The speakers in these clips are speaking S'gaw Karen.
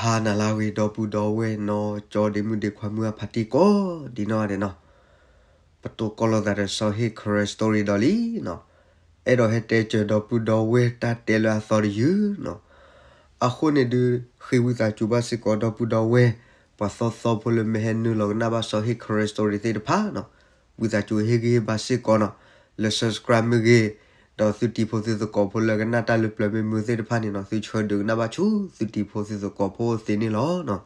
ဟါနၤလၢအဂ့ၤ ဒီပုၢ်ဒီဝဲၢ်နီၢ်ကၠီဒ့မုၣ်ဒ့ခွါမုၢ်အဖါတံၢ်ကိးဒံးနီၢ်ဂၤဒဲးနီၤ, ပတိၢ်ကီးလိာ်သးဒီးစီၤဟ့ၣ် Karen Story ဒီးလံနီၤ, အဲၣ်ဒိးဟဲတဲစၢၤဒီပုၢ်ဒီဝဲၢ်တၢ်တဲလၢအသီတယုၢ်နီၤ, အဃိန့ၣ်ဒုး ဃ့ဝံသးစူၤဘၣ်စ့ၢ်ကီးဒီပုၢ်ဒီဝဲၢ် ပှၤသီသီဖိလၢမ့ၢ်ဟဲနုာ်လီၤကနၣ်ဘၣ်စီၤဟ့ၣ် Karen Story သ့ၣ်တဖၣ်နီၤ, ဝံသးစူၤဟ့ၣ်ဂံၢ်ဟ့ၣ်ဘါစ့ၢ်ကီးနီၤ, လၢ subscribe မ့ၢ်ဂ့ၤ, ဒီးသုတံၤဖိသုသကိးဖိလၢကနၣ်တၢ်လၢပျၢၤမ့ၢ်မုာ်သ့ၣ်တဖၣ်န့ၣ်နီၤ, သုဆၢဒုးကနၣ်ဘၣ်ဆူသုတံၤဖိသုသကိးဖိသ့န့ၣ်လီၤ.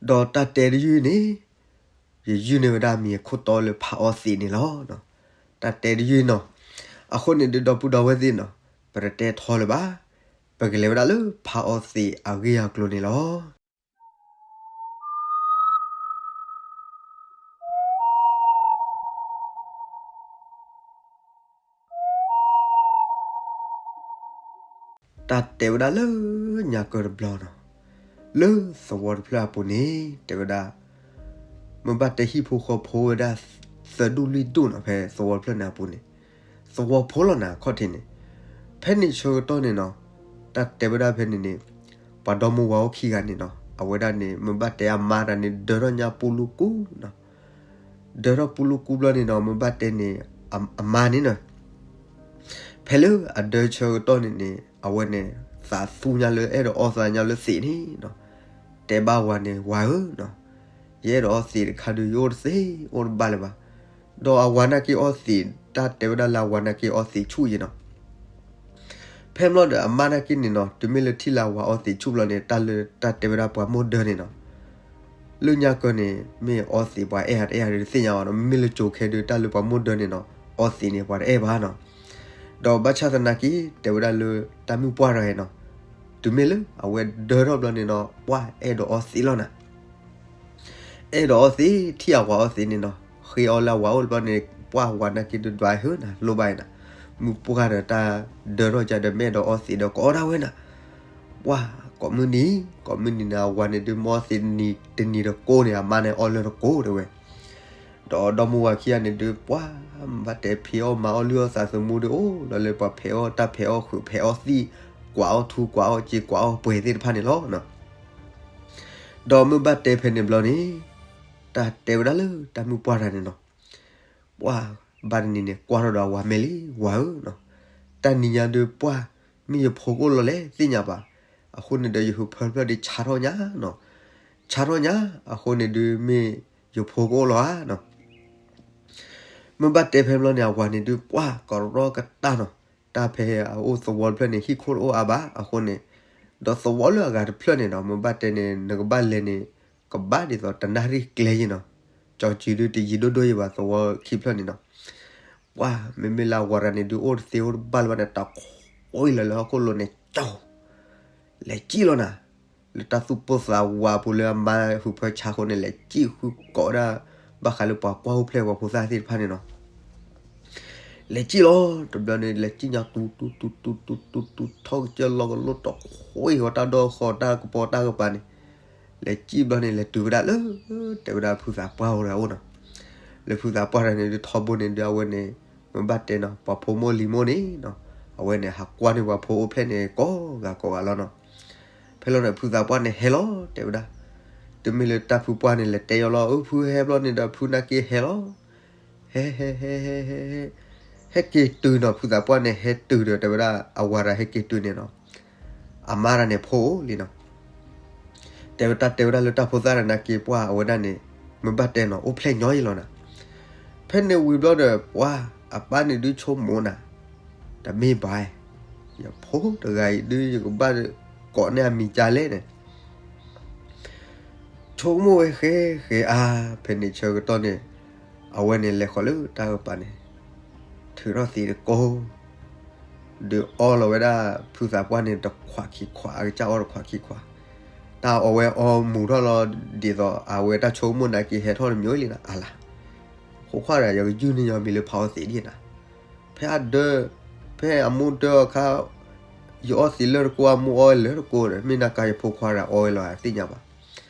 ဒီးတၢ်တဲတယုၢ်န့ၣ် ယယုၢ်န့ၢ်ဝဲဒၣ်မံၤအခိၣ်တီလၢဖးအီသံးန့ၣ်လီၤ. တၢ်တဲတယုၢ်နီၤ, အဃိန့ၣ်ဒုးဒီပုၢ်ဒီဝဲၢ်သ့ၣ်နီၤ, ပတတဲထီလၢၤဘၣ်, ပကလဲၤဝဲဒၣ်လၢဖးအီသံးအဂ့ၢ်အကျိၤန့ၣ်လီၤ. တၢ်တဲဝဲဒၣ်လၢညါကၢတဘျီနီၤ, လၢသဝီတဖျၢၣ်အပူၤန့ၣ် တဲဝဲဒၣ် မ့ၢ်ဘၣ်တဲဟံၣ်ဖိဃီဖိဝဲဒၣ် သၢဒူၣ်လွံၢ်ဒူၣ်နီၤ, ဖဲသဝီတဖျၢၣ်န့ၣ်အပူၤန့ၣ် သဝီဖိလီၤနၤ အခီၣ်ထံးန့ၣ်, ဖဲန့ၣ်ဆၢကတီၢ်န့ၣ်နီၤ, တၢ်တဲဝဲဒၣ်ဖဲန့ၣ်န့ၣ် ပှၤဒီမါဝၤအိၣ်ခံဂၤန့ၣ်နီၤ, အဝဲဒၣ်န့ၣ် မ့ၢ်ဘၣ်တဲအမါတၢ်န့ၣ် ဒၢထီၣ်ညါပူလူကူနီၤ, ဒၢထီၣ်ပူလူကူဘျီန့ၣ်နီၤ, မ့ၢ်ဘၣ်တဲန့ၣ် အမါန့ၣ်နီၤ, ဖဲလၢအဒၢဆၢကတီၢ်န့ၣ်န့ၣ် အဝဲန့ၣ် သးသူညါလၢ အဲၣ်ဒိးအီသးညါလၢသံးန့ၣ်နီၤ, တဲဘၣ်ဝၤန့ၣ် ဝၤဧၢနီၤ, ယအဲၣ်ဒိးအီသံးတခါဒုး ယအိၣ်တသ့ အိၣ်တဘၣ်လၢၤဘၣ်. ဒီးအဝၤနာ်က့အီသံး, တၢ်တဲဝဲဒၣ်လၢအဝၤနာ်က့အီသံးဆူၣ်ယံၤနီၤ, ဖဲမ့ၢ်လီၤဒီးအမါနာ်က့န့ၣ်နီၤ, တုၤမ့ၢ်လၢထံၣ်လၢအဝၤအီသံးဆူၣ်ဘျီန့ၣ် တၢ်လၢတၢ်တဲဝဲဒၣ်ပှၤမိၢ်ဒၢန့ၣ်နီၤ, လၢညါကၢန့ၣ် မ့ၢ်အီသံးပှၤအဲၣ်ဧါတအဲၣ်ဧါဒုးတသ့ၣ်ညါဘၣ်နီၤ, မ့မ့ၢ်လၢကၠိခဲဒုး တၢ်လၢပှၤမိၢ်ဒၢန့ၣ်နီၤ, အီသံးန့ၣ်ပှၤတအဲၣ်ဘၣ်နီၤ. ဒီးဘၣ်ဆၣ်သနာ်က့ တဲဝဲဒၣ်လၢတၢ်မုၢ်ပှၢ်တဂၤအံၤနီၤ, တုၤမ့ၢ်လၢအဝဲဒၢထီၣ်ဘျီန့ၣ်နီၤ, ပှၢ်အဲၣ်ဒိးအီသံးလီၤနၤ အဲၣ်ဒိးအီသံး ထံၣ်အဝၤအီသံးန့ၣ်နီၤ, ဃ့အီလၢအဝၤအိၣ်တဘျီန့ၣ် ပှၢ်ဝၤနာ်က့ဒုးဒွးဟၢနၤ လိၣ်ဘၣ်အံၤနၤ, မုၢ်ပှၢ်ဒီးတၢ်ဒၢထီၣ်ကဒီး မ့ၢ်အဲၣ်ဒိးအီသံးဒီးကအီဒၣ်ဝဲနၤ, ပှၢ်ကိးမုၢ်နံၤ ကိးမုၢ်နံၤန့ၣ် အဝၤန့ၣ်ဒုးမ့ၢ်အီသံးတနံၤတကိးန့ၣ် အမါန့ၣ်အီလၢတကိးတဲဝဲ ဒီးဒီမါဝၤခံဂၤန့ၣ်ဒုး ပှၢ်ဘၣ်တဲဖံးအီၣ်မၤအီၣ် လုၢ်အီၣ်သးသမူဒုး အိၣ်လီၤလၢပှၤဖဲးအီၣ်တၢ်ဖဲးအီၣ်ဃုာ်ဖဲးအီၣ်သံး ကွၢ်အီၣ်ထူကွၢ်အီၣ်စ့ ကွၢ်အီၣ်ပှဲၤသ့ၣ်တဖၣ်န့ၣ်လီၤ. ဒီးမ့ၢ်ဘၣ်တဲဖဲန့ၣ်ဘျီန့ၣ် တၢ်တဲဝဲဒၣ်လၢတၢ်မုၢ်ပှၢ်တဂၤန့ၣ်နီၤ, ပှၢ်ဘၣ်တနံၤန့ၣ် ကွၢ်ထီၣ်ဒီးအဝၤမဲာ်လံ, ဝၤဧၢနီၤ, တနံၤညါဒုးပှၢ် မ့ၢ်ယဖိကအိၣ်လီၤလဲၣ်သ့ၣ်ညါဘၣ်, အဃိန့ၣ်ဒီးယဟုးဖၢတဖျၢၣ်ဒုးဆါထီၣ်ညါနီၤ, ဆါထီၣ်ညါ အဃိန့ၣ်ဒုး မ့ၢ်ယဖိကအိၣ်လီၤဧါနီၤ. မ့ၢ်ဘၣ်တဲဖဲဘျီန့ၣ် အဝၤန့ၣ်ဒုး ပှၢ်ကရီကတၢၢ်နီၤ, တၢ်ဖဲအအိၣ်သဝီတဖျၢၣ်န့ၣ် ဟံၣ်ခိၣ်တအိၣ်အါဘၣ်အဃိန့ၣ်, ဒီးသဝီလၢအဂၤတဖျၢၣ်န့ၣ်နီၤ မ့ၢ်ဘၣ်တဲန့ၣ် နကဘၣ်လဲၤန့ၣ် ကဘၣ်ဒ်သိးတနၣ်ရံၣ်ကျဲယံၤနီၤ, ကၠီကၠံဒုးတယံၤဒိၣ်ဒိၣ်ယံၤဘၣ် သဝီခံဖျၢၣ်န့ၣ်နီၤ. ပှၢ်မ့မ့ၢ်လၢအဝၤတဂၤန့ၣ်ဒုး အိၣ်တသ့အိၣ်တဘၣ်လၢၤဘၣ်န့ၣ် တၢ်ခိးအံၤလၢလၢဟီၣ်ခိၣ်လိၤန့ၣ် ကၠီ လဲၤစံၣ်လီၤနၤ, လၢတၢ်သူၣ်ပိၢ်သးဝးပူၤလၢအမါဟုးဖၢဆါအဃိန့ၣ် လဲၤစံၣ်ဃုကိးဝဲဒၣ် ဘၣ်ဃးလၢပှၤကွၢ်အိၣ်ဖျဲၣ်ပှၤဖိသၣ်သ့ၣ်တဖၣ်န့ၣ်နီၤ. လဲၤစံၣ်လီၤ တဘျီန့ၣ် လဲၤစံၣ်ညါတူတူတူတူတူတူ ထီၣ်ကစၢၢ်လီၤကလိၣ်တဃီအံၤ တၢ်ဒီဃီတၢ်ကပီၤတၢ်ကပၤန့ၣ်, လဲၤစံၣ်ဘျီန့ၣ် လဲၤတုၤဝဲဒၣ်လၢ တဲဝဲဒၣ်ဖုသးပှၢ်အိၣ်တဂၤအိၣ်နီၤ. လၢဖုသးပှၢ်တဂၤန့ၣ်ဒုး ထီဘိန့ၣ်ဒုး အဝဲန့ၣ် မ့ၢ်ဘၣ်တဲနီၤ ပှၤဖိမိၢ်လံၤမိၢ်န့ၣ်နီၤ, အဝဲန့ၣ် ဟးကွၢ်န့ၢ်ပှၤဖိအိၣ်ဖျဲၣ်န့ၣ် ကိးဂၤကိးဂၤလီၤနီၤ. ဖဲလီၤန့ၣ် ဖုသးပှၢ်န့ၣ်ဟဲလီၤ တဲဝဲဒၣ်, တမ့ၢ်လၢတၢ်ဖုပှၢ်န့ၣ် လဲၤတဲယီၤလီၤ အၢ ဖုဟဲဘျီန့ၣ်ဒီး ဖုနာ်က့ဟဲလီၤ. ဟဲ ဟဲ ဟဲ ဟဲ ဟဲ ဟဲ ဟဲက့ၤတုၤနီၤ ဖုသးပှၢ်န့ၣ် ဟဲတုၤဒီး တဲဝဲဒၣ် အဝၤတဂၤဟဲက့ၤတုၤန့ၣ်နီၤ, အမါတဂၤန့ၣ်ဖိလံနီၤ. တဲဝဲတၢ်တဲဝဲဒၣ်လၢတၢ်ဖိသၣ်တဂၤနာ်က့ ပှၢ်အဝဲဒၣ်န့ၣ် မ့ၢ်ဘၣ်တဲနီၤ အိၣ်ဖျဲၣ်ညီယံၤလီၤနၤ. ဖဲန့ၣ်ဝံၤဘျီဒီး ပှၢ်အပၢ်န့ၣ်ဒုးဆိကမိၣ်နၤ, တမ့ၢ်ဘၣ်, ယဖိတဂၤအံၤဒုး ယကဘၣ်ကိးန့ၢ်အမံၤကါလဲၣ်န့ၣ် ဆိကမိၣ်ဝဲဃဲဃဲအါ, ဖဲန့ၣ်ဆၢကတီၢ်န့ၣ် အဝဲန့ၣ်လဲၤဃီၤလၢတၢ်ကပၤန့ၣ် ထုးထီၣ်သံးတကိး ဒုးအီလီၤဝဲဒၣ် ဖုသးပှၢ်န့ၣ် တခွးခံခွး အကစၢ်အီတခွးခံခွး, တၢ်အီဝဲအီမူၤထီၣ်လီၤ ဒ်သိးအဝဲတၢ်ဆိကမိၣ်နာ်က့ဟဲထီၣ်တမံၤလံနၤ အါလါ, ဖိခွါတဂၤ ယကယုၢ်န့ၢ်ညီမံၤလၢဖးအီသံးဒ်နၤ, ဖဲအဒၢ ဖဲအမိၢ်ဒၢအခါ ယအီသံးလၢတကိး အမိၢ်အီဝဲလၢတကိးဒီး မ့ၢ်နၢ်ကါယဖိခွါတဂၤအီဝဲလီၤ အသ့ၣ်ညါဘၣ်.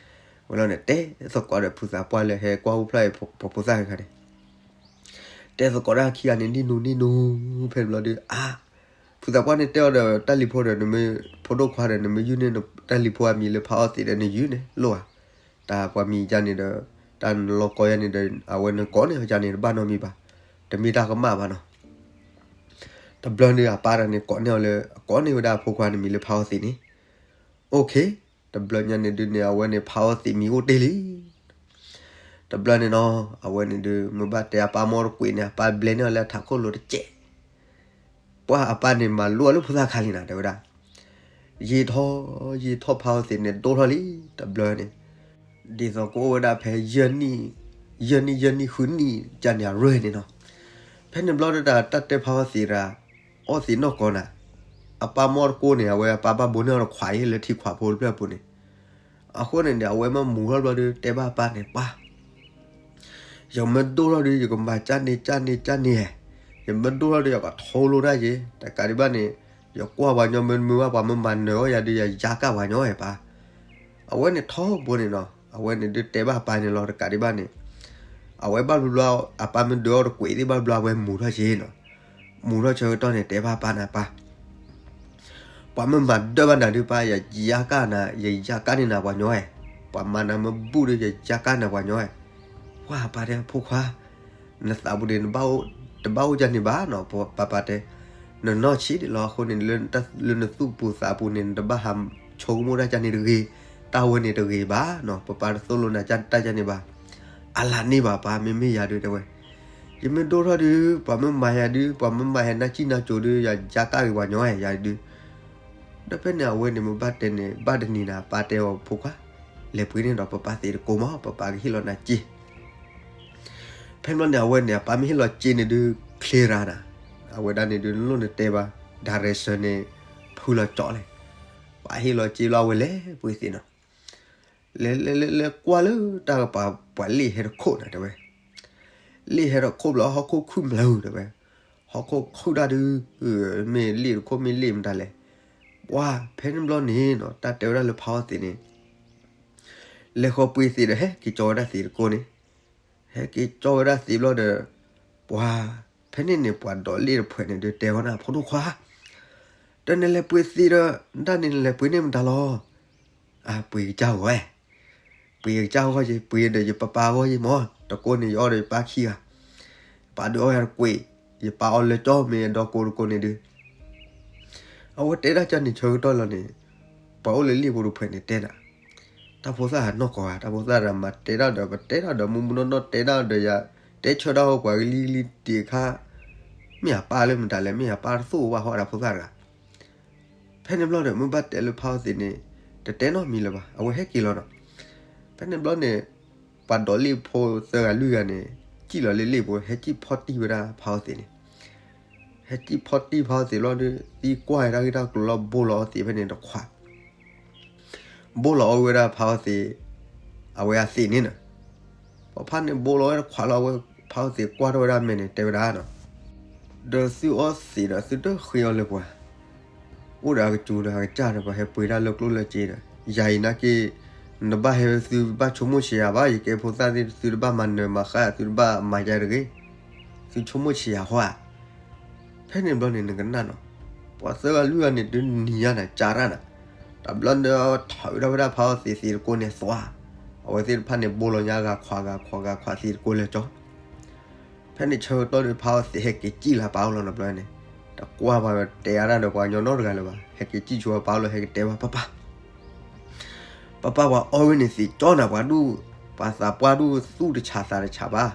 ဝဲလီၤန့ၣ် တဲသကိးဒီးဖုသးပှၢ်လၢဟဲကွၢ်အိၣ်ဖျဲၣ်အံၤပှၤဖိသၣ်တဂၤန့ၣ် တဲသကိးတၢ်ခံဂၤန့ၣ် နံၣ်နူနံၣ်နူ ဖဲန့ၣ်ဘျီဒုး အါ ဖုသးပှၢ်န့ၣ်တဲအီၤဒီးတၢ်လံၤဖိဒီး နမ့ၢ်ဖိဒိၣ်ခွါဒီး နမ့ၢ်ယုၢ်န့ၢ်တၢ်လံၤဖိအမံၤလၢဖးအီသံးဒီး နယုၢ်န့ၣ်လိၣ်ဧါ. တၢ်ပှၤမံၤယါန့ၣ်ဒီး တၢ်နလီၢ်ကီယါန့ၣ်ဒီး အဝဲနကိးန့ၢ်အီၤယါန့ၣ် တဘၣ်နီတမံၤဘၣ်, တမ့ၢ်တၢ်ကမၣ်ဘၣ်နီၤ. တဘျီန့ၣ်အပၢ်တဂၤန့ၣ် ကိးန့ၢ်အီၤလၢ အကိးန့ၢ်ဝဲဒၣ်အဖိခွါနမံၤလၢဖးအီသံးန့ၣ် OK, တဘျီညါန့ၣ်ဒုးန့ၣ် အဝဲန့ၣ်ဖးအီသံးမံၤအိၣ်တ့ၢ်လံ. တဘျီန့ၣ်နီၤ အဝဲန့ၣ်ဒုး မ့ၢ်ဘၣ်တဲအပၢ်မ့ၢ်တကွံာ်န့ၣ် အပၢ်ဘျဲန့ၢ်အီၤလၢအထးခိၣ်လိၤတစဲး. ပှၢ်အပၢ်န့ၣ်မၤလိအီၤလၢဖိသၣ်ခါလံနၤ တဲဝဲဒၣ်. ယံာ်ထီၣ်ယံာ်ထီၣ်ဖးအီသံးန့ၣ်ဒိၣ်ထီၣ်လံ တဘျီန့ၣ်. ဒ်သိးကအိၣ်ဝဲဒၣ်ဖဲ ယဲၢ်နံၣ်, ယဲၢ်နံၣ်ယဲၢ်နံၣ်ဃုနံၣ် ကန့ၣ်အရၢၢ်န့ၣ်နီၤ. ဖဲန့ၣ်ဘျီဒုးတၢ်တဲဖးအီသံးတဂၤ အီသံးနီၢ်ကီၢ်နၤ, အပၢ်မ့ၢ်တကိးန့ၣ် အဝဲအပၢ်ဘၣ်ဘိန့ၢ်အီၤတခွးအံၤလၢထံခွးဖိတဖျၢၣ်အပူၤန့ၣ်. အဃိန့ၣ်န့ၣ် အဝဲမ့ၢ်မူၤထီၣ်ဘျီဒုး တဲဘၣ်အပၢ်န့ၣ် ပၢ် ယမ့ၢ်ဒိၣ်ထီၣ်ဒုး ယကမၤကၢ်န့ၣ်ကၢ်န့ၣ်ကၢ်န့ၣ်ဧါ, ယမ့ၢ်ဒိၣ်ထီၣ်ဒုး ယကထိလိတၢ်ယ့, တကးဒံးဘၣ်န့ၣ် ယကွၢ်ပှၤညီမ့ၢ်မုာ်ဘၣ် ပှၤမ့ၢ်မၤနၢၤအီၤယၤဒုး ယယါကၢ်ပှၤညီဧါပၢ်. အဝဲန့ၣ်ထီဘိန့ၣ်နီၤ အဝဲန့ၣ်ဒုးတဲဘၣ်အပၢ်န့ၣ်လီၤ တကးဒံးဘၣ်န့ၣ် အဝဲဘၣ်ဘျီဘျီ အပၢ်မ့ၢ်ဒုးအီၤတကွံာ်သ့ၣ်ဘၣ်ဘျီ အဝဲမူၤထီၣ်က့နီၤ. မူၤထီၣ်ဆၢကတီၢ်န့ၣ် တဲဘၣ်အပၢ်န့ၣ် ပၢ် ပှၤမ့ၢ်မၤဒၢဘၣ်နၤဒုး ပၢ် ယယါကၢ်နၤ ယယါကၢ်န့ၢ်နၤပှၤညီဧါ, ပှၤမၤနၤမ့ၢ်ဘူၣ်ဒုး ယယါကၢ်နၤပှၤညီဧါ. ပှၢ်ပၢ်တဲ ဖိခွါ နသးပူၤန့ၣ် တဘၣ်အိၣ်ကၢ်န့ၣ်ဘၣ်နီၤ ပၢ်ပၢ်တဲ, နနီၢ်ဆံးဒံးလီၤ အဃိန့ၣ် လၢနသူၣ်ပူၤသးပူၤန့ၣ် နတဘၣ်ဟးဆိကမိၣ်တၢ်ကၢ်န့ၣ်တဂ့ၤ, တၢ်ဝဲန့ၣ်တဂ့ၤဘၣ်နီၤ ပၢ်ပၢ်တသိၣ်လိနၤတၢ်ကၢ်န့ၣ်ဘၣ်. အလၢ်န့ၢ်ဘၣ်ပၢ် မ့မ့ၢ်ယၤဒုးတဲဝဲ ယမ့ၢ်ဒိၣ်ထီၣ်ဒုး ပှၤမ့ၢ်မၤယၤဒုး ပှၤမ့ၢ်မၤယၤနၢ်စံၣ်နၢ်စိၤဒုး ယယါကၢ်ဂ့ၤပှၤညီဧါ ယၤဒုး. ဒီးဖဲန့ၣ် အဝဲန့ၣ်မ့ၢ်ဘၣ်တဲန့ၣ် ဘၣ်တနံၤနၤ အပၢ်တဲအီၤ ဖိခွါ လဲၤပှ့ၤန့ၢ်ဒီးပၢ်ပၢ်သံးတကိးမး ပၢ်ပၢ်ကဟ့ၣ်လီၤနၤစ့. ဖဲန့ၣ်ဘျီန့ၣ် အဝဲန့ၣ် အပၢ်မ့ၢ်ဟ့ၣ်လီၤစ့န့ၣ်ဒုး ချ့ရၤနၤ, အဝဲဒၣ်န့ၣ်ဒုး လိၣ်နတဲဘၣ် direction န့ၣ် ဖုလီၤကၠီလဲၣ်. ပၢ်ဟ့ၣ်လီၤစ့လီၤ အဝဲလဲၤပှ့ၤသံးနီၤ. လဲၤလဲၤလဲၤလဲၤကွၢ်လၢတၢ်ကပၤ ပှၤလ့ၣ်ဟဲတခိၣ်နၤ တဲဝဲ. လ့ၣ်ဟဲတခိၣ်ဘျီ ဟီၣ်ခိၣ်ခုၣ်မျၢၢ် တဲဝဲ. ဟီၣ်ခိၣ်ခုၣ်တၢ်ဒုး မ့ၢ်လ့ၣ်တခိၣ် မ့ၢ်လ့ၣ်မတၤလဲၣ်. ပှၢ် ဖဲန့ၣ်ဘျီန့ၣ်နီၤ တၢ်တဲဝဲဒၣ်လၢဖးအီသံးန့ၣ် လဲၤဃီၤပှ့ၤသံးဒီး ဟဲက့ၤကၠီဝဲဒၣ်သံးတကိးန့ၣ်. ဟဲက့ၤကၠီဝဲဒၣ်သံးဘျီဒီး ပှၢ် ဖဲန့ၣ်န့ၣ် ပှၤဒိးလ့ၣ်တဖုန့ၣ်ဒုးတဲဝဲဒၣ် ဖိဒိၣ်ခွါ ဒီးနလဲၤပှ့ၤသံးဒီး ဒၣ်န့ၣ်နလဲၤပှ့ၤန့ၢ်မတၤလီၤ. အပှ့ၤကစၢ်ဂီၢ်ဝဲ, ပှ့ၤကစၢ်ဂီၢ်ယ့ၤ ပှ့ၤဒီးယပၢ်ပၢ်ဂီၢ်ယ့ၤမး, တကိးန့ၣ် ယအီၣ်ဒီးယပၢ်ခံဂၤ, ပၢ်ဒုးအီၣ်ယၤတကွံာ်, ယပၢ်အီၣ်လၢကၠီမ့ၢ်ဒီကိးတကိးန့ၣ်ဒုး အဝဲတဲဒၣ်ကၢ်န့ၣ်ဆၢကတီၢ်လီၤန့ၣ်, ပှၤအိၣ်လၢလ့ၣ်ဖိတဖုန့ၣ်တဲနၤ, တၢ်ဖိသၣ်နီၢ်ကီၢ်ဧါ, တၢ်ဖိသၣ်တဂၤမၤတဲတၢ်ဒီး ပတဲတၢ်ဒီးမုၢ်မုၢ်နီၢ်နီၢ်တဲတၢ်ဒီးယၤ, တဲဆၢတၢ်အိၣ်ပှၤကလံၤကလံၤတံၢ်အခါ, မ့ၢ်အပၢ်လၢမတၤလဲၣ် မ့ၢ်အပၢ်တသိၣ်ဘၣ်ဟီဒၣ်ဖိသၣ်တဂၤ ဖဲန့ၣ်ဘျီဒီး မ့ၢ်ဘၣ်တဲလၢဖးအီသံးန့ၣ် တတဲနီတမံၤလၢၤဘၣ်, အဝဲဟဲက့ၤလီၤနီၤ. ဖဲန့ၣ်ဘျီန့ၣ် ပှၤဒိးလ့ၣ်ဖိသၢဂၤလွံၢ်ဂၤန့ၣ် စံၣ်လီၤလၢလ့ၣ်ဖိ ဟဲစံၣ်ဖီၣ်တံၢ်ဝဲဒၣ်ဖးအီသံးန့ၣ်, ဟဲစံၣ်ဖီၣ်တံၢ်ဖးအီသံးဘျီဒီး သံကွၢ်ဝဲဒၣ်ဂ့ၢ်တၢ်ကျိၤလီၤ ဘိလီၤအီသံးဖဲန့ၣ်တခွး ဘိလီၤအီဝဲဒၣ်ဖးအီသံး, အဝဲအသံးန့ၣ်နီၤ, ပှၤဖးန့ၣ်ဘိလီၤဝဲတခွးလီၤ အဝဲဖးအီသံးကွၢ်ထီၣ်ဝဲဒၣ်မဲာ်န့ၣ် တဲဝဲဒၣ်နီၤ, ဒီးသုအီသံးဒီးသုတဃ့အီၤလၢပှၤ, အိၣ်ဒီးအကစူၤဒီးအကစၢ်ဒီး ပှၤဟဲပှ့ၤတၢ်လၢကျိၣ်လၢစ့ဒီး ယၤအံၤနာ်က့ နဘၣ်ဟဲသုဘၣ်ဆိကမိၣ်ဆံးယၤဘၣ် ယကဲဖိသၣ်သ့ၣ် သုတဘၣ်မၤနၢၤမၤဃၣ် သုတဘၣ်မၤယၤတဂ့ၤ, သုဆိကမိၣ်ဆံးယၤဟီဧါ. ဖဲန့ၣ်ဘျီန့ၣ် နကနၣ်နီၤ, ပှၤသၢဂၤလွံၢ်ဂၤန့ၣ် ဒုးနံၤညါနၤ ကၢ်တၢ်နၤ, တဘျီဒီးထီၣ်ဝဲဒၣ်ဖးအီသံးသံးတကိးန့ၣ်သွါ, အဝဲသ့ၣ်တဖၣ်န့ၣ် ဘိလီၤညါဂၤခွးဂၤခွးဂၤခွးသံးတကိးလၢကၠီ ဖဲန့ၣ်ဆၢကတီၢ်ဒီး ဖးအီသံးဟဲက့ၤစံၣ်လၢပာ်အိၣ်လီၤနီတဘျီန့ၣ်, တကွၢ်ဘၣ်တဲအါတၢ်ဒီးပှၤကညီနီတဂၤလၢၤဘၣ်, ဟဲက့ၤစံၣ်ဆိပာ်အိၣ်လီၤ ဟဲက့ၤတဲဘၣ်ပၢ်ပၢ် ပၢ်ပၢ် ပှၤအီဝဲန့ၣ်သံးကၠီနၤ ပှၤဒူၣ်, ပှၤသးပှၢ်ဒူၣ်သူၣ်တဆးသးတဆးဘၣ်,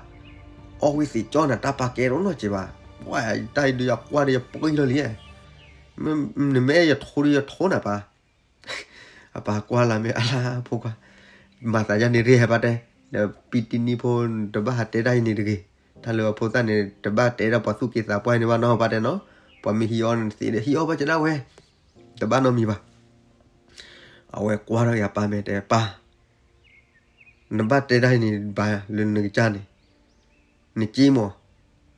အီဝဲသံးကၠီနၤ တၢ်ပာ်ကဲတအိၣ်နီတစဲးဘၣ်, ပှၤတၢ်အံၤဒုးယကွၢ်ဒီးယပှံၢ်လီၤလံ, နမ့ၢ်အဲၣ်ယထိဒုးယထိနၤပၢ် အပၢ်ကွၢ်လၢမ့ၢ်အလါဖိခွါ, မၤသးယါန့ၣ်ရ့ဟဲပၢ်တဲ, ဒီးပံတံနံဖိတဘၣ်ဟးတဲတၢ်အံၤန့ၣ်တဂ့ၤ, တၢ်လၢအဖိသၣ်န့ၣ် တဘၣ်တဲဒၣ်ပှၤသူၣ်က့သးပှၢ်န့ၣ်ဘၣ်နီၢ်ပၢ်တဲနီၤ, ပှၤမ့ၢ်ဟံးအီၣ်န့ၣ်သ့ဒီး ဟံးအီၣ်ဘၣ်ကဒါဝဲ, တဘၣ်နီတမံၤဘၣ်. အဝဲကွၢ်ထီၣ်ယၤပၢ်မဲာ်တဲ ပၢ် နဘၣ်တဲတၢ်အံၤန့ၣ်ဘၣ်လၢနကစၢ်န့ၣ်, နက့မး,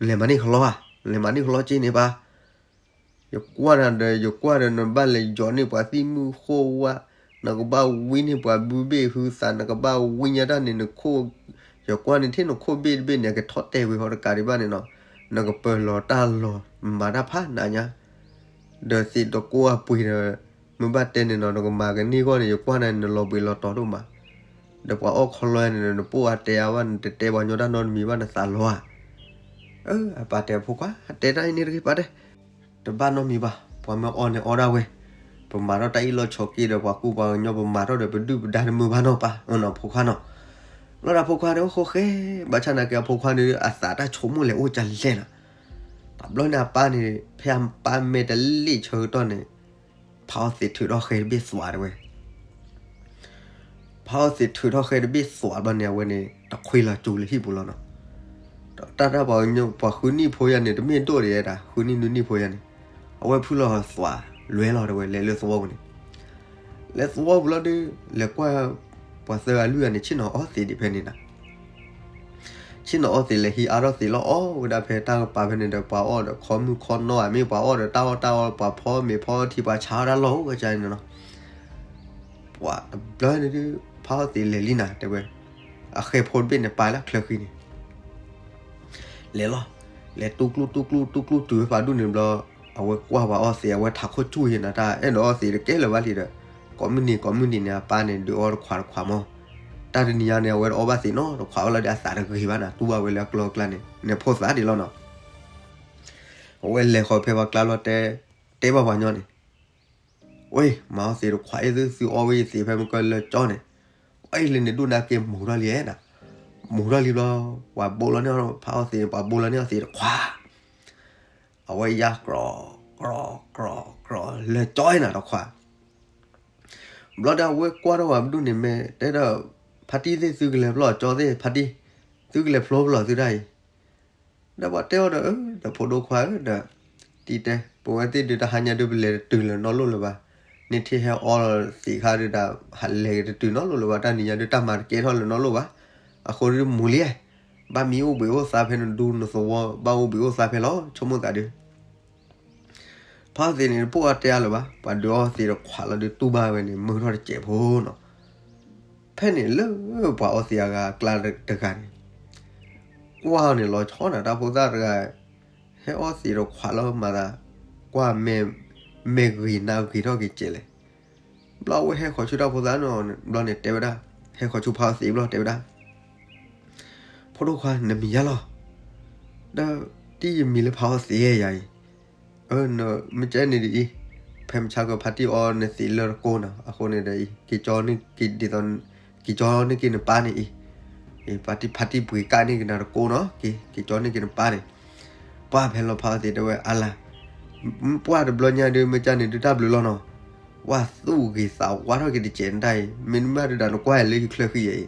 လဲၤမၤန့ၢ်ကလီဧါ, လဲၤမၤန့ၢ်ကလီက့န့ၣ်ပၢ်, ယကွၢ်နၤဒီး ယကွၢ်ဒီးနဘၣ်လဲၤယီၤန့ၢ်ပှၤသံၣ်မုၣ်ဃိဝါ, နကဘၣ်ဝံန့ၢ်ပှၤဘုဘ့ၣ်ဟုသး နကဘၣ်ဝံညါတၢ်န့ၣ် နခိၣ်, ယကွၢ်န့ၣ်ထဲနခိၣ်ဘ့ၣ်တဘ့ၣ်န့ၣ် အကထီၣ်တဲာ်ဝံၤဟီတကးဒံးဘၣ်န့ၣ်နီၤ, နကပၢၤလီၤတၢ်လီၤမၤတၢ်ဖးနးညါ ဒီးသ့ၣ်တကိးအပှ့ၤဒီး မ့ၢ်ဘၣ်တဲန့ၣ်နီၤ နကမၤကန့ၢ်ဂီၢ်န့ၣ် ယကွၢ်နၤနလီၤဘှံးလီၤတီၤဒိၣ်မး, ဒီးပှၤအီၣ်ခီလီန့ၣ် နပိၢ်အတဲအါဘၣ် နတတဲပှၤညီတၢ်နီတမံၤဘၣ် နသးလီၤဧါ. အပၢ်တဲအဖိခွါ တဲတၢ်အံၤန့ၣ်တဂ့ၤ ပၢ်တဲ, တဘၣ်နီတမံၤဘၣ် ပှၤမ့ၢ်အီၣ်န့ၣ်အီၣ်ဒၣ်ဝဲ, ပမၤထီၣ်တၢ်အ့ၣ်လိာ်ဆိးက့ဒီးပှၤကူပှၤကညီ ပမၤထီၣ်ဒီးပဒုၣ်ပဒါတမုာ်ဘၣ်နီၤ ပၢ်အဖိခွါနီၤ. ဘျီဒီးအဖိခွါန့ၣ် အိၣ်ဃိဃဲ, ဘၣ်ဆၣ်နာ်က့အဖိခွါန့ၣ် အသးတၢ်ဆိကမိၣ်လဲၤအိၣ်ကလဲၣ်နီၤ. တဘျီန့ၣ်အပၢ်န့ၣ် ဖဲအပၢ်မဲာ်တလ့ၣ်ဆၢကတီၢ်န့ၣ် ဖးအီၣ်သံးထုးထီၣ်ဃဲတဘ့ၣ်သွးတဲဝဲ ဖးအီၣ်သံးထုးထီၣ်ဃဲတဘ့ၣ်သွးဘျီန့ၣ် အဝဲန့ၣ် တခွ့လီၤကၠိလၢဟံၣ်ပူၤလီၤနီၤ. တၢ်တၢ်ပှၤကညီ ပှၤဃုနံၣ်ဖိယၤန့ၣ် တမ့ၢ်ဒိၣ်ဒံးဒၣ် ဃုနံၣ်နွံနံၣ်ဖိယၤန့ၣ်, အဝဲဖုၣ်လီၤသွးလွဲလီၤတဲဝဲ လဲၤလၢသဝီပူၤန့ၣ်, လဲၤသဝီပူၤလီၤဒီး လဲၤကွၢ် ပှၤသၢဂၤလွံၢ်ဂၤန့ၣ် ဆ့ၣ်နီၤအီၣ်သံးဒံးဖဲန့ၣ်နီၤ. ဆ့ၣ်နီၤအီၣ်သံး လဲၤဟံးအါထီၣ်သံးလီၤအီၣ်ဝဲဒၣ်ဖဲတၢ်ကပၤဖဲန့ၣ်ဒီး ပှၤအီၣ်ဒီးခီမုၢ်ခီနီၢ်ဧါ မ့ၢ်ပှၤအီၣ်ဒီးတၢ်အီၣ်တၢ်အီ ပှၤဖီမ့ၤဖီထံ ပှၤဆါအီၣ်တၢ်လီၢ်အိၣ်ဝဲကန့ၣ်နီၤ. ပှၤတဘျီန့ၣ်ဒုး ဖးအီၣ်သံးလဲၤလံနၤတဲဝဲ, အဃဲဖိတဘ့ၣ်န့ၣ် ပာ်လၢချၢဃံန့ၣ် လဲၤလီၤ, လဲၤတူၢ်ကျူၣ်တူၢ်ကျူၣ်တူၢ်ကျူၣ်တုၤဝဲဖးဒိၣ်န့ၣ်ဘျီ, အဝဲကွၢ်ပှၤအီၣ်သံး အဝဲထးခိၣ်ဆူၣ်ယဲနၤ တၢ်အဲၣ်ဒိးအီၣ်သံးတကဲလၢၤဘၣ်လံဒီး, ကိးမုၢ်နံၤကိးမုၢ်နံၤန့ၣ် အပၢ်န့ၣ် ဒုးအီၣ်တခွးတခွးမး, တၢ်တနံၤညါန့ၣ် အဝဲတအီၣ်ဘၣ်သံးနီတခွးဘၣ်လီၤဒီး အသးတဂ့ၤဘၣ်နၤ တူၢ်ဘၣ်ဝဲလၢအကျိၤအကျဲန့ၣ် နဖိသၣ်ဒံးလီၤနီၤ. အဝဲလဲၤဃီၤဖဲပှၤကျါဘျီတဲ, တဲဘၣ်ပှၤညီန့ၣ် ဝဲ မၤအီၣ်သံးတခွးအံၤ သုအီၣ်ဝဲယသံးဖဲမုၢ်ကၢလၢကၠီန့ၣ်, အံၤလၢန့ၣ်ဒိၣ်နၤက့ၤမူၤထီၣ်လံနၤ, မူၤထီၣ်လံဘျီ, ပှၤဘိလီၤန့ၢ်အီၣ်ဖးအီၣ်သံး ပှၤဘိလီၤန့ၢ်အီၣ်သံးတခွး, အဝဲယါကြီၤကြီၤကြီၤကြီၤလၢကၠီနၤတခွး ဘျီဒီးအဝဲကွၢ်ထီၣ်ပှၤပဒိၣ်န့ၣ်မဲာ် တဲဒီး, ဖါတံၢ်သ့ၣ်သုကလဲၤဖျီကၠီသ့ၣ် ဖါတံၢ်, သုကလဲၤဖျီဖျီသုတၢ်အံၤ, ဒီးပှၤတဲအီၤဒီး ဒီးဖိဒိၣ်ခွါဧၢဒီး, တံၤတဲ, ပဝဲသ့ၣ်ဒုးတဟါညါဒုးပလဲၤတတုၤလၢၤနီတလိၣ်လၢၤဘၣ်, န့ၢ်ထံၣ်ဟဲအီလီၤသံးခါဒုးဒီး ဟးလဲၤတတုၤနီတလိၣ်လၢၤဘၣ် တၢ်နံၤညါဒုးတၢ်မၤတကဲထီၣ်လၢၤနီတလိၣ်ဘၣ်, အဃိဒုးမူၤလံ, ဘၣ်မံအိၣ်ဘှံးအိၣ်သါဖဲနဒူနသဝီ ဘၣ်အိၣ်ဘှံးအိၣ်သါဖဲလီၤ ဆိကမိၣ်သးဒုး ဖးအီၣ်သံးန့ၣ် တပိၢ်အီတဲအါလၢၤဘၣ်, ပှၤဒုးအီၣ်သံးတခွးလီၤဒုးတူၢ်ဘၣ်ဝဲန့ၣ် မုာ်ထီၣ်တစဲးဖိနီၤ. ဖဲန့ၣ်လၢပှၤအီၣ်သံးအဂၤအကျါတဂၤန့ၣ်, ကွၢ်န့ၣ်လီၤဆီနၤ တၢ်ဖိသၣ်တဂၤ, ဟဲအီၣ်သံးတခွးလီၤမၤသး, ကွၢ်, မဲာ်ဂ့ၤနါဂ့ၤထီၣ်က့ၤစဲးလဲၣ်. ဘျီအဝဲဟဲဃီၤဆူတၢ်ဖိသၣ်န့ၣ်ဘျီန့ၣ်တဲဝဲဒၣ်, ဟဲဃီၤဆူဖးအီၣ်သံးဘျီတဲဝဲဒၣ် ဖိဒိၣ်ခွါ နမံၤယါလီၤ. ဒီးတံၢ်ယမံၤလၢဖးအီၣ်သံးယၤအံၤ, မ့ၢ်ကဲန့ၣ်ဒ်အံၤ, ဖဲမုၢ်ဆါကဖါတံၢ်အီနသံးလၢတကိးနီၤ အဃိန့ၣ်ဒီးအံၤ, က့ၤကၠီန့ၢ်က့ၤနပၢ်န့ၣ်အံၤ, ဖါတံၢ်ပှ့ၤကၣ်န့ၢ်က့ၤနၤတကိးနီၤ, က့ၤကၠီန့ၢ်က့ၤနပၢ်န့ၣ်, ပှၢ်ဖဲလီၤဖးအီၣ်သံးတဲဝဲအါလါ ပှၢ်တဘျီညါဒုး မ့ၢ်ကဲန့ၣ်ဒုးတၢ်ဘျုးလီၤနီၤ, ဝဲသူၣ်ဂ့ၤသးဝါထီၣ်က့ၤတစဲးနတၢ်အံၤ မ့တမ့ၢ်ဒုးဒီးနကွၢ်ယၤလၢယချၢဃံယဲအံ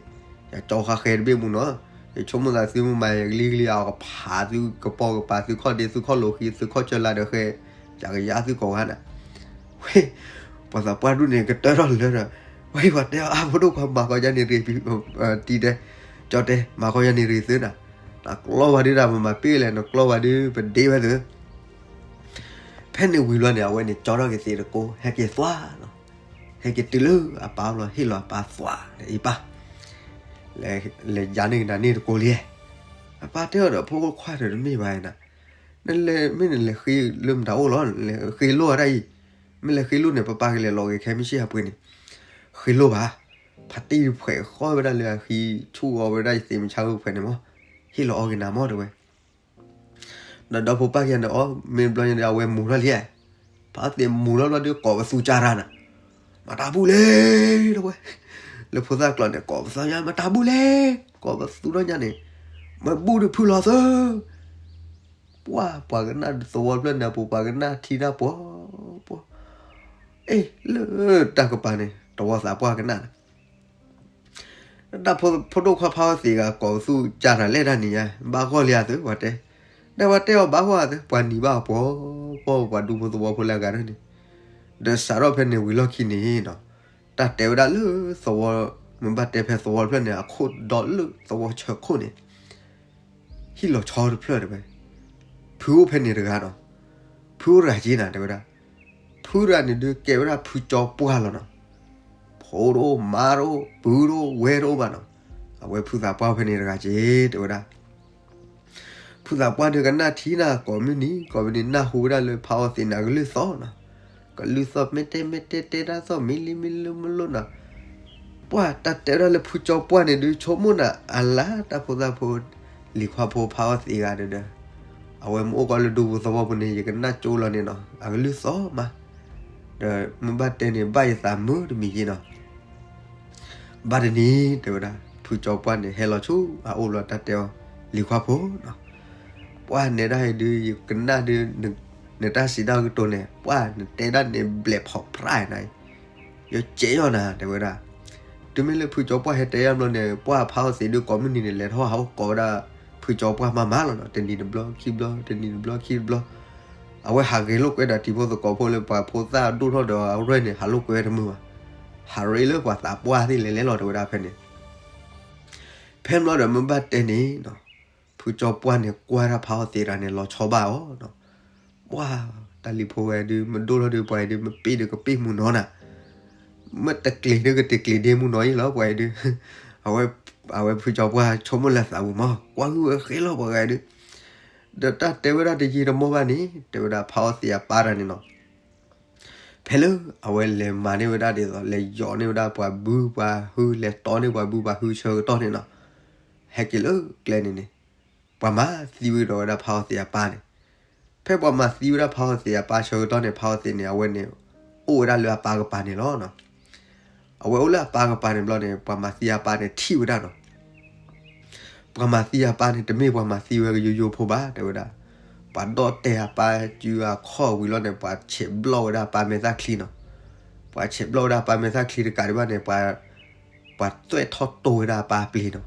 ၤ, ယကၠီဃါဃဲတဘ့ၣ်မူနီၤ, ယဆိကမိၣ်သးသုမ့ၢ်မၤယၤကလံကလံအကဖးသုကပီၤကပၤ သုခီၣ်ဒ့သုခီၣ်လိာ်ဃံ သုခီၣ်ကၢလါဒီးဃဲ, ယကယါသုကိးဂၤနၤ ဝဲ, ပှၤသးပှၢ်ဒူၣ်န့ၣ် ကတၢၢ်ထီၣ်လၢဒီး, ဝဲပှၤတဲအီၤအါ ဖိဒိၣ်ခွါ မၤဃီယါန့ၣ်ရ့ၣ်, တံၤတဲ, ကၠီတဲ, မၤဃီယါန့ၣ်ရ့ၣ်သုနၤ, နကျီဝဲဒုးဒီး ပမၤပ့ၢ်လဲၣ် နကျီဝဲဒုး ပဒ့ဝဲသု ဖဲန့ၣ်ဝံၤဘျီန့ၣ် အဝဲန့ၣ်ကၠီထီၣ်က့ၤသံးတကိး ဟဲက့ၤသွါလီၤ, ဟဲက့ၤတုၤလၢအပၢ်လီၤ ဟ့ၣ်လီၤအပၢ်သွါဒီး အံၤပၢ်, လဲၤယါန့ၢ်ကနၤန့ၢ်တကိးလံ, အပၢ်တဲအီၤဒီး ဖိခွါဒီးတမ့ၢ်ဘၣ်နၤ, နလဲၤမ့ၢ်နလဲၤဃ့လၢမတၤအိၣ်လီၤ လဲၤဃ့လိၣ်အတၢ်အံၤ, မ့ၢ်လဲၤဃ့လိၣ်န့ၣ် ပပၢ်ကလဲၤလီၤက့ၤခဲမုၢ်ဆ့ၣ်အပှ့ၤန့ၣ်, ဃ့လိၣ်ဘၣ်, ဖါတံၢ်ဖှဲးဃီဝဲဒၣ်လၢအဃံဆူၣ်အီၤဝဲဒၣ်ယသံးမုၢ်ဆါဖိဖှဲးန့ၣ်မး, ဟ့ၣ်လီၤအီၣ်က့ၤနၤမးတဲဝဲ ဒီးဒီဖိပၢ်ခံဂၤန့ၣ်အီၣ် မ့ၢ်ဘျီညါဒီး အဝဲမူၤထီၣ်လံ, ဖးအီၣ်သံးမူၤထီၣ်ဘျီဒီး ကိးပသူကၢ်တၢ်နၤ, မၤတၢ်ဘူၣ်လဲၣ် တဲဝဲ, လၢဖိသၣ်ကျိာ်န့ၣ် ကိးပသူညါ မၤတၢ်ဘူၣ်လဲၣ်, ကိးပသူထီၣ်ညါန့ၣ်, မၤဘူၣ်ဒီးဖုလီၤသၢ ပှၢ်ပှၤကနၣ်သဝီဖျၢၣ်န့ၣ် ပှၤကနၣ်ထံတၢ်ပှီၤပှီၤ, အ့ၣ် လၢတၢ်ကပၤန့ၣ် တဝီသးပှၢ်ကနၣ် တၢ်ဖိဒိၣ်ခွါဖးအီၣ်သံးဂၤ ကိးပသူကၢ်တၢ်လဲၣ်တၢ်နံၤညါ ဘၣ်ဂီၢ်လံဧါသု ပှၤတဲ, ဒီးပှၤတဲအီၤဘၣ်ဂီၢ်ဧါသု ပှၤနံၤဘၣ်အပှီၤပှီၤ ပှၤဒူဖိသဝီဖိလၢအဂၤန့ၣ်, ဒီးစးထီၣ်ဖဲန့ၣ်ဝံၤလီၢ်ခံန့ၣ်နီၤ, တၢ်တဲဝဲဒၣ်လၢသဝီ, မ့ၢ်ဘၣ်တဲဖဲသဝီတဖျၢၣ်န့ၣ် အခိၣ်ဒီလၢသဝီဆၢခိၣ်န့ၣ် ဟံၣ်လီၤဆီတဖျၢၣ်တဲဝဲ, ဖုအိၣ်ဖဲန့ၣ်တဂၤနီၤ, ဖုအိၣ်တဂၤက့နၤတဲဝဲဒၣ်, ဖုတဂၤန့ၣ်ဒုးကဲဝဲဒၣ်ဖုကၠီပှၢ်လီၤနီၤ, ဖိတအိၣ် မါတအိၣ် ပုၢ်တအိၣ် ဝဲၢ်တအိၣ်ဘၣ်နီၤ, အဝဲဖုသးပှၢ်ဖဲန့ၣ်တဂၤက့တဲဝဲဒၣ် ဖုသးပှၢ်ဒုးကနၣ်ထံနၤကိးမုၢ်နံၤ ကိးမုၢ်နံၤ နၢ်ဟူဝဲဒၣ်လၢဖးအီၣ်သံးန့ၣ် အကလုၢ်သီၣ်နီၤ, ကလုၢ်သီၣ်မ့ၢ်တဲမ့ၢ်တဲတဲတၢ်သီၣ်မံလံမံလၢမလိၣ်နီၤ, ပှၢ်တၢ်တဲဝဲဒၣ်လၢဖုကၠီပှၢ်န့ၣ်ဒုး ဆိကမိၣ်နၤအလါတၢ်ဖိသၣ်ဖိ, လံၤခွါဖိဖးအီၣ်သံးဂၤဒီး, အဝဲမ့ၢ်အိၣ်ကီးလၢဒူဖိသဝီဖိန့ၣ် ယကနၣ်ကၠိလီၤန့ၣ်နီၤ, အကလုၢ်သီၣ်မး, ဒီးမ့ၢ်ဘၣ်တဲန့ၣ် ဘၣ်ယသးမုာ်တမံၤယ့နီၤ ဘၣ်တနံၤ တဲဝဲဒၣ် ဖုကၠီပှၢ်န့ၣ် ဟဲလီၤဆူအအိၣ်ဘျီတၢ်တဲအီၤ, လံၤခွါဖိနီၤ, ပှၢ်နဲဒၣ်အံၤဒုး ယကနၣ်ဒုး, နတၢ်စံးတၢ်ကတိၤန့ၣ် ပှၢ်နတဲဒၣ်န့ၣ် ဘျဲးဖီးဖြးနၤ, ယကဲအီၤနၤ တဲဝဲဒၣ်. တုၤမ့ၢ်လၢဖုကၠီပှၢ်ဟဲတဲယါဘျီန့ၣ် ပှၢ်ဖးအီၣ်သံးဒုးကိးမုၢ်နံၤန့ၣ် လဲၤထီၣ်ဟးအိၣ်ကိးဝဲဒၣ် ဖုကၠီပှၢ်မးမးလီၤနီၤ, တနံၤတဘျီခံဘျီ တနံၤတဘျီခံဘျီ, အဝဲဟးဂဲၤလိာ်ကွဲဒီးတံၤဖိသကိးဖိလၢပှၤဖိသၣ်ဒိၣ်ထီၣ်ဒီးအရဲၣ်န့ၣ် ဟးလိာ်ကွဲတမုာ်ဘၣ်, ဟးရ့လၢပှၤသးပှၢ်သ့ၣ်လဲၤလဲၤလီၤ တဲဝဲဒၣ်ဖဲန့ၣ် ဖဲမ့ၢ်လီၤဒီးမ့ၢ်ဘၣ်တဲန့ၣ်နီၤ, ဖုကၠီပှၢ်န့ၣ် ကွၢ်တၢ်ဖးအီၣ်သံးတဂၤန့ၣ် လီၤဆီဘၣ်အီၤနီၤ, ပှၢ်တၢ်လံၤဖိဝဲဒုး မ့ၢ်ဒိၣ်ထီၣ်ဒုး ပှၤအံၤဒုး မ့ၢ်ပ့ၢ်ဒုးကပ့ၢ်မုၢ်နီၤနၤ, မ့ၢ်တကျ့ၤဒုးကတ့ၤကျ့ၤဒ့မုၢ်နီၤအံၤလီၤ ပှၤအံၤဒုး, အဝဲဖုကၠီပှၢ်ဆိကမိၣ်လၢသးပူၤမး ကွၢ်ဟုၣ်ဝဲဃဲလီၤပှၤဂၤဒုး, ဒီးတၢ်တဲဝဲဒၣ်တယံာ်တမီၢ်ဘၣ်န့ၣ် တဲဝဲဒၣ်ဖးအီၣ်သံးအပၢ်တဂၤန့ၣ်နီၤ ဖဲလၢအဝဲလဲၤမၤန့ၢ်ဝဲဒၣ်ဒ်သိး လဲၤယီၤန့ၢ်ဝဲဒၣ်ပှၤဘုပှၤဟု လဲၤတီန့ၢ်ပှၤဘုပှၤဟုဆၢကတီၢ်န့ၣ်နီၤ, ဟဲက့ၤလၢကျဲန့ၣ်န့ၣ်, ပှၤမၤသံဝဲဒီးဝဲဒၣ်ဖးအီၣ်သံးအပၢ်န့ၣ်, ဖဲပှၤမၤသံဝဲဒၣ်ဖးအီၣ်သံးအပၢ်ဆၢကတီၢ်န့ၣ် ဖးအီၣ်သံးန့ၣ် အဝဲန့ၣ် အိၣ်ဝဲဒၣ်လၢအပၢ်ကပၤန့ၣ်လီၤနီၤ. အဝဲအိၣ်လၢအပၢ်ကပၤန့ၣ်ဘျီန့ၣ် ပှၤမၤသံအပၢ်န့ၣ်ထံၣ်ဝဲဒၣ်နီၤ ပှၤမၤသံအပၢ်န့ၣ် တမ့ၢ်ပှၤမၤသံဝဲကယိယိဖိဘၣ် တဲဝဲဒၣ်, ပှၤဒီၣ်တဲာ်အပၢ်စုအခီၣ်ဝံၤလီၤန့ၣ် ပှၤဆဲးဘျီၣ်ဝဲဒၣ်အပၢ်မဲာ်သၣ်ချံနီၤ, ပှၤဆဲးဘျီၣ်ဝဲဒၣ်အပၢ်မဲာ်သၣ်ချံတကးဒံးဘၣ်န့ၣ် ပှၤ, ပှၤသွဲၣ်ထီၣ်တိၢ်ဝဲဒၣ်အပၢ်အပျ့ၤနီၤ,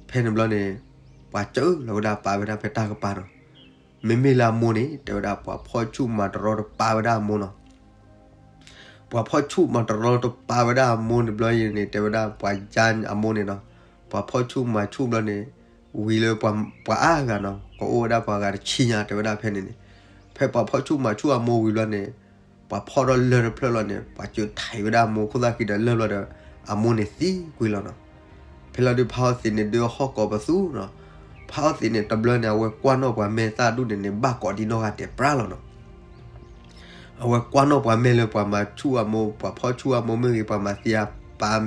ဖဲန့ၣ်ဘျီန့ၣ်, ပှၤစၢလီၤဝဲဒၣ်အပၢ်ဝဲဒၣ်ဖဲတၢ်ကပၤနီၤ, မ့မ့ၢ်လၢအမိၢ်န့ၣ် တဲဝဲဒၣ် ပှၤဖီၣ်ဆူၣ်မၤတရီတပါဝဲဒၣ်အမိၢ်နီၤ ပှၤဖီၣ်ဆူၣ်မၤတရီတပါဝဲဒၣ်အမိၢ်န့ၣ်ဘျီအံၤန့ၣ် တဲဝဲဒၣ်ပှၤယါအမိၢ်န့ၣ်နီၤ, ပှၤဖီၣ်ဆူၣ်မၤဆူၣ်ဘျီန့ၣ်, ဝံၤလၢပှၤ, ပှၤအါဂၤနီၤ ကအိၣ်ဝဲဒၣ်ပှၤဂၤတဆံညါ တဲဝဲဒၣ်ဖဲန့ၣ်န့ၣ်, ဖဲပှၤဖီၣ်ဆူၣ်မၤဆူၣ်အမိၢ်ဝံၤဘျီန့ၣ်, ပှၤဖီၣ်ထီၣ်လၢၢ်တဖျၢၣ်လီၤန့ၣ် ပှၤစၢထံးဝဲဒၣ်အမိၢ်ခိၣ်သၣ်ခံဒီးလၢၢ်ဘျီဒီး, အမိၢ်န့ၣ်သံကွံာ်လီၤနီၤ. ဖဲလီၤဒုးဖးအီၣ်သံးန့ၣ်ဒုးဟီၣ်ကိးပသူနီၤ, ဖးအီၣ်သံးန့ၣ် တဘျီန့ၣ် အဝဲကွၢ်နီၣ်ပှၤမဲာ်သၣ်ဒူၣ်န့ၣ်န့ၣ် ဘၣ်ကိးဒံနီၢ်ဂၤဒဲးပြါလီၤနီၤ. အဝဲကွၢ်နီၣ်ပှၤမဲာ်လၢပှၤမၤဆူၣ်အမိၢ် ပှၤဖီၣ်ဆူၣ်အမိၢ်မ့ၢ်ဂ့ၤ ပှၤမၤသံအပၢ်,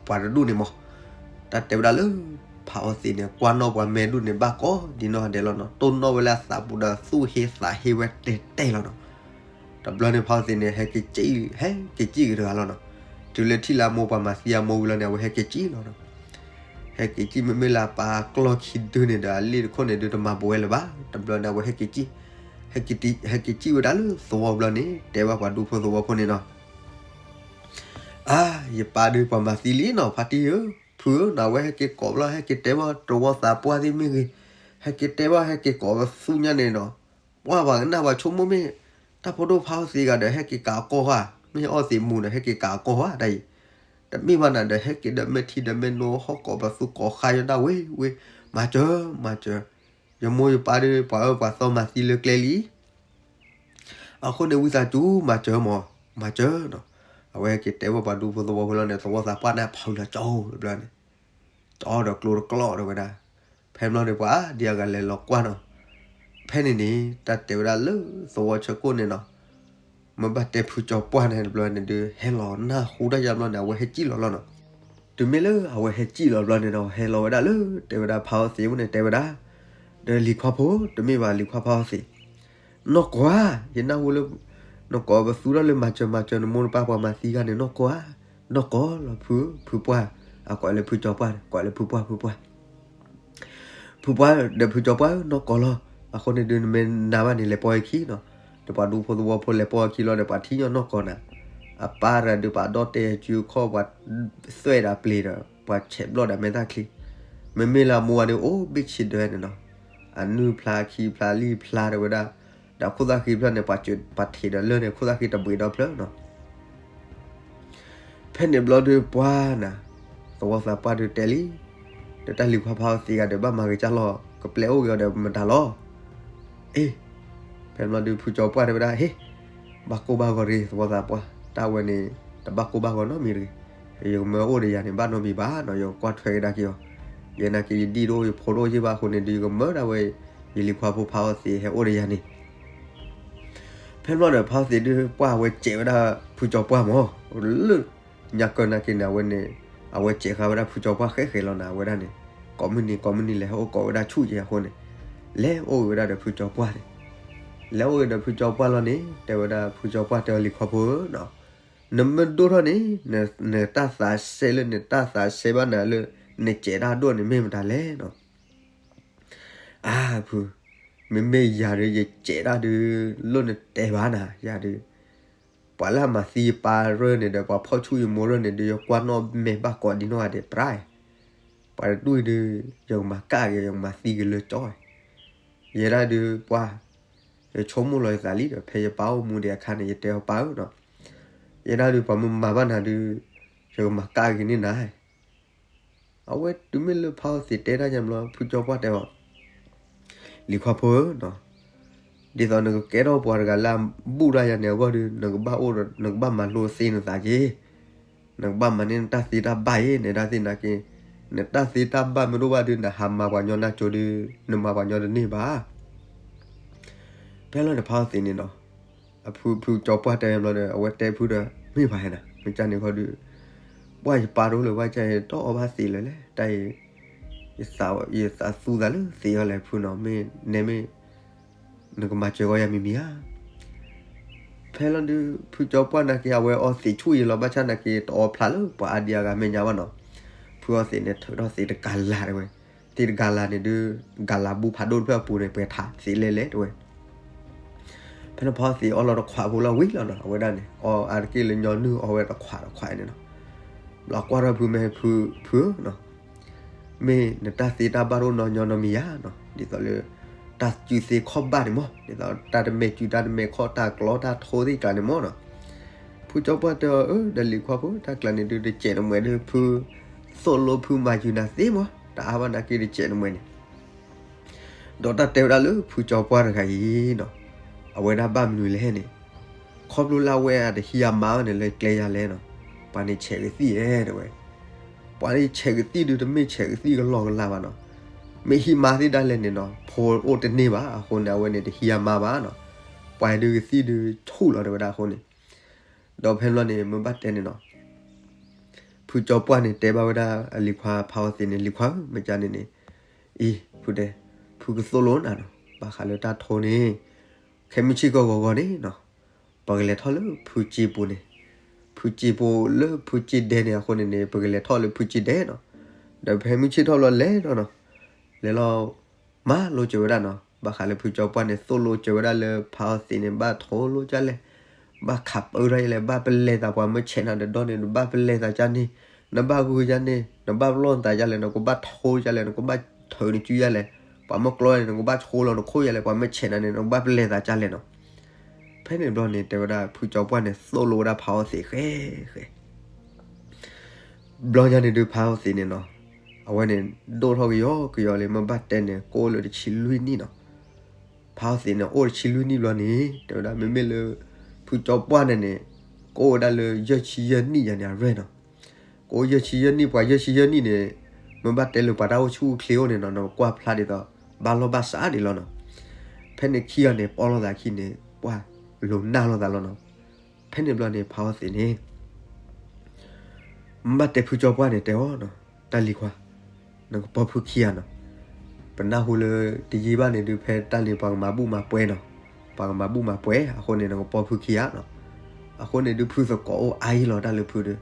ပှၤတဒူၣ်န့ၣ်မး, တၢ်တဲဝဲဒၣ်လၢ, ဖးအီၣ်သံးန့ၣ် ကွၢ်နီၣ်ပှၤမဲာ်ဒူၣ်န့ၣ် ဘၣ်ကိးဒံနီၢ်ဂၤဒဲးလီၤနီၤ တိၢ်နီၣ်ဝဲလၢအသးပူၤဒီးသူၣ်ဟ့သးဟ့ဝဲတဲတဲလီၤနီၤ. တဘျီန့ၣ်ဖးအီၣ်သံးန့ၣ် ဟဲက့ၤစံၣ်, ဟဲက့ၤစံၣ်က့ၤတဂၤလီၤနီၤ. တုၤလၢထံၣ်လၢအမိၢ်ပှၤမၤသံအမိၢ်ဝံၤလီၤန့ၣ် အဝဲဟဲက့ၤစံၣ်လီၤနီၤ. ဟဲက့ၤစံၣ်မ့မ့ၢ်လၢအပၢ်ကျီၢ်ခံဒုန့ၣ်ဒီး အလ့ၣ်တခိၣ်န့ၣ်ဒုးတမၤဘှဲလၢၤဘၣ်. တဘျီန့ၣ် အဝဲဟဲက့ၤစံၣ်, ဟဲက့ၤစံၣ်ဝဲဒၣ်လၢသဝီဘျီန့ၣ် တဲဘၣ်ပှၤဒူဖိသဝီဖိန့ၣ်နီၤ. အါ, ယပၢ်ဒုးပှၤမၤသံလံနီၤ ဖါတံၢ်ဧၢ, ဖုဧၢနီၤ အဝဲဟဲက့ၤကိးဘျီ ဟဲက့ၤတဲဘၣ်တဝီသးပှၢ်သ့ၣ်မ့ၢ်ဂ့ၤ, ဟဲက့ၤတဲဘၣ် ဟဲက့ၤကိးပသူညါန့ၣ်နီၤ. ပှၤဘၣ်ကနၣ်ပှၤဆိကမိၣ်မ့ၢ်, တၢ်ဖိဒိၣ်ဖးအီၣ်သံးဂၤဒီး ဟဲက့ၤကးအကီၢ်ဧါ, မ့ၢ်အီၣ်သံးမူၤဒီး ဟဲက့ၤကးအကီၢ်ဧါ တၢ်အံၤ, တမ့ၢ်ဘၣ်နၤဒီး ဟဲက့ၤဒီးမဲာ်ထံဒီးမဲာ်နိ ဟီၣ်ကိးပသူကိးဃါယီၤဒၣ်ဝ့ဝ့, မၤစၢၤ, မၤစၢၤ, ယမိၢ်ယပၢ်ဒီး ပှၤအၢပှၤသီမၤသံလၢကျဲလံ အဃိန့ၣ် ဝံသးစူၤ မၤစၢၤမး, မၤစၢၤနီၤ. အဝဲဟဲက့ၤတဲဘၣ်ပှၤဒူဖိသဝီဖိလီၤန့ၣ် သဝီသးပှၢ်န့ၣ်ဖးလၢကၠီလၢဘျီန့ၣ်, ကၠီဒီးကျိတကျီၢ်ဒီးဝဲဒၣ်. ဖဲမ့ၢ်လီၤန့ၣ် ပှၤအါဒံအဂၤလဲၤလီၤကွၢ်နီၤ. ဖဲန့ၣ်န့ၣ် တၢ်တဲဝဲဒၣ်လၢသဝီဆၢကိၣ်န့ၣ်နီၤ, မ့ၢ်ဘၣ်တဲဖုကၠီပှၢ်န့ၣ်တဘျီန့ၣ်ဒုး ဟဲလီၤနၢ်ဟူတၢ်ယါဘျီန့ၣ် အဝဲဟဲစံၣ်လီၤလီၤနီၤ. တုၤမ့ၢ်လၢအဝဲဟဲစံၣ်လီၤဘျီန့ၣ်ဒီး ဟဲလီၤဝဲဒၣ်လၢ တဲဝဲဒၣ်ဖးအီၣ်သံးအအိၣ်န့ၣ် တဲဝဲဒၣ်, ဒီးလံၤခွါဖိ တမ့ၢ်ဘၣ်လံၤခွါဖးအီၣ်သံး, နီၢ်ကီၢ်ဧါ, ယနၢ်ဟူလၢ နကိးပသူထီၣ်လၢမၤစၢၤမၤစၢၤနမိၢ်နပၢ်ပှၤမၤသံဂၤန့ၣ် နီၢ်ကီၢ်ဧါ, နီၢ်ကီၢ်လီၤဖု, ဖုပှၢ်, အကိးလၢဖုကၠီပှၢ်, ကိးလၢဖုပှၢ် ဖုပှၢ် ဖုပှၢ်ဒီးဖုကၠီပှၢ်ဧၢ နီၢ်ကီၢ်လီၤ. အဃိန့ၣ်ဒုး နမ့ၢ်နၤဘၣ်န့ၣ် လဲၤပိာ်အခံနီၤ. ဒီးပှၤဒူဖိသဝီဖိလဲၤပိာ်အခံလီၤဒီး ပှၤထံၣ်ညီနီၢ်ကီၢ်နၤ. အပၢ်တဂၤဒုး ပှၤဒီၣ်တဲာ်စုခီၣ် ပှၤသွဲၣ်ဒီးပျ့ၤဒီး ပှၤဆဲးဘျီၣ်ဒီးမဲာ်သၣ်ချံ. မ့မ့ၢ်လၢအမိၢ်ဝဲဒုး အိၣ်ဘ့ၣ်ဆံးဒၢန့ၣ်နီၤ. အနုၢ်ဖျါခံဖျါလံၣ်ဖျါတဲဝဲဒၣ်. ဒီးခိၣ်သၣ်ဃံဖျၢၣ်န့ၣ် ပှၤစၢၤပှၤထံးဒီးလၢၢ်န့ၣ် ခိၣ်သၣ်ဃံတဘှံးဒီဖျၢၣ်နီၤ. ဖဲန့ၣ်ဘျီဒုးပှၢ်နၤ, သဝီသးပှၢ်ဒုးတဲလံ, ဒီးတၢ်လံၤခွါဖးအီၣ်သံးဂၤဒီး ဘၣ်မၤဂ့ၤကၢ်လီၤ, ကပျဲအိၣ်က့ၤအီၤဒီးမတၤလီၤ. အ့, ဖဲန့ၣ်ဘျီဒုးဖုကၠီပှၢ်တဲဝဲဒၣ်, ဟ့ၣ်, ဘၣ်ကိၢ်ဘၣ်ဂီၤတဂ့ၤ သဝီသးပှၢ်, တၢ်ဝဲန့ၣ် တဘၣ်ကိၢ်ဘၣ်ဂီၤနီတမံၤတဂ့ၤ. ယကမၢအိၣ်ဒီးယၤန့ၣ် ဘၣ်နီတမံၤဘၣ်နီၤ, ယကကွၢ်ထွဲကဒါက့ၤအီၤ. ယဲနာ်က့ၤယဒံၣ်တအိၣ်ယဖိတအိၣ်ယ့ၢ်ဘၣ်အဃိန့ၣ်ဒုး ယကမၢဒၣ်ဝဲ ယလံၤခွါဖိဖးအီၣ်သံးဟဲအိၣ်ဒီးယၤန့ၣ်. ဖဲဘျီဒီးဖါအီသံးဒုး ပှၢ်အဝဲစဲးဝဲဒၣ်ဖုကၠီပှၢ်မး, လၢညါကၢၢ်နာ်က့န့ၣ် အဝဲန့ၣ် အဝဲစဲးဃာ်ဝဲဒၣ်ဖုကၠီပှၢ်ဃဲဃဲလီၤနၤ အဝဲဒၣ်န့ၣ်, ကိးမုၢ်နံၤကိးမုၢ်နံၤ လဲၤဟဲအိၣ်ကိးဝဲဒၣ်ဆူၣ်က့ၤအဃိန့ၣ်, လဲၤအိၣ်ဂ့ၤဝဲဒၣ်ဒီးဖုကၠီပှၢ်န့ၣ်, လဲၤအိၣ်ဂ့ၤဒီးဖုကၠီပှၢ်လီၤန့ၣ် တဲဝဲဒၣ်ဖုကၠီပှၢ်တဲအီၤ လံၤခွါဖိဧၢနီၤ, နမ့ၢ်ဒိၣ်ထီၣ်န့ၣ် နတၢ်သးစဲလၢ နတၢ်သးစဲဘၣ်နၤလၢ နစဲးတၢ်ဒိၣ်န့ၣ် မ့ၢ်မတၤလဲၣ်နီၤ. အါဖု, မ့မ့ၢ်ယၤဒီး ယစဲးတၢ်ဒုး လိၣ်နတဲဘၣ်နၤ ယၤဒုး, ပှၤလၢအမၤသံယပၢ်ရၢၢ်န့ၣ်ဒီး ပှၤဖီၣ်ဆူၣ်ယမိၢ်ရၢၢ်န့ၣ်ဒီး ယကွၢ်နီၣ်မဲာ်ဘၣ်ကိးဒံနီၢ်ဂၤဒဲးပြါ, ပှၤတဒူၣ်အံၤဒုး ယကမၤကၣ်က့ၤ ယကမၤသံက့ၤလၢကၠီ, ယဲဒၣ်ဒုးပှၢ်, ယဆိကမိၣ်လီၤယသးလံဒီး ဖဲယပၢ်အိၣ်မူဒံးအခါန့ၣ် ယတဲအီၤပၢ်ဧၢနီၤ, ယဲဒၣ်ဒုးပှၤမ့ၢ်မၤဘၣ်နၤဒုး ယကမၤကၣ်က့ၤန့ၢ်နၤ အဝဲတုၤမ့ၢ်လၢဖါအီသံးတဲတၢ်ယါဘျီ ဖုကၠီပှၢ်တဲအီၤ, လံၤခွါဖိဧၢနီၤ, ဒ်သိးနကကဲထီၣ်ပှၤတဂၤလၢအဘူၣ်တၢ်ယါန့ၣ်အဂီၢ်ဒီး နကဘၣ်အိၣ်ဒီး နကဘၣ်မၤလိသ့နသးက့ၤ, နကဘၣ်မၤန့ၢ်နတၢ်သ့တၢ်ဘၣ်အံၤ နတၢ်သ့နာ်က့, နတၢ်သ့တၢ်ဘၣ်မ့ၢ်တအိၣ်ဘၣ်ဒီး နဟးမၤပှၤညီနၢ်ကၠိဒီး နမၤပှၤညီတန့ၢ်ဘၣ် ဖဲလီၤန့ၣ်ဖါအီသံးန့ၣ်နီၤ, အဖုဖုကၠီပှၢ်တဲဘျီဒီး အဝဲတဲဖုဒီး မ့ၢ်ဘၣ်ဟဲနၤ မ့ၢ်ကၢ်န့ၣ်ခီဒီး, ပှၢ်ယပၢ်တအိၣ်လၢၤဘၣ်ကၢ်အံၤ တအီၣ်ဘၣ်သံးလၢၤလဲၣ်, တၢ်အံၤ ယသးသူသးလၢသံးအီၤလဲၣ် ဖုနီၤ မ့ၢ်နဲမ့ၢ် နကမၤစၢၤဂီၢ်ယၤမံၤမံၤဧါ. ဖဲလီၤဒုး ဖုကၠီပှၢ်နာ်က့ အဝဲအီသံးဆူၣ်အံၤလီၤ ဘၣ်ဆၣ်နာ်က့ တအီဖျါလၢပှၤအါဒံအါဂၤမဲာ်ညါဘၣ်နီၤ, ဖုအီသံးန့ၣ် ထုးထီၣ်သံးတကၤလၤတဲဝဲ, သံးတကၤလၤန့ၣ်ဒုး ကၤလၤဘူဖးဒိၣ်တဖျၢၣ်အပူၤန့ၣ် ပှဲၤထးသံးလဲၣ်လဲၣ်တဲဝဲ ဖဲန့ၣ်ဖါအီသံးအီလီၤတခွးဖိလီၤဝံၤလီၤနီၤ အဝဲဒၣ်န့ၣ် အီအါတက့ၢ်လၢညီနုၢ်အီဝဲတခွးတခွးန့ၣ်နီၤ, ဘျီကွၢ်ထီၣ်ဖုမ့ၢ်ဖု ဖုဧၢနီၤ, မ့ၢ်နတၢ်သ့တၢ်ဘၣ်တအိၣ်နီတညီနီတမံၤဧါနီၤ, ဒ်သိးလၢ တၢ်စုသ့ခီၣ်ဘၣ်န့ၣ်မး ဒ်သိးတၢ်တမဲာ်စုတၢ်တမဲာ်ခီၣ်တၢ်ကျီတၢ်ထိသ့ၣ်ကျါန့ၣ်မးနီၤ, ဖုကၠီပှၢ်တဲအီၤ အၢ ဒီးလံၤခွါဖိ တၢ်ကျါန့ၣ်ဒုး တစဲးတမှဲးဒီး ဖုသိၣ်လိဖုမၤယုၤနၤသ့မး တအါဘၣ်နာ်က့ တစဲးတမှဲးန့ၣ် ဒီးတၢ်တဲဝဲဒၣ်လၢဖုကၠီပှၢ်တဂၤအံၤနီၤ, အဝဲဒၣ်ဘၣ်မနုၤလဲၣ်န့ၣ်, ခီဖျိလၢအဝဲအတဟံးအမါဘၣ်န့ၣ် လၢကျဲယၤလဲၣ်နီၤ, ပှၤန့ၣ်ဆဲးကသံၣ်ဧဲတဲဝဲ, ပှၤန့ၣ်ဆဲးကသံၣ်ဒုး တမ့ၢ်ဆဲးကသံၣ်ကလီကလီဘၣ်နီၤ, မ့ၢ်ဟံးမါသ့ၣ်ဒၣ်လဲာ်န့ၣ်နီၤ ဖိအိၣ်တန့ၢ်ဘၣ် အဃိန့ၣ် အဝဲန့ၣ်တဟံးအမါဘၣ်နီၤ, ပှၤဒုးကသံၣ်ဒုးဆူၣ်လီၤတဲဝဲဒၣ်အဃိန့ၣ်, ဒီးဖဲန့ၣ်ဘျီန့ၣ် မ့ၢ်ဘၣ်တဲန့ၣ်နီၤ ဖုကၠီပှၢ်န့ၣ် တဲဘၣ်ဝဲဒၣ်အလံၤခွါဖါအီသံးန့ၣ် လံၤခွါဧၢ မ့ၢ်ကၢ်န့ၣ်န့ၣ်, အံၤ ဖုတဲ, ဖုကသိၣ်လိနၤနီၤ ဘၣ်ဃးလၢတၢ်ထိန့ၣ်, ခဲမုၢ်ဆ့ၣ်ကီၢ်ဂီၤဂီၤန့ၣ်နီၤ, ပကလဲၤထီၣ်လၢဖုစ့ပူၤန့ၣ်, ဖုစ့ပူၤလၢဖုစ့ဒဲန့ၣ်အဃိန့ၣ်န့ၣ် ပကလဲၤထီၣ်လၢဖုစ့ဒဲနီၤ, ဒီးဖဲမုၢ်ဆ့ၣ်ထီၣ်ဘျီလဲၤလီၤနီၤ, လဲၤလီၤ မၤလိစၢၤဝဲဒၣ်နီၤ ဘၣ်ဃးလၢဖုကၠီပှၢ်န့ၣ် သိၣ်လိစၢၤဝဲဒၣ်လၢဖါအီသံးန့ၣ် ဘၣ်ထိလိကၢ်လဲၣ်, ဘၣ်ခးပၢထီၣ်ယလဲၣ်, ဘၣ်ပလဲၤသးပှၤမ့ၢ်ဆဲးနၤဒီးဒီန့ၣ် နဘၣ်ပလဲၤသးကၢ်န့ၣ်, နဘၣ်ဂုာ်ကၢ်န့ၣ်, နဘၣ်ပလီၢ်နသးကၢ်လဲၣ်, နကဘၣ်ထိကၢ်လဲၣ်, နကဘၣ်ထုးနစုယၢ်လဲၣ်, ပှၤမ့ၢ်ကျီန့ၣ် နကဘၣ်ဆိလီၤနခိၣ်ယၢ်လဲၣ်, ပှၤမ့ၢ်ဆဲးနၤန့ၣ် နကဘၣ်ပလဲၤသးကၢ်လဲၣ်နီၤ. ဖဲန့ၣ်ဘျီန့ၣ် တဲဝဲဒၣ်ဖုကၠီပှၢ်န့ၣ် သိၣ်လိဝဲဒၣ်ဖါအီသံးဃဲဃဲ ဘျီညါန့ၣ်ဒုးဖါအီသံးန့ၣ်နီၤ, အဝဲန့ၣ် ဒိၣ်ထီၣ်ကယီကယီလံ မ့ၢ်ဘၣ်တဲန့ၣ် ကအိၣ်လၢတဆံလွံၢ်နံၣ်နီၤ. ဖါအီသံးန့ၣ် အိၣ်တဆံလွံၢ်နံၣ်ဘျီန့ၣ် တဲဝဲဒၣ် မ့မ့ၢ်လၢ ဖုကၠီပှၢ်န့ၣ်န့ၣ် ကအိၣ်ဝဲဒၣ်လၢယဲၢ်ဆံယဲၢ်နံၣ်ယၤန့ၣ် အရဲၣ်နီၤ. ကအိၣ်ယဲၢ်ဆံယဲၢ်နံၣ် ပှၤယဲၢ်ဆံယဲၢ်နံၣ်န့ၣ် မ့ၢ်ဘၣ်တဲလၢပှၤတၢ်အိၣ်ဆူၣ်အိၣ်ချ့အိၣ်န့ၣ်နီၤ နကွၢ်ဖျါဒ်သိး ဘၣ်လီၢ်ဘၣ်စးဒံးလီၤနီၤ. ဖဲန့ၣ်ခံဂၤန့ၣ် ပီၢ်လိာ်သးခံန့ၣ် ပှၢ်လိာ်နၢ်လိာ်သးလီၤနီၤ. ဖဲန့ၣ်ဘျီန့ၣ် ဖါအီသံးန့ၣ် မ့ၢ်ဘၣ်တဲဖုကၠီပှၢ်န့ၣ် တဲအီၤနီၤ, တၢ်လံၤခွါ, နကပီၢ်ဖုခံဂၤနီၤ. ပနၢ်ဟူလၢတယံာ်ဘၣ်န့ၣ်ဒုး ဖဲတၢ်န့ၣ် ပှၤကမၤဘူၣ်မၤပှဲၤနီၤ. ပှၤကမၤဘူၣ်မၤပှဲၤ အဃိန့ၣ် နကပီၢ်ဖုခံဂၤနီၤ. အဃိန့ၣ်ဒုး ဖုသကိးအိၣ်အါယံၤလီၤတၢ်လၢဖုဒီး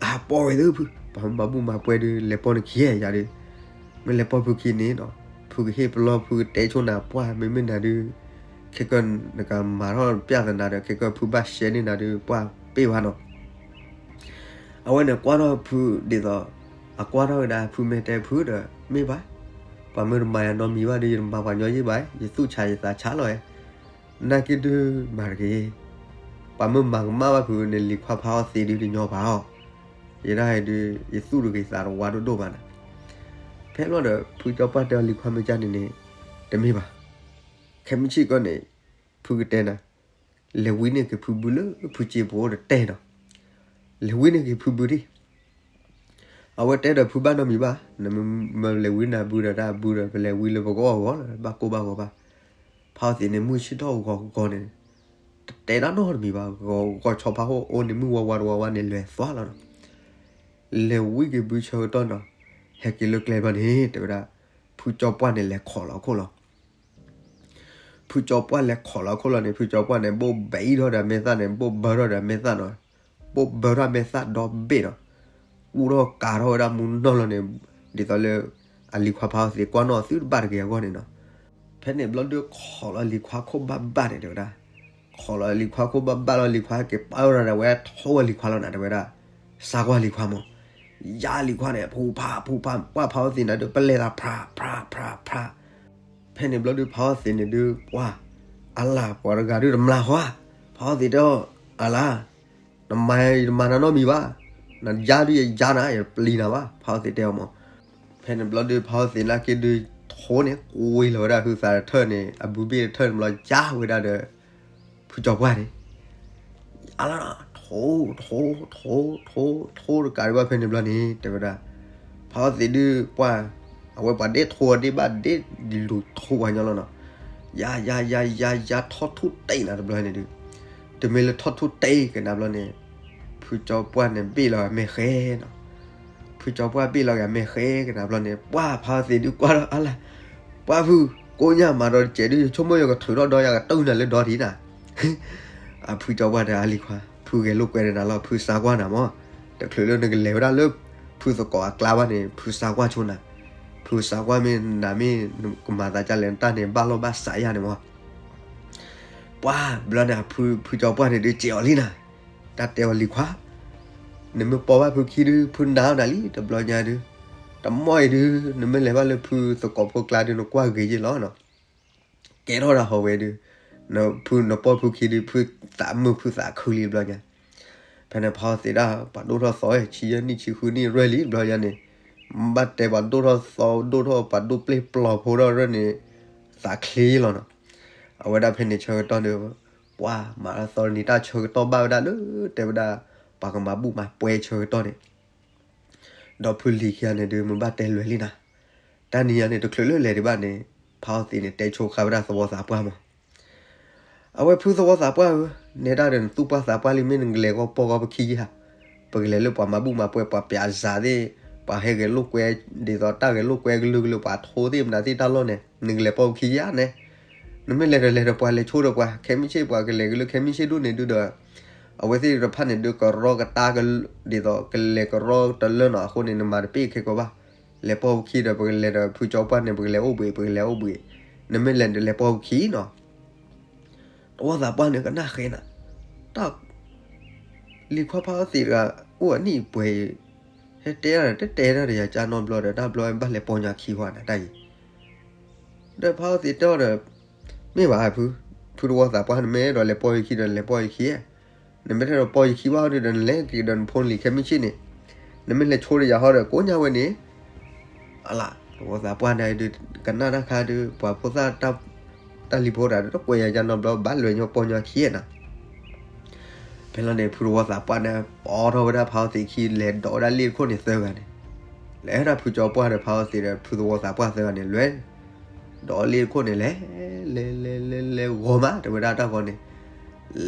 အပီၢ်ဝဲသုဖု, ပှၤမၤဘူၣ်မၤပှဲၤဒုး လဲၤပီၢ်နခံဂၤယၤဒီး မ့ၢ်လဲၤပီၢ်ဖုခံန့ၣ်နီၤ ဖုကဟ့ၣ်ပလီၢ် ဖုကတဲဆိနၤ ပှၢ်မ့မ့ၢ်နၤဒုး ခဲကၢ်နကမၤထီၣ်ပျၢ်သနာ်ဒီး ခဲကၢ်ဖုဘၣ်ရှဲန့ၢ်နၤဒုး ပှၢ်ပ့ၢ်ဘၣ်နီၤ. အဝဲန့ၣ်ကွၢ်ထီၣ်ဖုဒ်သိး အကွၢ်ထီၣ်ဝဲဒၣ်ဖုမ့ၢ်တဲဖုဒီး မ့ၢ်ဘၣ်, ပှၤမ့ၢ်တမၤယၤနီတမံၤဘၣ်ဒီး ယတမၤပှၤညီယ့ၢ်ဘၣ်, ယသူၣ်ဆးယသးဆးလီၤဧါ. နာ်က့ဒုးမၤတဂ့ၤ. ပှၤမ့ၢ်မၤကမၣ်ဘၣ်ဖုန့ၣ် လံၤခွါဖါအီသံးဒုးတညီဘၣ်အီၤ. ယဲဒၣ်ဒုး ယသူၣ်တဂ့ၤသးတဝါဒိၣ်ဒိၣ်ဘၣ်နၤ. ဖဲလီၤဒီးဖုကၠီပှၢ်တဲအီၤ လံၤခွါမ့ၢ်ကၢ်န့ၣ်န့ၣ် တမ့ၢ်ဘၣ်. ခဲမုၢ်ဆ့ၣ်ကီၢ်န့ၣ် ဖုကတဲနၤ လဲၤဝံန့ၢ်က့ၤဖုဘုလၢဖုစ့ပူၤအိၣ်ဒီးတဲနီၤ. လဲၤဝံန့ၢ်က့ၤဖုဘုဒံး. အဝဲတဲဒီးဖုဘၣ်နီတမံၤဘၣ်, နမ့ၢ်လဲၤဝံနၤဘုဒီးတၢ်ဘုဒီး ပလဲၤဝံလၢပကအီၣ်ဂီၤလီၤ ဘၣ်ကိၢ်ဘၣ်ဂီၤဘၣ်. ဖါအီသံးန့ၣ် မုၢ်ဆ့ၣ်ထီၣ်ဂီၤဂီၤန့ၣ် တတဲတၢ်နီတမံၤဘၣ်, ဂီၤဂီၤဆီဖါဟိၣ်အိၣ်န့ၣ် မုၢ်ဝါဝါတဝါဝါန့ၣ် လဲၤသွါလီၤနီၤ. လဲၤဝံၤက့ၤဘုဆၢကတီၢ်နီၤ, ဟဲက့ၤလၢကျဲဘျီန့ၣ် တဲဝဲဒၣ်, ဖုကၠီပှၢ်န့ၣ် လဲၤခိးလီၤအခိၣ်လီၤ. ဖုကၠီပှၢ်လဲၤခိးလီၤအခိၣ်လီၤန့ၣ် ဖုကၠီပှၢ်န့ၣ် ဘိၣ်ဘဲအံၤထီၣ်ဒီးမဲာ်သၣ်န့ၣ် ဘိၣ်ဘၢထီၣ်ဒီးမဲာ်သၣ်နီၤ, ဘိၣ်ဘၢထီၣ်မဲာ်သၣ်ဒီဘ့ၣ်နီၤ, ကူၣ်ထီၣ်ကၤထီၣ်ဝဲဒၣ်မူနီၢ်လီၤန့ၣ်, ဒ်သိးလၢ အလံၤခွါဖးအီသံးကွၢ်နီၣ်သုတဘၣ်တဂ့ၤအဂီၢ်န့ၣ်နီၤ. ဖဲန့ၣ်ဘျီဒုးခိးလီၤလံၤခွါခိၣ်ဘၣ်ဘၣ်န့ၣ် တဲဝဲဒၣ်, ခိးလီၤလံၤခွါခိၣ်ဘၣ်ဘၣ်လီၤ လံၤခွါက့ၤပာ်ဝဲဒၣ်ဒီး ဝဲထိဝဲလံၤခွါလီၤနၤ တဲဝဲဒၣ်, စါကွၢ်လံၤခွါမး, ယါလံၤခွါန့ၣ် ဖူဖးဖူဖး ကွၢ်ဖးအီသံးနၤဒုး ပလဲၤသးဖြးဖြး ဖြးဖြး ဖဲန့ၣ်ဘျီဒုး ဖးအီသံးန့ၣ်ဒုး ပှၢ်, အလၢ် ပှၤတဂၤဒုးတမျၢ်ဃီ, ဖးအီသံးတဲအီၤ, အလၢ်, နမၤယတမၤနၤနီတမံၤဘၣ်, နယါဒုးယယါနၤ ယပျံၤနၤဘၣ် ဖးအီသံးတဲအီၤမး. ဖဲန့ၣ်ဘျီဒုး ဖးအီသံးနာ်က့ဒုး ထိန့ၣ် ကွံာ်လီၤဝဲဒၣ်ဟုသးတထၢၣ်န့ၣ် အဘုဘ့ၣ်တထၢၣ်န့ၣ်ဘျီ ယါဝဲဒၣ်ဒီး ဖုကၠီပှၢ်န့ၣ် အလၢ ထိ ထိ ထိ ထိ ထိတကးဒံးဘၣ်ဖဲန့ၣ်ဘျီန့ၣ် တဲဝဲဒၣ်, ဖးအီသံးဒုးပှၢ်, အဝဲပှၤဒ့ထိအဒ့ဘၣ်ဒ့လူၤထိပှၤညီလီၤနီၤ, ယါယါယါယါယါထီၣ်ထူၣ်တ့ၢ်နၤတဘျီန့ၣ်ဒုး, တမ့ၢ်လၢထီၣ်ထူၣ်တ့ၢ်ကနၤဘျီန့ၣ်, ဖုကၠီပှၢ်န့ၣ်ဘ့ၣ်လီၤမဲာ်ဃဲနီၤ, ဖုကၠီပှၢ်ဘ့ၣ်လီၤဂၤမဲာ်ဃဲကနၤဘျီန့ၣ် ပှၢ်ဖးအီသံးဒုးကွၢ်ဒီးအလၢ်, ပှၢ်ဖု, ကိးညါမၤဒီးတစဲးဒုး ယဆိကမိၣ်ယကထုးထီၣ်ဒီးယကတုၤနၤလၢဒီထံၣ်နၤ အဖုကၠီပှၢ်ဒီးအလံၤခွါ ဖုဂဲၤလိာ်ကွဲဒီးနၤလီၤ ဖုစါကွၢ်နၤမး, တချုးလၢနကလဲၤဝဲဒၣ်လၢ ဖုသကိးအကျါဘၣ်န့ၣ် ဖုစါကွၢ်ဆိနၤ, ဖုစါကွၢ်မ့ၢ်နၤမ့ၢ် ကမၤသးဒ်လဲၣ်နတၢ်န့ၣ် ဘၣ်လီၢ်ဘၣ်စးယါန့ၣ်မး, ပှၢ်ဘျီန့ၣ် ဖုကၠီပှၢ်န့ၣ်ဒုးစဲးအီၤလံနၤ, တၢ်တဲအီၤလံၤခွါ နမ့ၢ်ပိာ်ဘၣ်ဖုခံဒုး ဖုနာ်အီၤနၤလံ တဘျီညါဒုး, တမီၢ်အံၤဒုး နမ့ၢ်လဲၤဘၣ်လၢဖုသကိးဖိကျါဒုး နကွၢ်ဂ့ၤယ့ၢ်လီၤနီၤ, ကဲထီၣ်ဒၣ်ဟီဝဲဒုး, ဖုနပိာ်ဖုခံဒုး ဖုသးမုာ်ဖုသးခုလံတဘျီညါ, ဖဲန့ၣ်ဖးအီသံးဒၣ် ပှၤဒိၣ်ထီၣ်သီ ဆံယဲၢ်နံၣ်ဆံဃုနံၣ်ရဲၣ်လံတဘျီညါန့ၣ်, ဘၣ်တဲပှၤဒိၣ်ထီၣ်သီ ဒိၣ်ထီၣ်ပှၤဒိၣ်ပျဲၢ်ပျီဖိထီၣ်ရဲၣ်န့ၣ်, သးချ့လီၤနီၤ, အဝဲဒၣ်ဖဲန့ၣ်ဆၢကတီၢ်န့ၣ်, ပှၢ်မၤလၢသီနံၤတၢ်ဆၢကတီၢ်ဘၣ်ဝဲဒၣ်လၢ တဲဝဲဒၣ်, ပှၤကမၤဘူၣ်မၤပှဲၤဆၢကတီၢ်န့ၣ်, ဒီးဖုလံၤခံဂၤန့ၣ်ဒုး မ့ၢ်ဘၣ်တဲလွဲၤလံနၤ, တၢ်နံၤညါန့ၣ် တချုးလၢလဲၤဒံးဘၣ်န့ၣ်, ဖးအီသံးန့ၣ် တဲဆိခါဝဲဒၣ်သဝီသးပှၢ်မး အဝဲဖုသဝီသးပှၢ်ဧၢ, နဲဒၣ်ဒီးနသူၣ်ပှၢ်သးပှၢ်လံ မ့ၢ်နကလဲၤဂီၢ်ပိာ်ဂီၢ်ပခံယါ, ပကလဲၤလၢပှၤမၤဘူၣ်မၤပှဲၤ ပှၤပျးစးသ့ၣ်, ပှၤဟဲဂဲၤလိာ်ကွဲ, ဒ်သိးတၢ်ဂဲၤလိာ်ကွဲကလုာ်ကလုာ် ပှၤထိသ့ၣ်မနုၤသ့ၣ်တၢ်လီၢ်န့ၣ် နကလဲၤပိာ်ပခံယါန့ၣ်, နမ့ၢ်လဲၤဒီးလဲၤဒီးပှၤလဲၤဆိဒီးပှၤ ခဲမုၢ်ဆ့ၣ်ပှၤကလဲၤက့ၤလၢခဲမုၢ်ဆ့ၣ်ဒိၣ်န့ၣ်ဒုးဒီး, အဝဲသ့ၣ်တဖၣ်န့ၣ်ဒုးကရီကတာ်, ဒ်သိးကလဲၤကရီတလၢနီၤ အဃိန့ၣ် နမၤတပ့ၢ်ခဲကိာ်ဘၣ် လဲၤပိာ်ပခံဒီး ပကလဲၤဒီးဖုကၠီပှၢ်န့ၣ် ပကလဲၤအိၣ်ဘှံး ပကလဲၤအိၣ်ဘှံး, နမ့ၢ်လဲၤဒီးလဲၤပိာ်ပခံနီၤ, သဝီသးပှၢ်န့ၣ် ကနၣ်ဃဲနၤ, တၢ်, လံၤခွါဖးအီသံးတဂၤ အိၣ်အနံၣ်ပှဲၤအံၤ, ဟဲတဲတၢ်ဒီး တတဲတၢ်ဒီးယၤကၢ်နီတဘျီဒီး တၢ်ဘျီဘၣ်လဲၤပိာ်ညါခံဃီနၤတၢ်အံၤ, ဒီးဖးအီသံးတဲအီၤဒီး, မ့ၢ်ဘၣ်ဖု, ဖုသဝီသးပှၢ် နမ့ၢ်အဲၣ်ဒိးလဲၤပိာ်ယခံဒီးလဲၤပိာ်ယခံ, နမ့ၢ်အဲၣ်ဒိးပိာ်ယခံဘၣ်ဒီး နလဲၤက့ၤဒီးနဖိနလံၤခဲမုၢ်ဆ့ၣ်န့ၣ်, နမ့ၢ်လဲၤဆိဒီးယၤဟီဒီး ကိးညါဝဲန့ၣ် အလၢ် သဝီသးပှၢ်န့ၣ်ဒုး ကနၣ်တၢ်ခါဒုး ပှၤဖိသၣ် တၢ်လံၤဖိတဂၤဒီး တကွဲးယၤကၢ်နီတဘျီ ဘၣ်လဲၤညီပိာ်ညီခံနၤ, ဖဲလီၤန့ၣ် ဖုသဝီသးပှၢ်န့ၣ် ပိာ်ထီၣ်ဝဲဒၣ်ဖးအီသံးခံ လဲၤဒိးဝဲဒၣ်လ့ၣ်တခိၣ်န့ၣ်သၢဂၤန့ၣ်, လဲၤဝဲဒၣ်ဖုကၠီပှၢ်ဒီးဖးအီသံးဒီး ဖုသဝီသးပှၢ်သၢဂၤန့ၣ် လဲၤ ဒီးလ့ၣ်တခိၣ်န့ၣ် လဲၤ လဲၤ လဲၤ လဲၤ လဲၤဂီၤမး တဲဝဲဒၣ်တၢ်ဂီၤန့ၣ်,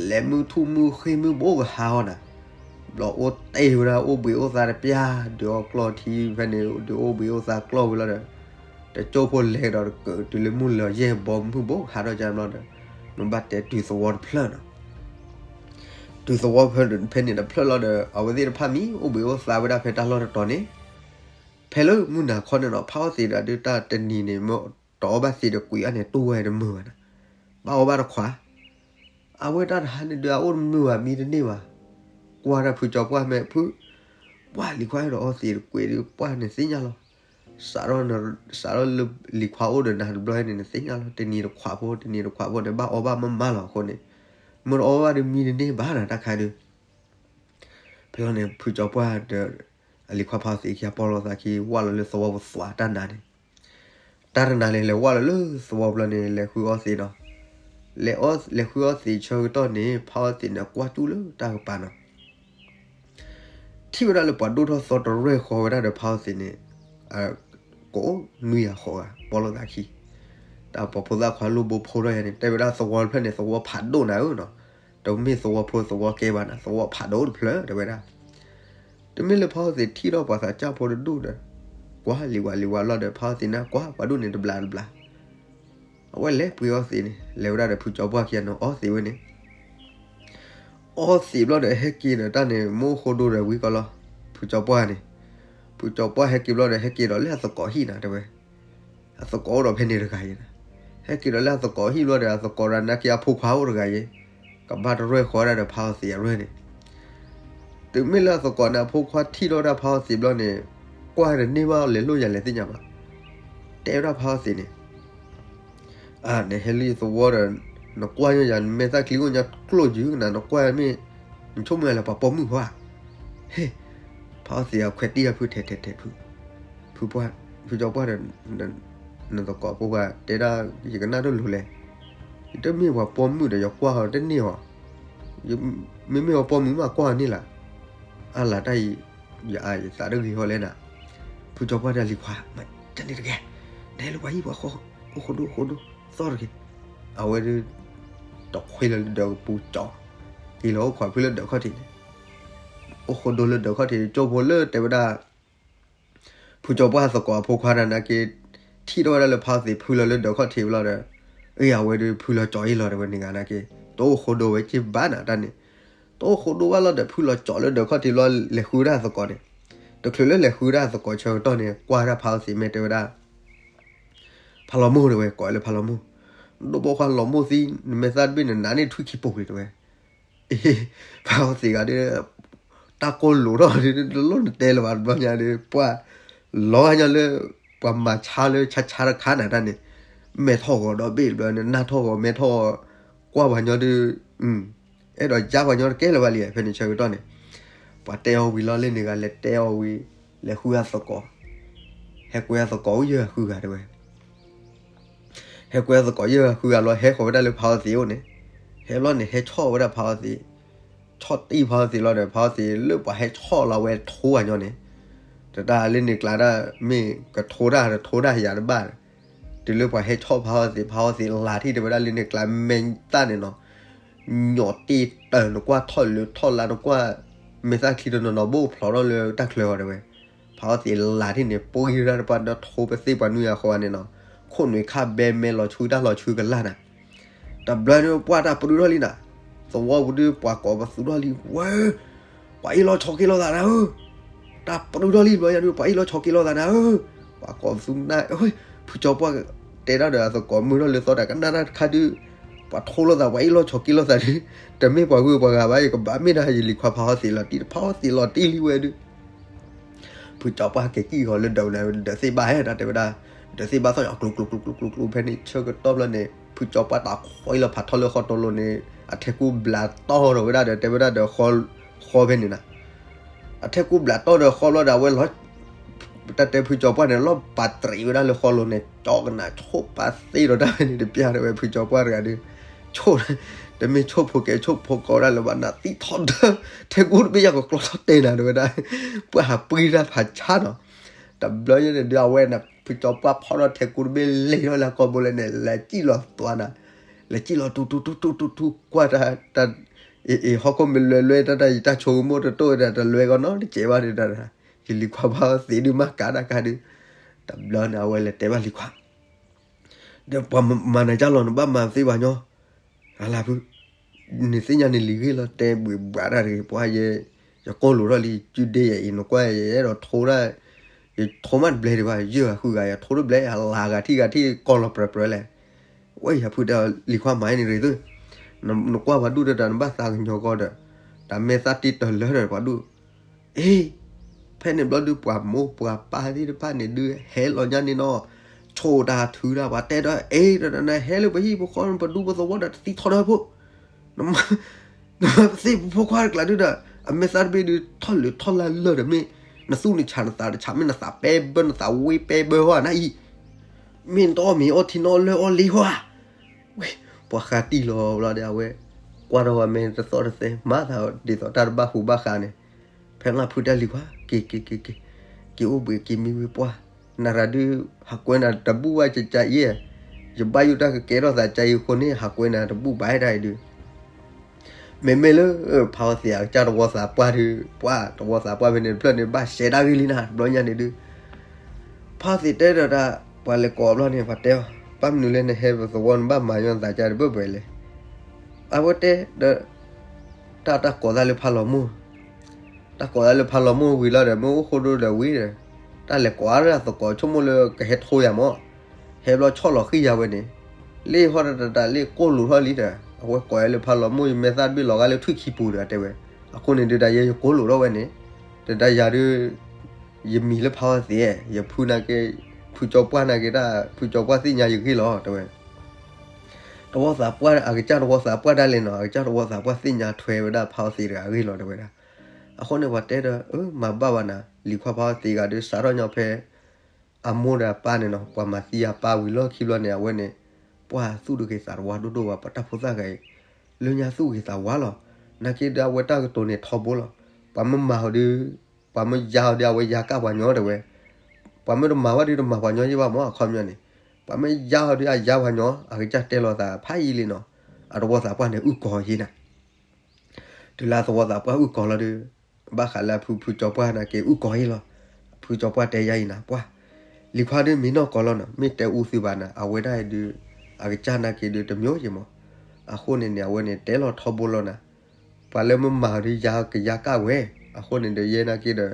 လဲၤမုၢ်ထူၣ်မုၢ်ဃ့ၢ်မုၢ်ဘိကဟါအီၤနၤ, ဘျီအိၣ်တ့ၢ်ဝဲဒၣ်အိၣ်ဘှံးအိၣ်သါတပျၢ် ဒုးအီၣ်ကျီၢ်ထံဖဲန့ၣ် ဒုးအိၣ်ဘှံးအိၣ်သါကျီၢ်ဝံၤလီၤဒီး, တကၠိၢ်ဖိလဲၤဒီးတကၢးတုၤလၢမုၢ်လီၤယဲၢ်ဘီမုၢ်ဘိကဟါထီၣ်ကၢ်ဘျီဒီး, မ့ၢ်ဘၣ်တဲတုၤသဝီတဖျၢၣ်နီၤ တုၤသဝီဖဲန့ၣ်တဖျၢၣ်လီၤဒီး အဝဲသ့ၣ်တဖၣ်မံအိၣ်ဘှံးအိၣ်သါဝဲဒၣ်ဖဲတၢ်လီၢ်တတီၤန့ၣ်, ဖဲလၢမုၢ်နၤခီန့ၣ်နီၤ ဖးအီသံးဒီးဒုးတၢ်တနံၤန့ၣ် မ့ၢ်တအီၣ်ဘၣ်သံးဒီးကွံာ်အီၤန့ၣ် တူၢ်ဝဲတမုာ်ဘၣ်နီၤ, ဘၣ်အီၣ်ဘၣ်တခွး, အဝဲတၢ်တဟါန့ၣ်ဒုးအအိၣ်တမုာ်ဘၣ်မံတန့ၢ်ဘၣ်, ကွၢ်တၢ်ဖုကၠီပှၢ်မဲာ်ဖု, ပှၢ်လံၤခွါအဲၣ်ဒိးအီသံးတကွံာ်ဒုး ပှၢ်နသ့ၣ်ညါလီၤ စးထီၣ်လၢလံၤခွါအိၣ်ဒီးနၤတဘျီန့ၣ် နသ့ၣ်ညါလီၤ တနံၤတခွးဖိ တနံၤတခွးဖိန့ၣ် ဘၣ်အီၣ်ဘၣ်မးမးလီၤအဃိန့ၣ်, မ့ၢ်တအီၣ်ဘၣ်ဒီးမံတန့ၢ်ဘၣ်နီၤ တၢ်ခါဒုး, ဖဲလီၤန့ၣ် ဖုကၠီပှၢ်ဒီး အလံၤခွါဖးအီသံးခံ ပိာ်လိာ်သးခံ ဝၢ်လီၤလၢသဝီပသွးတၢ်နါန့ၣ်, တၢ်တနါန့ၣ် လဲၤဝၢ်လီၤလၢသဝီပျီန့ၣ် လဲၤဃုအီသံးနီၤ, လဲၤဃုအီသံးဆၢကတီၢ်န့ၣ် ဖးအီသံးန့ၣ် ကွၢ်တူၢ်လၢတၢ်ကပၤနီၤ ထံၣ်ဝဲဒၣ်လၢပှၤဒိၣ်ထီၣ်သီတရဲၢ်ဃီဝဲဒၣ်ဒီးဖးအီသံးန့ၣ်, ကအိၣ်နွံဂၤဃိးဂၤ ပိာ်လိာ်သးခံ, တၢ်ပှၤဖိသၣ်ခွါလိၣ်ဘိဖိထီၣ်ယါန့ၣ် တဲဝဲဒၣ်သဝီတဖျၢၣ်န့ၣ် သဝီဖးဒိၣ်နၤဧၢနီၤ, တမ့ၢ်သဝီဖိသဝီကဲဘၣ်နၤ, သဝီဖးဒိၣ်တဖျၢၣ် တဲဝဲဒၣ်. တမ့ၢ်လၢဖးအီသံးထံၣ်ထီၣ်ပှၤသးစၢ်ဖိတဒူၣ်ဒီး ကွၢ်လံၤဝဲလံၤဝဲလီၤဒီး ဖးအီသံးန့ၣ် ကွၢ်ပှၤဒူၣ်န့ၣ် တဘျးတဘျး. အဝဲလဲၤပှ့ၤအီသံးန့ၣ် လဲၤဝဲဒၣ်ဒီးဖုကၠီပှၢ်ခံဂၤန့ၣ် အီသံးဝဲန့ၣ် အီသံးဘျီဒီး ဟဲက့ၤဒီးတၢ်န့ၣ် မ့ၢ်အိၣ်ဃိဒိဒီးဝံၤကီးလီၤ. ဖုကၠီပှၢ်န့ၣ်, ဖုကၠီပှၢ်ဟဲက့ၤဘျီဒီး ဟဲက့ၤဒီးလၢအသကိးဟံၣ်နၤ တဲဝဲ. အသကိးအိၣ်ဒီးဖဲန့ၣ်တဂၤအံၤ, ဟဲက့ၤဒီးလၢအသကိးဟံၣ်ဘျီဒီး အသကိးရၤနာ်က့အဖိခွါအိၣ်တဂၤအံၤ, ကဘၣ်တရဲၣ်ဃီဒၣ်ဒီးဖးအီသံးအရဲၣ်န့ၣ်. တုၤမ့ၢ်လၢအသကိးန့ၣ်အဖိခွါထံၣ်ထီၣ်ဝဲဒၣ်ဖးအီသံးဘျီန့ၣ်, ကွၢ်တန့ၢ်ဘၣ်လဲၤလိၣ်ယၤလဲၤသ့ၣ်ညါဘၣ်. တဲဝဲဒၣ်ဖးအီသံးန့ၣ် အၢ နဟဲလၢယသဝီဒီး နကွၢ်ညီယၤ နမဲာ်သၣ်ချံအိၣ်ညီကျိၣ်ယုာ်နၤ နကွၢ်မ့ၢ် နဆိကမိၣ်လၢပှၤပိာ်မုၣ်ဧါ. ဟ့ၣ်, ဖးအီသံးအခွဲးတံၢ်အဖု ထဲထဲထဲဖု, ဖုကၠီပှၢ်ဒီး နသကိးဖိခွါတဲဒၣ် ယကနၣ်တလိၤလဲၣ်. ယတမ့ၢ်ပှၤပိာ်မုၣ်ဒီး ယကွၢ်အီၤတန့ၢ်အီၤ, မ့မ့ၢ်ပှၤပိာ်မုၣ်မးကွၢ်အီၤန့ၢ်လၢ်. အါလၢတၢ်အံၤ ယအါယသးတဂ့ၤဃီလဲၣ်နၤ. ဖုကၠီပှၢ်တဲလံၤခွါ မၤကန့ၣ်တကဲ, နဟဲလၢပှၤဟံၣ်ပှၤဃီ အိၣ်ဃိဒိအိၣ်ဃိဒိ သီၣ်တက့ၢ်. အဝဲဒၣ် တခွဲလၢဒၢးကပူၤကၠီ, က့ၤလီၤအိၣ်ခိးဖုလၢဒၢးခီၣ်ထံးန့ၣ်, အိၣ်ဃိဒိလၢဒၢးခီၣ်ထံး ကၠိဖိလၢတဲဝဲဒၣ် ဖုကၠီပှၢ်သကိးအဖိခွါတဂၤနာ်က့, ထံၣ်ထီၣ်ဝဲဒၣ်လၢဖးအီသံးဖုလီၤလၢဒၢးခီၣ်ထံးဘျီဒီး, အဝဲဒၣ်ဖုလီၤကၠီအံၤလီၤ တဲဝဲန့ၣ်ဂၤနာ်က့, တအိၣ်ဃိဒိဝဲက့ၤဘၣ်နၤတၢ်န့ၣ်. တအိၣ်ဃိဒိဘၣ်လီၤဒီး ဖုလီၤကၠီလၢဒၢးခီၣ်ထံးဘျီ လဲၤဃုဒၣ်သကိးန့ၣ်, တချုးလၢလဲၤဃုဒၣ်သကိးဆၢကတီၢ်န့ၣ် ကွၢ်ဒၣ်ဖးအီသံးမ့ၢ်တဲဝဲဒၣ် ဖးလီၤမိၢ်တဲဝဲ ကိးလၢဖးလီၤမိၢ်, ဒိၣ်ပိာ်ခွါလီၤမိၢ်သံ နမဲာ်သၣ်တဘ့ၣ်န့ၣ် နးန့ၢ်ထွံၣ်ခံပူၤက့ၤတဲဝဲ. ဖးအီသံးဂၤဒီး တၢ်ကိၢ်လိာ်ထီၣ်ဒီး တလိၣ်နတဲလၢၤဘၣ်တဘျီညါဒီး ပှၤလီၤဂာ်ညီလၢ ပှၤမၤဆါလၢဆါဆါတခါနၤတၢ်န့ၣ်, မဲာ်ထီၣ်ဂီၤဒီဘ့ၣ်တဘျီန့ၣ် နၢ်ထီၣ်ဂီၤမဲာ်ထီၣ်ဂီၤ, ကွၢ်ပှၤညီဒီး အဲၣ်ဒိးယါပှၤညီတကဲလၢၤဘၣ်လံ ဖဲန့ၣ်ဆၢကတီၢ်န့ၣ်, ပှၤတဲအီၤဝံၤလီၤလၢန့ၣ်ဂၤလဲၤတဲအီၤဝံၤ, လဲၤဃုအသကိး, ဟဲကွဲအသကိးအိၣ်ယဲၢ်ဃုဂၤတဲဝဲ ဟဲကွဲအသကိးယဲၢ်ဃုဂၤလီၤ ဟဲဃီၤဝဲဒၣ်လၢဖးအီသံးအိၣ်န့ၣ်, ဟဲဘျီန့ၣ် ဟဲဆီၣ်ဝဲဒၣ်ဖးအီသံး, ဆီၣ်တံၢ်ဖးအီသံးလီၤဒီး ဖးအီသံးလၢပှၤဟဲဆီၣ်လီၤဝဲထိအညီန့ၣ်, တတၢ်လၢန့ၣ်ကျါဒၣ် မ့ၢ်ကထိဒၣ်တထိဒၣ်ယၤတဘၣ်, တုၤလၢပှၤဟဲဆီၣ်ဖးအီသံး ဖးအီသံးလၤထံၣ်တဲဝဲဒၣ်လၢန့ၣ်ကျါမဲာ်သၣ်န့ၣ်နီၤ, ညီၣ်တ့ၢ်တၢၢ်နကွၢ်ထီၣ်လၢထီၣ်လါနကွၢ်, မဲာ်သၣ်ချံတနီၤနီၤဘိၣ်ဖျိးထီၣ်လၢတၢ်ချၢအီၤတဲဝဲ ဖးအီသံးလၤထံၣ်န့ၣ် ပှံၤဒၣ်တပှၢ်ဒီးထိပသ့ၣ်ပှၤနွံဂၤဃီဂၤန့ၣ်နီၤ, ခိၣ်နူာ်ခါဘဲမဲာ်လီၤဆှုတၢ်လီၤဆှုကလၢ်နၤ, တဘျီန့ၣ်ပှၢ်တၢ်ပရုထီၣ်လံနၤ, သဝီပူၤဒုးပှၤကိးပသူထီၣ်လံဝဲ, ပှၤအ့ၣ်လိာ်ဆိးက့လိာ်သးနၤဧၢ, တၢ်ပရုထီၣ်လံတဘျီညါဒုး ပှၤအ့ၣ်လိာ်ဆိးက့လိာ်သးနၤဧၢ, ပှၤကိးပသူနၤ, ဖုကၠီပှၢ်တဲဒၣ်ဒီးအသကိးမုၢ်ထီၣ်လၢသီတၢ်ကနၣ်တၢ်တခါဒုး, ပှၤထိလိာ်သး ပှၤအ့ၣ်လိာ်ဆိးက့လိာ်သးဒုး, တမ့ၢ်ပှၤဂုၤပှၤဂၤဘၣ် ယကဘၣ်မ့ၢ်ဒၣ်ယလံၤခွါဖးအီသံးလီၤတံၢ် ဖးအီသံးလီၤတံၢ်လံဝဲဒုး ဖုကၠီပှၢ်က့ၤကံၢ်ဃီၤလၢဒၢးနၤ ဒၢးသ့ၣ်ဘၣ်ဟဲဒၣ်တဲဝဲဒၣ်, ဒၢးသ့ၣ်ဘၣ်သီၣ်ယီၤကျိၤကျိၤကျိၤကျိၤကျိၤဖဲန့ၣ် ဆၢကတီၢ်ဘျီန့ၣ် ဖုကၠီပှၢ်တၢ်ဃီအံၤလီၤဖးထီလၢဃီတိၤလိၤန့ၣ် အထဲကူဘျးတီၢ်ဒီးဝဲဒၣ်ဒီးတဲဝဲဒၣ်ဒီးဃီဖဲန့ၣ်နၤ, အထဲကူဘျးတီၢ်ဒီးဃီဘျီဒီးအဝဲလီၤ တၢ်တဲဖုကၠီပှၢ်န့ၣ် လီၤပာ်တရံးဝဲဒၣ်လၢဃီလိၤန့ၣ် ကၠီကနၣ်ဆိၣ်ပာ်သ့ဒီးတၢ်ဖဲန့ၣ်တပျၢ်တဲဝဲဖုကၠီပှၢ်တဂၤဒီး, ဆိၣ်, တမ့ၢ်ဆိၣ်ဖိကဲဆိၣ်ဖိကီးဒၣ်လၢၤဘၣ်နၤ သံထီၣ်ဒၢ, ထဲကူတဘ့ၣ်ယၤကကျီထီၣ်တဲနၤတဲဝဲဒၣ်, ပှၢ်ဟးပှံၤတၢ်ဖးဆါနီၤ, တဘျီညါန့ၣ်ဒုးအဝဲန့ၣ် ဖုကၠီပှၢ်ဖီၣ်ထီၣ်ထဲကူတဘ့ၣ်လဲၤထီၣ်လၢအကီၢ်ဘိလဲၣ်န့ၣ် လဲၤစံၣ်လီၤသွါနၤ, လဲၤစံၣ်လီၤတူတူတူတူတူတူကွၢ်တၢ် တၢ် အ့ၣ် အ့ၣ် ဟီၣ်ခိၣ်မ့ၢ်လွဲလွဲတၢ်တၢ်ယတၢ်ဆိကမိၣ်တတိၢ်ဝဲဒၣ်တလွဲကီးနီတစဲးဘၣ်ဒၣ်, ယလံၤခွါဖးအီသံးဒုးမၤကၤတၢ်ကါဒုး, တဘျီန့ၣ် အဝဲလဲၤတဲဘၣ်လံၤခွါ, ဒီးပှၤမၤနၤကၢ်လီၤ နဘၣ်မၤသ့ပှၤညီ, အလါဖု, နသ့ၣ်ညါန့ၣ်လံၤဂ့ၢ်လီၤ တဲဘှံးဘှးတၢ်တဂ့ၤ ပှၤယဲ, ယကိၢ်လိာ်ထီၣ်လံ ကုဒ့ယအံၤ နကွၢ်ယအဲၣ်ဒိးထိဒၣ်, ယထိမးတဘျဲဒံးဘၣ် ယုၢ်ဂၤဃုဂၤ ယထိတဘျဲ အလါဂၤထံၣ်ဂၤထံၣ်ကီၢ်လီၤပြၢပြၢလဲၣ်, ဝဲယၤဖုတဲလံၤခွါမၤန့ၣ်ရ့ၣ်သု, နကွၢ်ပှၤဒူၣ်တတၢ်နဘၣ်သးကညီၤကီးဒီး, တၢ်မဲာ်သၣ်တ့တၢ်လၢဒီးပှၤဒူၣ် အ့, ဖဲန့ၣ်ဘျီဒုးပှၤမိၢ်ပှၤပၢ်သ့ၣ်တဖၣ်န့ၣ်ဒုးဟဲလီၤညါန့ၣ်နီၤ, ဆိၣ်တၢ်ထုတၢ် ပှၤတဲဒီး အ့ ဒီးနဟဲလၢပဟံၣ်ပဃီ ပဒူပသဝီဒီးတသံထီၣ်ဒီးဖိ, နမၤပသ့ၣ်ပဖိခွါတကျးဒုးဒီး အမဲာ်သၣ်တဘ့ၣ်ဒုးထီၣ်လၢထီၣ်လၢလၢာ်ဒီးမ့ၢ်, နသူၣ်နဆးနသးတဆးမ့ၢ်နသးပဲဘၢနသးဝ့ပဲဘၢဟီနၤအံၤ, မ့ၢ်နတအီၣ်မ့ၤအီထံနီၤလၢအီလံဟီဧါ ဝဲ, ပှၤဃးတံၢ်လီၤဘျီဒီးအဝဲ, ကွၢ်ထီၣ်ဝဲမ့ၢ်တသီၣ်တသဲ မၤသးဒ်သိးတၢ်တဘၣ်ဟူးဘၣ်ဃးန့ၣ်, ဖဲလၢဖုတဲလံၤခွါ က့ၤက့ၤက့ၤက့ၤ, က့ၤအိၣ်ဘှံးက့ၤမံဝံၤပှၢ်, နရၤဒုး, ဟးကွဲနၤတဘူၣ်ဘၣ်ကကါအံၤ, ယဘၣ်ယိၣ်တၢ်ကကဲထီၣ်သးကါအံၤအဃိန့ၣ် ဟးကွဲနၤတဘူၣ်ဘၣ်ဒၣ်အံၤဒုး, ဖ မ့မ့ၢ်လၢ ဖးအီသံးအကစၢ်တဝီသးပှၢ်ဒုး ပှၤတဝီသးပှၢ်ဖဲန့ၣ်တဖျၢၣ်န့ၣ် ဘၣ်ရှဲတၢ်ဂ့ၢ်လံနၤ တဘျီညါန့ၣ်ဒုး ဖးအီသံးတဲဒီးတၢ် ပှၤလဲၤကိးအဘျီန့ၣ် ပှၤတဲအီၤ ဘၣ်မနုၤလၢနဟဲပသဝီနဘၣ်မၤညီနသးကါတဘၢၣ်ဘၢၣ်လဲၣ်. အဝဲတဲဒီး တၢ်တၢ်ကိးသးလၢဖးလီၤမိၢ် တၢ်ကိးသးလၢဖးလီၤမိၢ်ဝံၤလီၤဒီး မ့ၢ်အိၣ်ဃိဒိဒီးဝံၤဒီး တၢ်လဲၤကိးအါလၢအသကိးဆိကမိၣ်လၢကဟဲထိယၤမၢ် ဟဲဘျီဆီၣ်လီၤဃံယၤဝဲန့ၣ် လ့ၣ်ဟီၣ်တတးလ့ၣ်ကိၢ်လိာ်ထီၣ်လံဒီး အဝဲကိးယၤလၢဖးလီၤမိၢ် ယမဲာ်သၣ်တဘ့ၣ်လီၤဂာ်လၢထွံၣ်ခံပူၤဒီးတဲဝဲ အဃိန့ၣ်ဒုးတၢ်ယဲယကိၢ်လိာ်ထီၣ်ဝဲန့ၣ် တတၢ်ယၤဒုး ယမံၤလၢဖးအီသံး ယဖုနာ်က့ ဖုကၠီပှၢ်နာ်က့တၢ် ဖုကၠီပှၢ်သ့ၣ်ညါယဂ့ၢ်လီၤတဲဝဲ တဝီသးပှၢ် အကစၢ်တဝီသးပှၢ်ဒၣ်လဲာ်နီၤ အကစၢ်တဝီသးပှၢ်သ့ၣ်ညါထွဲဝဲဒၣ်ဖးအီသံးတဂၤအဂ့ၢ်လီၤတဲဝဲဒၣ်. အဃိန့ၣ်ပှၤတဲဒီး အၢ မၤဘၣ်ဘၣ်နၤ လံၤခွါဖးအီသံးတဂၤဒီး စးထီၣ်ညီဖဲ အမိၢ်ဒီးအပၢ်န့ၣ်နီၤ ပှၤမၤသံအပၢ်ဝံၤလီၢ်ခံဘျီန့ၣ် အဝဲန့ၣ် ပှၤသူၣ်တဂ့ၤသးတဝါဒိၣ်ဒိၣ်ဘၣ် ပှၤတၢ်ဖိသၣ်တဂၤအံၤ လၢညါသူၣ်ဂ့ၤသးဝါလီၤ. နာ်က့ဒီးအဝဲတၢ်ကတိၤန့ၣ်ထီဘိလီၤ. ပှၤမ့ၢ်မၤအီၤဒီး ပှၤမ့ၢ်ယါအီၤဒီး အဝဲယါကၣ်ပှၤညီတဲဝဲ ပှၤမ့ၢ်တမၤဘၣ်ဒီးတမၤပှၤညီယဲၢ်ဘၣ်မၢ် အခီပညီန့ၣ် ပှၤမ့ၢ်ယါအီၤဒီးအယါပှၤညီ အကစၢ်တဲလီၤသးဖးယံာ်လံနီၤ အတဝီသးပှၢ်န့ၣ်အုၣ်ကီၤယဲၢ်နၤ တုၤလၢအသဝီသးပှၢ်အုၣ်ကီၤလီၤဒီး ဘၣ်ဃးလၢအဖုဖုကၠီပှၢ်နာ်က့အုၣ်ကီၤယဲၢ်လီၤ. ဖုကၠီပှၢ်တဲယါအံၤနၤ ပှၢ် လံၤခွါဒီးမံနီၢ်ကီၤလီၤနီၤ မ့ၢ်တဲအူသံးဘၣ်နၤ အဝဲဒၣ်အံၤဒုး အကစၢ်နာ်က့ဒုးတမ့ၢ်ယဲၢ်မၢ်. အဃိန့ၣ်န့ၣ် အဝဲန့ၣ်တဲလီၤထီဘိလီၤနၤ ပှၤလၢမ့ၢ်မၤအီၤဒီးယါကယါကၣ်ဝဲ အဃိန့ၣ်ဒီးယဲနာ်က့ဒီး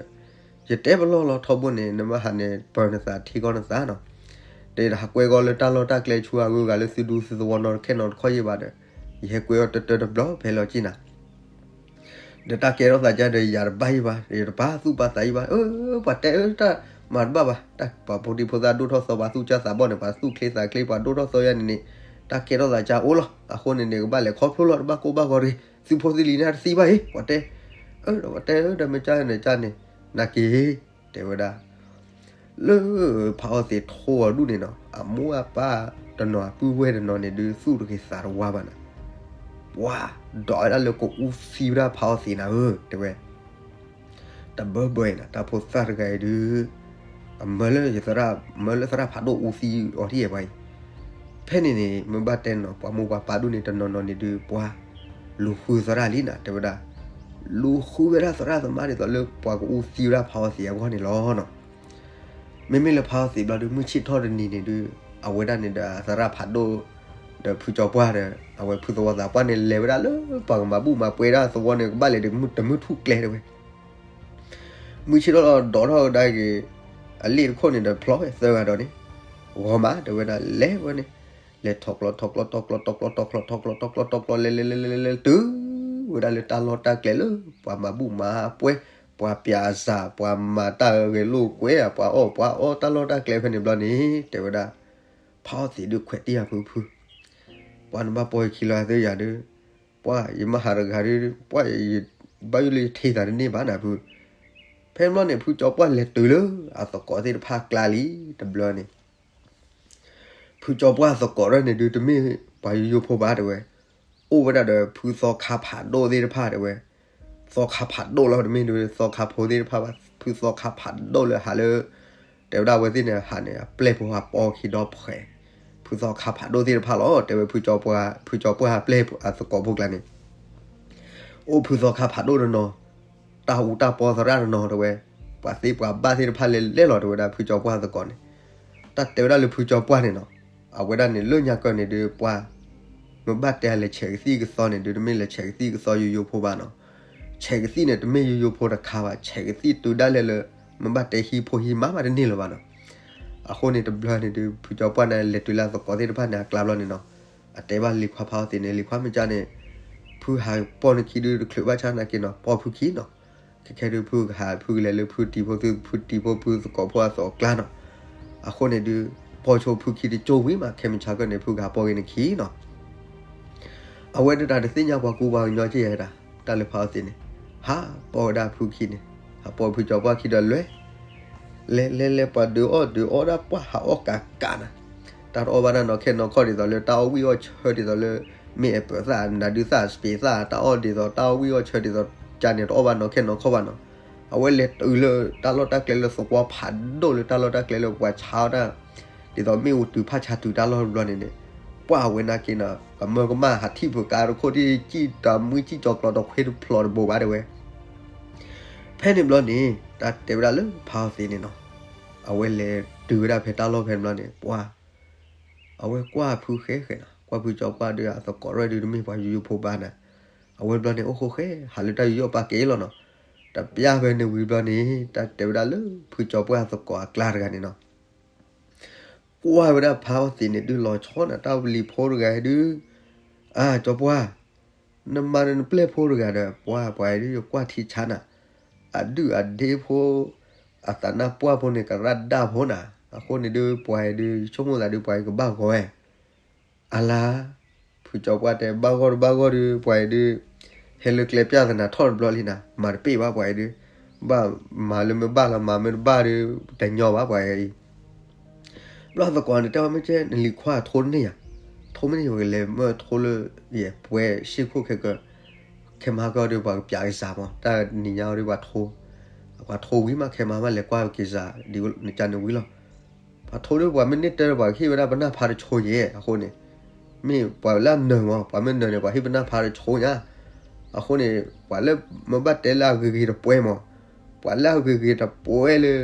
ယတဲပလီၢ်လီၤထီဘိန့ၣ် နမ့ၢ်ဟးန့ၣ် ပၢၤနသးထံကီၢ်နသးနီၤ ဒီးယတဟးကွဲကီးလၢတၢ်လီၢ်တၢ်ကျဲဆူအဂုၤအဂၤလၢသုဒူသုသဝီနီတခဲနီတခီယဲၢ်ဘၣ်ဒီး ယဟဲကွဲအီၤတတၢတဘျီဖဲလီၤကံနၤ ဒီးတၢ်ကဲထီၣ်သးကါဒီးယၤတဘၣ်ယဲၢ်ဘၣ် ယတပာ်သူၣ်ပာ်သးယဲၢ်ဘၣ် အၢ ပှၤတဲအၢတၢ်မၤတဘၣ်ဘၣ် တၢ်ပှၤဖိဒံဖိသၣ်ဒိၣ်ထီၣ်သီပှၤသူၣ်ကၢ်သးဘီၣ်န့ၣ် ပှၤသူၣ်ချ့သးချ့ပှၤဒိၣ်ထီၣ်သီယါန့ၣ်န့ၣ် တၢ်ကဲထီၣ်သးကါအိၣ်လီၤ. အဃိန့ၣ်န့ၣ် ကဘၣ်လဲၤခီဖျိလီၤတဘၣ်ကိၢ်ဘၣ်ဂီၤတဂ့ၤ သုဖိသ့လံၤန့ၣ်တသံဘၣ်အံၤ ပှၤတဲ အၢ ဒီးပှၤတဲအၢဒီးမ့ၢ်ကၢန့ၣ်ကၢန့ၣ် နာ်က့ တဲဝဲဒၣ် လၢဖးအီသံးထိအီၤဒူၣ်န့ၣ်နီၤ အမိၢ်အပၢ်တနီၤအပုၢ်ဝဲၢ်တနီၤန့ၣ်ဒုးသူၣ်တဂ့ၤသးတဝါဘၣ်နၤ ပှၤဒိးဝဲဒၣ်လၢကအူသံဝဲဒၣ်ဖးအီသံးနၤဧၢ တဲဝဲ တဘၢဘၢအံၤနၤ တၢ်ဖိသၣ်တဂၤအံၤဒုး အမၢလၢယသရၣ် မၢလၢသရၣ်ဖးဒိၣ်အူသံအီၤထံၣ်ယဲၢ်ပှၤအံၤ ဖဲန့ၣ်န့ၣ် မ့ၢ်ဘၣ်တဲနီၤ ပှၤမိၢ်ပှၤပၢ်ဒူၣ်န့ၣ်တနီၤနီၤန့ၣ်ဒုး ပှၤ လူၤဃုသရၣ်လံနၤ တဲဝဲဒၣ် လူၤဃုဝဲဒၣ်သရၣ်သမါဒ်သိးလၢပှၤကအူသံဝဲဒၣ်ဖးအီသံးအဂီၢ်န့ၣ်လီၤနီၤ မ့မ့ၢ်လၢဖးအီသံးဘျီဒုး မုၢ်ဆ့ၣ်ထီၣ်တနံၤန့ၣ်ဒုး အဝဲဒၣ်န့ၣ်ဒီးသရၣ်ဖးဒိၣ် ဒီးဖုကၠီပှၢ်ဒီး အဝဲဖုသဝီသးပှၢ်န့ၣ် လဲၤဝဲဒၣ်လၢပှၤကမၤဘူၣ်မၤပှဲၤဒၣ်သဝီန့ၣ် ကဘၣ်လဲၤတမုၢ်ထူၣ်ကျဲတဲဝဲ မုၢ်ဆ့ၣ်ထီၣ်လီၤဒိးထီၣ်ဝဲဒၣ်က့ၤ အလ့ၣ်တခိၣ်န့ၣ်ဒီးဖျီဝဲသၢဂၤဒီးန့ၣ် ဂီၤမးတဲဝဲဒၣ် လဲၤဝဲန့ၣ် လဲၤထီၣ်ကျီထီၣ်ကျီ တီကျီတီကျီတီကျီတီကျီတီကျီလဲၤလဲၤလဲၤလဲၤလဲၤလဲၤ တုၤဝဲဒၣ်လၢတၢ်လီၢ်တၢ်ကျဲလၢ ပှၤမၤဘူၣ်မၤပှဲၤ ပှၤပျးစၢ် ပှၤမၤတၢ်ဂဲၤလိာ်ကွဲ ပှၤအီၣ်ပှၤအီတၢ်လီၢ်တၢ်ကျဲဖဲန့ၣ်ဘျီန့ၣ် တဲဝဲဒၣ် ဖးအီသံးဒုးခွဲးတံၢ်အဖုဖု ပှၤနဘၣ်ပိာ်ယခံလီၤသ့ယၤဒီး ပှၤယမၤဟးတဂၤဒီး ပှၤဘၣ်ယိၣ်လၢယထံၣ်သးတန့ၢ်ဘၣ်နၤဖု ဖဲန့ၣ်ဘျီန့ၣ် ဖုကၠီပှၢ်လဲၤတုၤလၢအသကိးသ့ၣ်တဖၣ်ကျါလံ တဘျီန့ၣ် ဖုကၠီပှၢ်သကိးထီၣ်န့ၣ်ဒုးတမ့ၢ်ပှၤယိယိဖိဘၣ်တဲဝဲ အိၣ်ဝဲဒၣ်ဒီးဖုသီခါဖးဒိၣ်သ့ၣ်တဖၣ်တဲဝဲ သီခါဖးဒိၣ်လီၤ တမ့ၢ်ဒုးသီခါဖိသ့ၣ်တဖၣ်ဘၣ် ဖုသီခါဖးဒိၣ်လၢဟးလၢ တဲဝဲဒၣ်အဝဲသ့ၣ်န့ၣ်ဟးန့ၣ် အပျဲၢ်ဖိဟးပီခံဒီဖှဲး ဖုသီခါဖးဒိၣ်သ့ၣ်တဖၣ်လီၤ တဲဝဲ ဖုကၠီပှၢ်အပျဲၢ်အသကိးဖိကျါန့ၣ် အိၣ်ဖုသီခါဖးဒိၣ်တနီၤ တၢ်အူတၢ်ပီသရၣ်တနီၤတဲဝဲ ပှၤသ့ပှၤဘၣ်သ့ၣ်တဖၣ်လဲၤလဲၤလီၤတဲဝဲဒၣ်ဖုကၠီပှၢ်သကိးန့ၣ် တၢ်တဲဝဲဒၣ်လၢဖုကၠီပှၢ်န့ၣ်နီၤ အဝဲဒၣ်န့ၣ်လၢညါကၢၢ်န့ၣ်ဒုးပှၤ မ့ၢ်ဘၣ်တဲလဲၤဆဲးကသံၣ်ကသီန့ၣ်ဒုး တမ့ၢ်လဲၤဆဲးကသံၣ်ကသီယိယိဖိဘၣ်နီၤ ဆဲးကသံၣ်န့ၣ် တမ့ၢ်ယိယိဖိတခါဘၣ် ဆဲးကသံၣ်တုၤဒၣ်လဲာ်လၢ မ့ၢ်ဘၣ်တဲဟံၣ်ဖိဟံၣ်မါဘၣ်တန့ၢ်လၢၤဘၣ်နီၤ အဃိန့ၣ်တဘျီန့ၣ်ဒုး ဖုကၠီပှၢ်န့ၣ်လဲၤတုၤလၢအသကိးသ့ၣ်တဖၣ်န့ၣ်အကျါဘျီန့ၣ်နီၤ အတဲဘၣ်လံၤခွါဖးအီသံးန့ၣ် လံၤခွါမ့ၢ်ကၢန့ၣ် ဖုဟးပိာ်နခံဒုးတချုးဘၣ်ဆၣ်နာ်က့နီၤ ပိာ်ဖုခံနီၤ ခဲခဲဒုးဖုကဟး ဖုကလဲၤလၢဖုတံၤဖိသု ဖုတံၤဖိဖုသကိးဖိအသိးအကျါနီၤ အဃိန့ၣ်ဒုး ပိာ်ဆိဖုခံတကၠိဝံၤမး ခဲမုၢ်ဆါကၢၢ်န့ၣ် ဖုကဟးပိာ်က့ၤနခံနီၤ အဝဲဒၣ်တၢ်တသ့ၣ်ညါပှၤကူပှၤကညီက့ၤယဲဒၣ် တၢ်လၢဖးအီသံးန့ၣ် ဟးပိာ်ဝဲဒၣ်ဖုခံန့ၣ် ဟးပိာ်ဖုကၠီပှၢ်ခံဒီးလဲၤ လဲၤလဲၤလဲၤပှၤဒုးအီၣ်ဒုးအီဒၣ်ပှၢ်ဟးအီၣ်ကးကးနၤ တၢ်တအီၣ်ဘၣ်တၢ်နီၢ်ခဲနီၢ်ခီၣ်ဒ်သိးလၢတၢ်အီၣ်ဝံၣ်အီၣ်ဆၢဒ်သိးလၢ မ့ၢ်အဲၣ်ပၢၤသၣ် နဒုးသၣ်စပံးသၣ် တၢ်အီၣ်ဒ်သိးတၢ်အီၣ်ဝံၣ်အီၣ်ဆၢဒ်သိး ကၢန့ၣ်တအီၣ်ဘၣ်နီၢ်ခဲနီၢ်ခီၣ်ဘၣ်နီၤ အဝဲလဲၤတုၤလၢတၢ်လီၢ်တၢ်ကျဲလၢသဝီဖးဒိၣ်လၢတၢ်လီၢ်တၢ်ကျဲလၢပှၤဆါအီၣ်တၢ် ဒ်သိးမ့ၣ်အူတုၤဖးဆါတုၤတၢ်လီၢ်တဘျီန့ၣ်န့ၣ် ပှၢ်ဝဲနာ်က့ၤနီၤ ကမၢကမၣ်ဟးထံၣ်ဖုးကါတခိၣ် ထံၣ်ကံၣ်တၢ်မုၢ် ကံၣ်ကၠီၤကျီတခွ့တဖျိးတဘိးဘၣ်တဲဝဲ. ဖဲန့ၣ်ဘျီန့ၣ် တၢ်တဲဝဲဒၣ်လၢဖါအီသံးန့ၣ်နီၤ, အဝဲလဲၤတုၤဝဲဒၣ်ဖဲတၢ်လီၢ်ဖဲန့ၣ်ဘျီန့ၣ် ပှၢ် အဝဲကွၢ်ဖုဃဲဃဲနီၤ, ကွၢ်ဖုကၠီပှၢ်ဒီးအသကိးရဲၣ်ဒုးတမ့ၢ်ပှၤယူးယိဖိဘၣ်နၤ, အဝဲဘျီန့ၣ် အိၣ်ဃိဃဲ ဟးလၢတၢ်ယူးယီၣ်ပာ်ကဲလီၤနီၤ. တပျၢ်ဖဲန့ၣ်ဝံၤဘျီန့ၣ် တၢ်တဲဝဲဒၣ်လၢဖုကၠီပှၢ်အသကိးအကျါတဂၤန့ၣ်နီၤ ကွၢ်ဝဲဒၣ်ဖါအီသံးန့ၣ် ဒုးလီၤဆီနၤတၢ်လံၤဖိတဂၤဒုး, အၢ ကၠီပှၢ်, နမၤနပျဲၢ်ဖိတဂၤဒီး ပှၢ်ပှၤအံၤဒုး ယကွၢ်ထံဆါနၤ, အဒုၣ်အဒ့ဖိ, အသးနၢ်ပှၢ်ဖိန့ၣ် ကရၣ်ဒၣ်ဖိနၤ, အဃိန့ၣ်ဒုး ပှၤအံၤဒုး ယဆိကမိၣ်သးဒုး ပှၤအံၤကဘၣ်ဂီၤဝဲ အလါ, ဖုကၠီပှၢ်တဲ ဘၣ်ဂီၢ်တဘၣ်ဂီၢ်ဒီး ပှၤအံၤဒုး ဟဲလၢကျဲပျၢ်သနၤထီၣ်တဘျီလံနၤ, မၤတပ့ၢ်ဘၣ်ပှၤအံၤဒုး, ဘၣ်မၤလၢမ့ၢ်ဘၣ်လီၤ မၤမ့ၢ်တဘၣ်ဒီး တညီဘၣ်ပှၤအံၤ. ဘျီသကိးန့ၣ်တဲဝဲ မ့ၢ်ကဲ နလံၤခွါထိတန့ၢ်ယၤ, ထိမ့ၢ်န့ၢ် ပကလဲၤမၢထိလၢ ယဲၢ်ပှဲၤရှ့ၣ်ခိၣ်ခဲကၢ, ခဲမဟါကီဒီး ပှၤကပျးကစၢ်မး တၢ်နံၤညါဒီး ပှၤထိ, ပှၤထိဝံၤမး ခဲမဟါမး လဲၤကွၢ်က့ၤစၢ် ဒ်နကန့ၣ်ဝံၤလီၤ. ပှၤထိဒီး ပှၤမ့ၢ်န့ၢ်တၢ်ဒီး ပှၤကဟ့ၣ်ဝဲဒၣ်ပနၢ်ဖးတဆိညါ, အဃိန့ၣ် မ့ၢ်ပှၤလၢအနၢၤမး ပှၤမ့ၢ်နၢၤန့ၣ် ပှၤဟ့ၣ်ပနၢ်ဖးတဆိညါ, အဃိန့ၣ် ပှၤလၢမ့ၢ်ဘၣ်တဲလၢအဂ့ၤဂ့ၤတပှဲၤမး, ပှၤလၢအဂ့ၤဂ့ၤတပှဲၤလၢ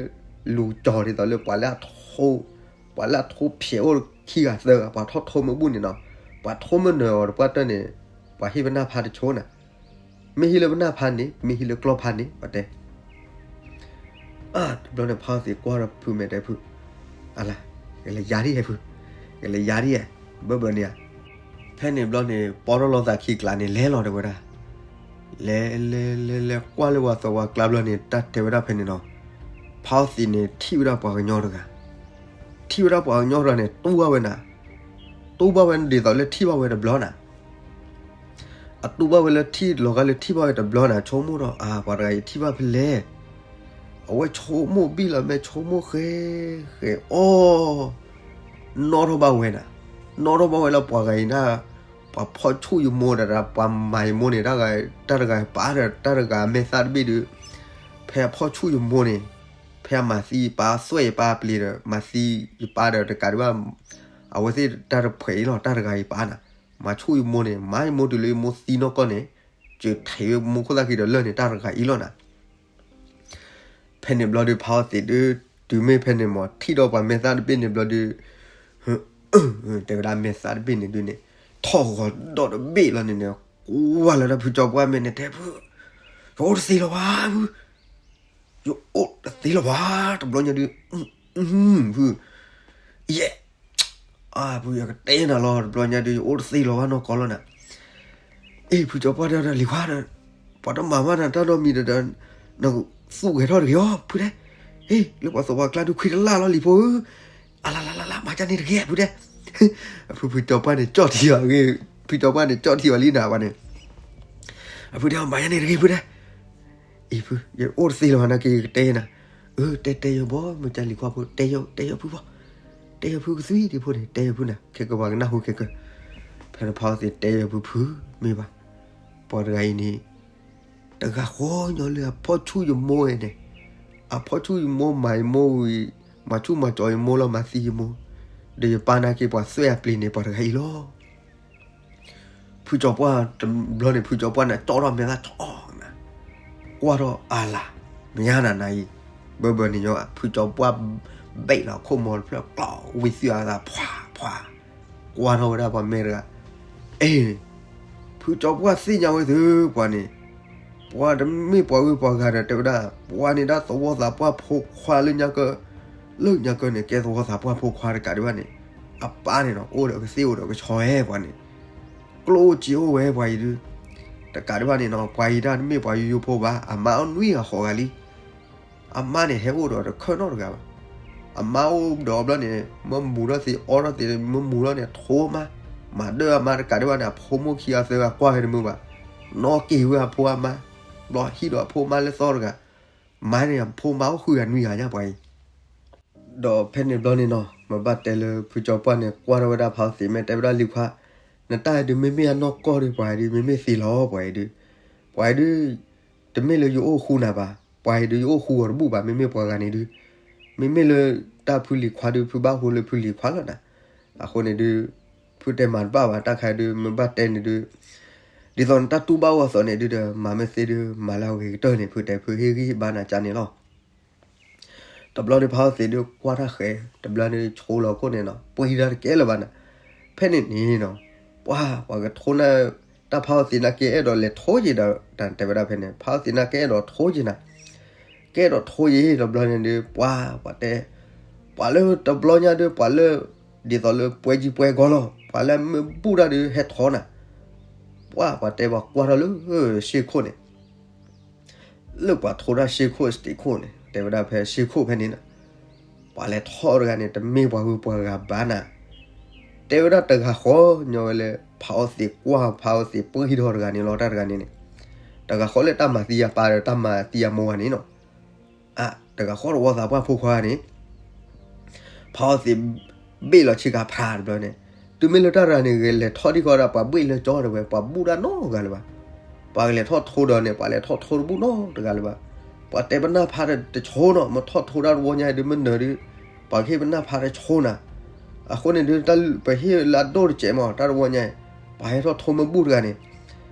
လူၤကၠီၤဒ်သိးလၢပှၤလၢအထိ, ပှၤလၢအထိဖျဲးအိၣ်ခံဂၤသၢဂၤ ပှၤထီၣ်ထိမ့ၢ်ဘူၣ်န့ၣ်နီၤ, ပှၤထိမ့ၢ်နၢၤအီၤတပှၢ်တၢၢ်န့ၣ် ပှၤဟ့ၣ်ပနၢ်ဖးတဆိနၤ, မ့ၢ်ဟ့ၣ်လၢပနၢ်ဖးန့ၣ် မ့ၢ်ဟ့ၣ်လၢကျီၢ်ဖးန့ၣ် ပှၤတဲ အါ တဘျီန့ၣ် ဖါအီသံးကွၢ်ဒီးဖုမဲာ်တဲဖု, အလါ, ကလဲၤယါဒ်ဟဲဖု, ကလဲၤယါဒ်ဟဲ, ဘၢဘၢန့ၣ်ဧါ. ဖဲန့ၣ်ဘျီန့ၣ် ပီထီၣ်လိာ်သးခံကျးန့ၣ် လဲၤလီၤတဲဝဲဒၣ်, လဲၤလဲၤလဲၤလဲၤကွၢ်လၢပှၤသဝီကျါဘျီန့ၣ် တၢ်တဲဝဲဒၣ်ဖဲန့ၣ်နီၤ, ဖါအီသံးန့ၣ် ထံၣ်ဝဲဒၣ်ပှၤကညီတဂၤ, ထံၣ်ဝဲဒၣ်ပှၤကညီတဂၤန့ၣ် တူၢ်ဘၣ်ဝဲနၤ, တူၢ်ဘၣ်ဝဲဒ်သိးလၢထံၣ်ဘၣ်ဝဲတဘျီနၤ အတူၢ်ဘၣ်ဝဲလၢထံၣ်လီၤဂာ်လၢထံၣ်ဘၣ်ဝဲတဘျီန့ၣ် ဆိကမိၣ်ဒီး အါ ပှၤတဂၤအံၤထံၣ်ဘၣ်ဖဲလဲၣ်, အဝဲဆိကမိၣ်ဘံၣ်လီၤမဲာ်ဆိကမိၣ်ဃဲဃဲအီၤ, နီၣ်ထီၣ်ဘၣ်ဝဲနၤ, နီၣ်ထီၣ်ဘၣ်ဝဲလၢပှၤဂၤအံၤန့ၣ်, ပှၤဖီၣ်ဆူၣ်ယမိၢ်ဒီး ပှၤမၤယမိၢ်န့ၣ် တၢ်တဂၤယပၢ်ဒီး တၢ်တဂၤမဲာ်သၣ်တဘ့ၣ်ဒီး, ဖဲအဖီၣ်ဆူၣ်ယမိၢ်န့ၣ်, ဖဲအမၤသံယပၢ်သွဲၣ်ယပၢ်ပျ့ၤဒီး မၤသံယပၢ်ဒီးတကးဒံးဘၣ်, အဝဲသ့ၣ်တၢ်တဖှဲးအံၤလီၤ တၢ်တဂၤယပၢ်နၤ, မၤဆူၣ်ယမိၢ်န့ၣ် မၤယမိၢ်တုၤလၢယမိၢ်သံနီၢ်ကီၢ်န့ၣ်, စၢၤထံးဝဲမိၢ်ခိၣ်သၣ်ခံဒီးလၢာ်န့ၣ် တၢ်တဂၤအံၤလီၤနၤ ဖဲန့ၣ်ဘျီဒုး ဖါအီသံးဒုး တုၤမ့ၢ်ဖဲန့ၣ်မး ထံၣ်ဒီးပှၤမဲာ်သၣ်တဘ့ၣ်န့ၣ်ဘျီဒုး, တဲဝဲဒၣ်မဲာ်သၣ်တဘ့ၣ်န့ၣ်ဒုးန့ၣ်, ထီၣ်ဂီၤဒီးတဘ့ၣ်လီၤန့ၣ်န့ၣ်, ကွၢ်လီၤဒၣ်ဖုကၠီပှၢ်မဲာ်န့ၣ်တဲဖု, ယအိၣ်တသ့လၢၤဘၣ်ဖု, ယအိၣ်တသ့လၢၤဘၣ် တဘျီညါဒုး, ဖု, ယဲၢ် အါ ဖု ယကတဲနၤလီၤ တဘျီညါဒုး ယအိၣ်တသ့လၢၤဘၣ်နီၢ်ကီၢ်လီၤနၤ, အ့ ဖုကၠီပှၢ်တဲဒီး လံၤခွါဒီး, ပှၤတမၤဘၣ်နၤတၢ်နီတမံၤဒီး, နသူၣ်ဂဲၤထီၣ်တဂ့ၤအီၤ ဖုတဲ, အ့ လၢပှၤသဝီကျါဒုးခွံတလၢ်လီၤလံၤဖိဧၢ, အလါလါလါလါ မၤယါန့ၣ်တဂ့ၤ ဖုတဲ, အဖုဖုကၠီပှၢ်န့ၣ် ကၠီၣ်ထံအီၤဂ့ၤ, ဖုကၠီပှၢ်န့ၣ် ကၠီၣ်ထံအီၤလံနၤပှၤန့ၣ်, အဖုတဲ မၤယါန့ၣ်တဂ့ၤ ဖုတဲ အံၤဖု ယအိၣ်တသ့လၢၤဘၣ်နာ်က့ ယကတဲနၤ, အၢ တဲတဲယဘီ မ့ၢ်ကလံၤခွါဖိ တဲယတဲယဖုဘီ, တဲယဖုကသွံဒံးဖိန့ၣ် တဲယဖုနၤ ခဲကပှၤကနၢ်ဟူခဲက, ဖဲန့ၣ်ဖါအီသံးတဲယဖုဖု မ့ၢ်ဘၣ်, ပှၤတဂၤအံၤန့ၣ် တဂၤဃီညီလၢအဖီၣ်ဆူၣ်ယမိၢ်ဝဲန့ၣ်, အဖီၣ်ဆူၣ်ယမိၢ်မၤယမိၢ်ဝံၤ, မၤဆူၣ်မၤကၠီယမိၢ်လီၤ မၤသံယမိၢ်, ဒီးယပၢ်နာ်က့ ပှၤသွဲၣ်အပျ့ၤန့ၣ် ပှၤတဂၤအံၤလီၤ. ဖုကၠီပှၢ်တဘျီန့ၣ် ဖုကၠီပှၢ်န့ၣ် ကၠီထီၣ်မဲာ်သၣ်ဆီနၤ, ကွၢ်ထီၣ်အါလါ, မ့ၢ်ညါနၤနၤအံၤ, ဘၢဘၢန့ၣ်ညီ ဖုကၠီပှၢ် ဘဲးလီၤခိၣ်မီၤတဖျၢၣ်ကျီ ဝံၤသွံၣ်အသး ဖှါဖှါ, ကွၢ်ထီၣ်ဝဲဒၣ်ပှၤမဲာ်တဂၤ, အ့ၣ် ဖုကၠီပှၢ်သ့ၣ်ညါဝဲသု ပှၤန့ၣ်, ပှၤတမ့ၢ်ပှၤဂုၤပှၤဂၤဒီး တဲဝဲဒၣ် ပှၤန့ၣ်ဒၣ်သဝီသးပှၢ်ဖိခွါလၢညါက, လၢညါကၢန့ၣ် ကဲသဝီသးပှၢ်ဖိခွါတကးဒံးဘၣ်န့ၣ်, အပၢ်န့ၣ်နီၤ အိၣ်ဒီးကသ့ၣ်အိၣ်ဒီးကဆီဝဲပှၤန့ၣ်, ကျိၣ်အိၣ်စ့အိၣ်ဝဲပှၤအံၤဒုး, တကးဒံးဘၣ်န့ၣ်နီၤ ပှၤအံၤဒၣ်တမ့ၢ်ပှၤယိယိဖိဘၣ် အမါအိၣ်နွံဂၤဃိးဂၤလံ အမါန့ၣ် ဟဲအိၣ်ဒီးတခၢၣ်နီတဂၤဘၣ်. အမါအိၣ်ဒီးအီၤဘျီန့ၣ် မၢမူၤထီၣ်သ့ အီထီၣ်သ့ မၢမူၤထီၣ်န့ၣ် ထိမါ, မၤဒၢအမါတကးဒံးဘၣ်န့ၣ် အဖိမိၢ်ခံဂၤသၢဂၤကွၢ်ဝဲတမုာ်ဘၣ်. နီၣ်က့ၤဝဲအဖိအမါ, ဘျီဟံၣ်ဒီးအဖိအမါလၢသီတဂၤ, မါန့ၣ် အဖိမါအိၣ်ဃုဂၤနွံဂၤညါပှၤအံၤ ဒီးဖဲန့ၣ်ဘျီန့ၣ်နီၤ မ့ၢ်ဘၣ်တဲလၢဖုကၠီပှၢ်န့ၣ် ကွၢ်ထီၣ်ဝဲဒၣ်ဖါအီသံး မ့ၢ်တဲဝဲဒၣ်လံၤခွါ, နတၢ်အံၤဒုး မ့မ့ၢ်အနီၢ်ကီၢ်ဒီး ပှၤအံၤဒုး မ့မ့ၢ်သ့လီၤ ပှၤအံၤဒုး, ပှၤအံၤဒုး တမ့ၢ်လၢယအိၣ်ဃူနၤဘၣ်, ပှၤအံၤဒုး ယအိၣ်ဃူအီၤတဘူၣ်ဘၣ်, မ့မ့ၢ်ပှၤဂၤန့ၣ်ဒုး, မ့မ့ၢ်လၢတၢ်ဖုလံၤခွါဒုး ဖုဘၣ်ဃိလၢဖုလံၤခွါလီၤနၤ. အဃိန့ၣ်ဒုး ဖ ဖုတဲမၤတဘၣ်ဘၣ် တၢ်ခါဒုး မ့ၢ်ဘၣ်တဲန့ၣ်ဒုး ဒ်သိးနတၢ်တူၢ်ဘၣ်အိၣ်အသိးန့ၣ်ဒုးဒီး မၤမ့ၢ်သ့ဒုး မၤလၢအဂ့ၤကတၢၢ်န့ၣ် ဖုတဲ ဖုဟ့ၣ်ဂံၢ်ဟ့ၣ်ဘါနၤကန့ၣ်လီၤ. တဘျီန့ၣ်ဖးအီၣ်သံးဒုးကွၢ်တၢ်ဃဲၤ တဘျီန့ၣ်ဆိလီၤခိၣ်န့ၣ်နီၤ ပှ့ၤတၢ်တကဲလၢၤဘၣ်နၤ, ဖဲန့ၣ်န့ၣ်နီၤ ပှၤ ပှၤကထိနၢ် တၢ်ဖးအီၣ်သံးနာ်က့အဲၣ်ဒိးလဲၤထိယံၤဒီး တၢ်တဲဝဲဒၣ်ဖဲန့ၣ် ဖးအီၣ်သံးနာ်က့အဲၣ်ဒိးထိယံၤနၤ, ကဲအဲၣ်ဒိးထိယံၤ တဘျီန့ၣ်ဒုး ပှၤ ပှၤတဲ ပှၤလၢတဘျီညါဒုး ပှၤလၢ ဒ်သိးလၢပှဲၤကံပှဲၤဂီၤလီၤ ပှၤလၢမ့ၢ်ဘူၣ်တၢ်ဒုးဟဲထိနၤ, ပှၤ ပှၤတဲပှၤကွၢ်ထီၣ်လၢ ရှ့ခိၣ်န့ၣ် လၢပှၤထိတၢ်ရှ့ခိၣ် စတံးခိၣ်န့ၣ် တဲဝဲဒၣ်ဖဲရှ့ခိၣ်ဖဲန့ၣ်နီၤ, ပှၤလဲၤထီၣ်တဂၤန့ၣ် တမ့ၢ်ပှၤဂုၤပှၤဂၤဘၣ်နၤ, တဲဝဲဒၣ်တဂၤဃီညီဝဲလၢ ဖးအီၣ်သံးကွၢ် ဖးအီၣ်သံးပှ့ၤထီၣ်တဂၤန့ၣ်လီၤ တၢ်တဂၤန့ၣ်န့ၣ်, တဂၤဃီလၢတၢ်မၤသံအပၢ်ဒီးတၢ်မၤသံအမိၢ်ဂၤန့ၣ်နီၤ, အ တဂၤဃီတဝီသးပှၢ်ဖိခွါန့ၣ် ဖးအီၣ်သံး ဘ့ၣ်လီၤဆ့ကၤဖးတဘျီန့ၣ်, တုၤမ့ၢ်လၢတၢ်တဂၤန့ၣ် ဂဲၤလဲၤထီၣ်ဒံးဃီဒၣ် ပှၤဘ့ၣ်လၢကၠီတဲဝဲ ပှၤဘူၣ်တၢ်နီတဂၤလၢၤဘၣ်, ပှၤဂဲၤလဲၤထီၣ်ထိဒီးန့ၣ် ပှၤလဲၤထီၣ်ထိတဘူၣ်နီတဂၤလၢၤဘၣ်, ပှၤတဲပနၢ်ဖးတဆိနီၤ မ့ၢ်ထီၣ်ထိတၢ်တဝီညါဒုးမ့ၢ်နၢၤဒုး, ပှၤကဟ့ၣ်ပနၢ်ဖးတဆိနၤ, အဃိန့ၣ်ဒုး ပဟ့ၣ်လၢအဒိၣ်တစဲးမး တၢ်တဝီညါအံၤ, ပှၤဟဲထီၣ်ထိမ့ၢ်ဘူၣ်တဂၤန့ၣ်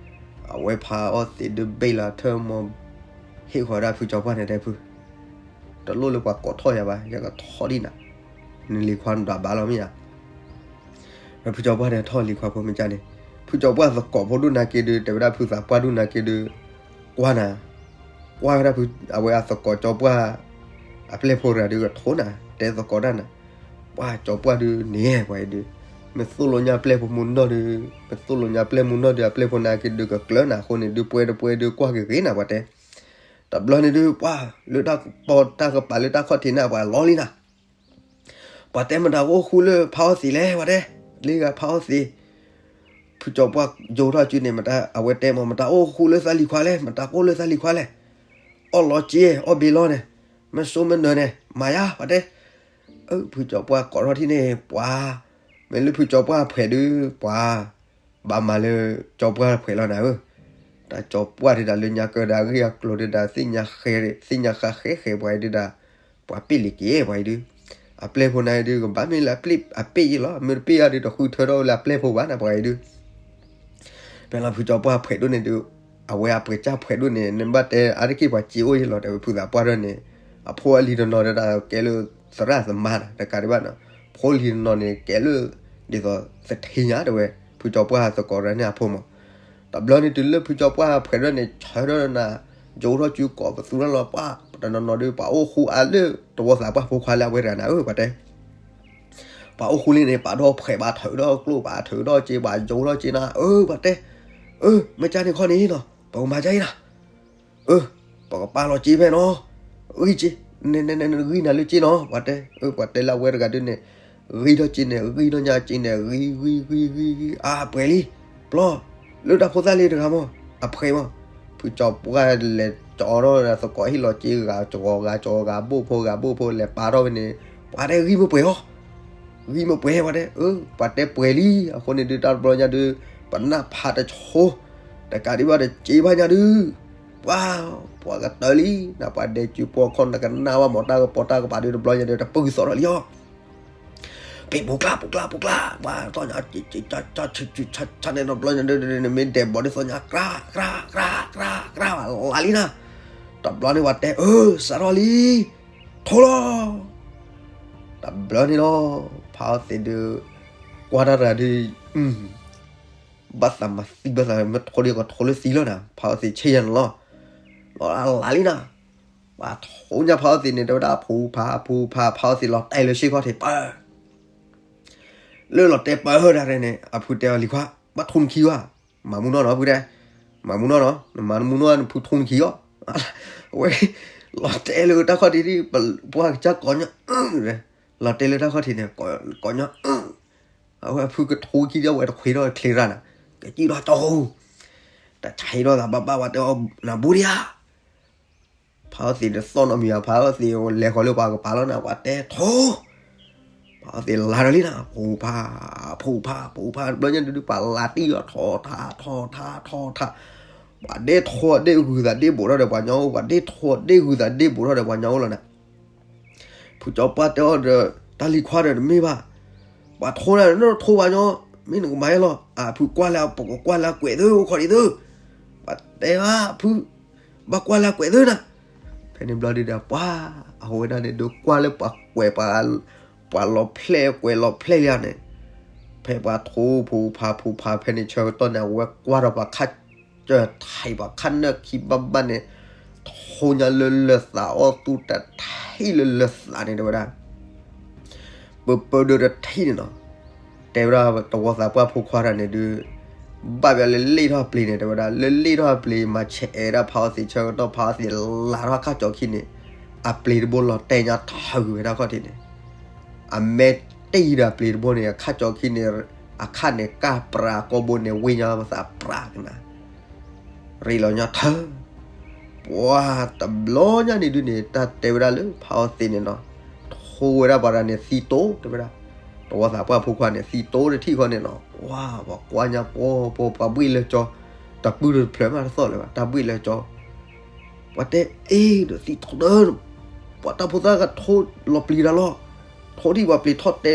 အဝဲဖးအီၣ်သံးဒုးဘ့ၣ်လီၤထၢမီၤ, ဟ့ၣ်ဃီၤဒၣ်ဖုကၠီပှၢ်န့ၣ်တဲဖု, တလိၣ်လၢပှၤကိးထီၣ်ယၤဘၣ် ယကထီၣ်ဒံးနၤ, နလံၤခွါနဒွးဘၣ်လီၤမ့ၢ်ဧါ, ဖုကၠီပှၢ်န့ၣ်ထီၣ်လံၤခွါဖိမ့ၢ်ကန့ၣ်, ဖုကၠီပှၢ်သကိးဖိဒိၣ်နာ်က့ဒုး တဲဝဲဒၣ်ဖုသးပှၢ်ဒိၣ်နာ်က့ဒုး, ကွၢ်နၤ, ကွၢ်ဝဲဒၣ်ဖု အဝဲအသကိးကၠီပှၢ် အပျဲၢ်ဖိတဂၤဒုးကထိနၤ တဲသကိးတၢ်နၤ, ပှၤကၠီပှၢ်ဒုးန့ၣ်ပှၤအံၤဒုး, မ့ၢ်သိၣ်လိညါပျဲၢ်ဖိမုၢ်နီၢ်ဒုး, မ့ၢ်သိၣ်လိညါပျဲၢ်မုၢ်နီၢ်ဒုး အပျဲၢ်ဖိနာ်က့ဒုးကကျၢၤနၤအဃိန့ၣ် ဒုးပှဲၤတပှဲၤဒုးကွၢ်က့ၤဂ့ၤနၤပှၤတဲ, တဘျီန့ၣ်ဒုး ပှၤလၢတၢ်ကပီၤတၢ်ကပၤလၢတၢ်ခီၣ်ထံးန့ၣ် ပှၤလီၤလံနၤ ပှၤတဲမတၤကအိၣ်ဃူလၢဖးအီၣ်သံးလဲၣ် ပှၤတဲ, လၢဂၤဖးအီၣ်သံး, ဖုကၠီပှၢ်ယိၤထီၣ်စုန့ၣ် မတၤအဝဲတဲမး မတၤအိၣ်ဃူလၢသးလံၤခွါလဲၣ် မတၤကအိၣ်လၢသးလံၤခွါလဲၣ်, အီၣ်လီၤက့ အီၣ်ဘ့လီၤန့ၣ်, မ့ၢ်စိမ့ၢ်နၢၤန့ၣ် မၤယါ ပှၤတဲ, ဖုကၠီပှၢ်ကိးထီၣ်ထံၣ်န့ၣ် ပှၤ, မ့ၢ်လၢဖုကၠီပှၢ်ဖှဲးဒုး ပှၤ ဘၣ်မၤလၢကၠီပှၢ်ဖှဲးလီၤနၤဧၢ, တၢ်ကၠီပှၢ်ဒုးဒၣ်လၢညါကၢဒၣ်အဂ့ၢ်အကျိၤဒုးဒၣ် သ့ၣ်ညါဃဲ သ့ၣ်ညါဃါဃဲဃဲပှၤအံၤဒုးဒၣ်, ပှၤပ့ၢ်လံၤက့ၤပှၤအံၤဒုး, အပျဲၢ်ဖိနာ်အံၤဒုး ကဘၣ်မ့ၢ်လၢအပ့ၢ်အံၤလီၤ မ့ၢ်တပ့ၢ်အံၤဒုးတဃုထၢထီၣ်လၢအပျဲၢ်ဖိဘၣ်နၤပှၤအံၤဒုး ဖဲလီၤဖုကၠီပှၢ်ဖှဲးဒိၣ်န့ၣ်ဒုး, အဝဲအပှဲၤကၢ်ဖှဲးဒိၣ်န့ၣ် နဘၣ်တဲအါတက့ၢ်ပှၤစ့အိၣ်ယံၤလီၤ တဲဝဲဖုသးပှၢ်ဒိၣ်န့ၣ်, အဖိအလံၤတနီၤဒၣ်ကဲလၢသရၣ်သမါနၤ တကးဒံးဘၣ်နီၤ, ဖိလံၤတနီၤန့ၣ် ကဲလၢ ဒ်သိးသထ့ညါတဲဝဲ, ဖုကၠီပှၢ်သကိးတဂၤန့ၣ်အဖိမး, တဘျီန့ၣ်တုၤလၢဖုကၠီပှၢ်ဖှဲးဒိၣ်န့ၣ် ဆၢထၢၣ်နၤ, ယိၤထီၣ်စုကိးပသူတၢ်လီၤပှၢ်, တနီၤနီၤဒုး ပှၤအိၣ်ဃူအါလၢ တဝီသးပှၢ်ဖိခွါလၢအဝဲတဂၤနၤဧၢ ပှၤတဲ ပှၤအိၣ်ဃူလံန့ၣ် ပာ်ထီၣ်ဖျဲးပာ်ထုးထီၣ်ကျိၣ်ပာ်ထုးထီၣ်စ့ ပှၤယိၤထီၣ်စ့နၤ, အၢ ပှၤတဲ, အၢ မ့ၢ်ကၢ်န့ၣ်ခီန့ၣ်နီၤ ပကမၤကၢ်အံၤနၤ, အၢ ပကပာ်လီၤစ့ဖဲနီၤ, ဂံၢ်စ့, နဂံၢ်နၤလၢစ့နီၤ ပှၤတဲ, အၢ ပှၤတဲလၢအဝဲတဂၤဒုးန့ၣ်, ဂံၢ်ထီၣ်စ့န့ၣ် ဂံၢ်ထီၣ်ညါစ့န့ၣ် ဂံၢ်ဂံၢ်ဂံၢ်ဂံၢ်ဂံၢ် အါပှဲၤလံ, ပျီ လၢတၢ်ဖိသၣ်လံတဂၤမး, အဖှဲးမး, ဖုကၠီပှၢ်လဲၤကၠီထီၣ်သကိးဟ့ၣ်လီၤစ့ ဂၤကၠီဂၤကၠီ ဂၤဘိၣ်ဖိဂၤဘိၣ်ဖိ လဲၤပာ်ထီၣ်ဝဲန့ၣ်, ပှၤတဲဂံၢ်မ့ၢ်ပှဲၤအီၤ, ဂံၢ်မ့ၢ်ပှဲၤ ပှၤတဲ, အၢ ပှၤတဲပှဲၤလံ, အဃိန့ၣ်ဒုးတၢ်တဘျီညါဒုး, ပနၢ်ဖးတဆိ, တကးဒံးဘၣ်တစ့ဘၣ်ညါဒုး, ပှၤ, ပှၤကတၢၢ်လံ, နပှၤဒဲးစုပှီၢ်ခီၣ် နကနၣ်ဘၣ်မးတၢ်ကပီၤတၢ်ကပၤဒုးတဘျီညါဒုး တပၢၤသီထီၣ်လံအီၤ ပ့ၤပူၤကျါပူၤကျါပူၤကျါ, ပှၤသီၣ်ညါ, ဆါဆါန့ၣ်တဘျီညါဒုး နမ့ၢ်ဒဲးဘီးဒုးသီၣ်ညါ ကြၢးကြၢးကြၢးကြၢး လၢ်လံနၤ, တဘျီန့ၣ်ပှၤတဲ အၢ စးထီၣ်လံ, ထိလီၤ, တဘျီန့ၣ်လီၤ, ဖးအီၣ်သံးဒုး, ကွၢ်တၢ်တဂၤဒုး, ဘၣ်သးမၤသံဘၣ်သးမ့ၢ်ထိဒ်ကထိလၢသံလီၤနၤ ဖးအီၣ်သံးဆ့ယၤန့ၣ်လီၤ, လီၤလၢ်လံနၤ, ပှၤထိညါဖးအီၣ်သံးန့ၣ် တဲဝဲဒၣ်ဖူဖးဖူဖး ဖးအီၣ်သံးလီၤတဲာ်လၢဆ့ခီၣ်ထံးပၢၢ် လၢလီၤတဲာ်ပၢၢ်ဒၣ်ရဲၣ်န့ၣ် အဖုတဲအီၤလံၤခွါ, ဘၣ်ထူနခံဘၣ်, မၤမူနီၢ်နီၤဖုတဲ, မၤမူနီၢ်နီၤ, နမၤမူနီၢ်နဖုထူနခံအီၤ, အဝဲ, လီၤတဲာ်လၢတၢ်ခီၣ်ထံးဒ်, ပှၤကစၢ်ကိးညီ, လီၤတဲာ်လၢတၢ်ခီၣ်ထံးန့ၣ်, ကိးညီ, အဝဲဖုကထူခံဒီးဝဲတခွ့ထီၣ်ချ့ရၣ်နၤ, ကစံၣ်ထီၣ်ကၠီဟူ, တၢ်ဆါဟံးထီၣ်သးဘၣ်ဘၣ်ဝဲတဲအီၤ, နဘူးဒံဧါ ဖးအီၣ်သံးတသီၣ်နီတမံၤဘၣ် ဖးအီၣ်သံးလဲၤဃီၤလၢပှၤကပၤလီၤနၤ ပှၤတဲထိ, ဖးအီၣ်သံးလၤဒီးလံနၤ ဖူဖး, ဖူဖး, ဖူဖး တဘျီညါဒုးဒုး ပှၤလၤတံၢ်အီၤထီၣ်ထါထီၣ်ထါထီၣ်ထါ, ပှၤဒ့ထိဒ့ဂုၤသးဒ့ဘိးထီၣ်ဒီးပှၤကညီအိၣ် ပှၤဒ့ထိဒ့ဂုၤသးဒ့ဘိးထီၣ်ဒီးပှၤကညီအိၣ်လီၤနၤ ဖုကၠီပှၢ်တဲအီၤဒီး တၢ်လံၤခွါဒီးတမ့ၢ်ဘၣ်, ပှၤထိနၤဒီးနထိပှၤကညီ, မ့ၢ်နကမၤယဲလီၤ, အဖုကွၢ်လၢ ပကကွၢ်လၢအကွဲးသုအိၣ်ခီဒံးသု, ပှၤတဲအဖု, ဘၣ်ကွၢ်လၢအကွဲးသုနၤ, ဖဲန့ၣ်ဘျီဒုဒီး ပှၤ, အဝဲဒၣ်န့ၣ်ဒုးကွၢ်လၢပှၤကွဲးပှၤ, ပှၤလီၤဖျဲၣ်ကွဲးလီၤဖျဲၣ်လံန့ၣ်, ဖဲပှၤထိဖူဖးဖူဖးဖဲန့ၣ်ဆၢကတီၢ်န့ၣ် အဝဲကွၢ်ဒီးပှၤခါ ကၢၢ်ထံးပှၤခါနၢၣ်ခံဘၣ်ဘၣ်န့ၣ်, ထိညါလၢလၢာ်သးအီၣ်သူၣ်တထံၣ်လၢလၢာ်သးန့ၣ်တဲဝဲဒၣ်, ပၢပၢဒၢတထံၣ်န့ၣ်နီၤ, တဲဝဲဒၣ်တဝီသးပှၢ်ဖိခွါတၢ်န့ၣ်ဒုး, ဘၣ်ဘၣ်လၢလ့ၣ်ထီၣ်ပျ့ၤန့ၣ် တဲဝဲဒၣ် လၢလ့ၣ်ထီၣ်ပျ့ၤ မၤဆဲးအဲၣ်ဒၣ်ဖးအီသံးဆၢကတီၢ် ဖးအီသံးလၤထီၣ်ခါကၠီခံန့ၣ်, အပျ့ၤတဘိလီၤတဲာ်ညါထၢကွံာ်ဝဲဒၣ်ခီၣ်ထံးန့ၣ်, အမဲာ်တ့ၢ်ဒီးအပျ့ၤတဘိန့ၣ် အခါကၠီခံန့ၣ်, အခါန့ၣ်ကၢ်ပြးကီၢ်ဘိန့ၣ် ဝ့ၢ်ညါမသးပြးကနၤ ရ့လိာ်ညီထၢ, ပှၤတဘျီညါန့ၣ်ဒုန့ၣ် တၢ်တဲဝဲဒၣ်လၢဖးအီသံးန့ၣ်နီၤ, ထိဝဲဒၣ်ပှၤတၢ်န့ၣ်သံတိၤတဲဝဲဒၣ်, တဝီသးပှၢ်ဖိခွါန့ၣ် သံတိၤတထံၣ်ဃီန့ၣ်နီၤ, ပှၤပှၤကွၢ်ညါပှီၤပှီၤ ပှၤဘှ့ၣ်လၢကၠီ, တၢ်ပုၢ်တဖျၢၣ်မးတသီၣ်လၢၤဘၣ် တၢ်ဘှ့ၣ်လၢကၠီ, ပှၤတဲအ့ၣ်ဒီးသံတိၤတၢ်, ပှၤတၢ်ဖိသၣ်ကထိလီၤပျံၤတၢ်လီၤ, ထိထံၣ်ပှၤပျ့ၤထီၣ်တ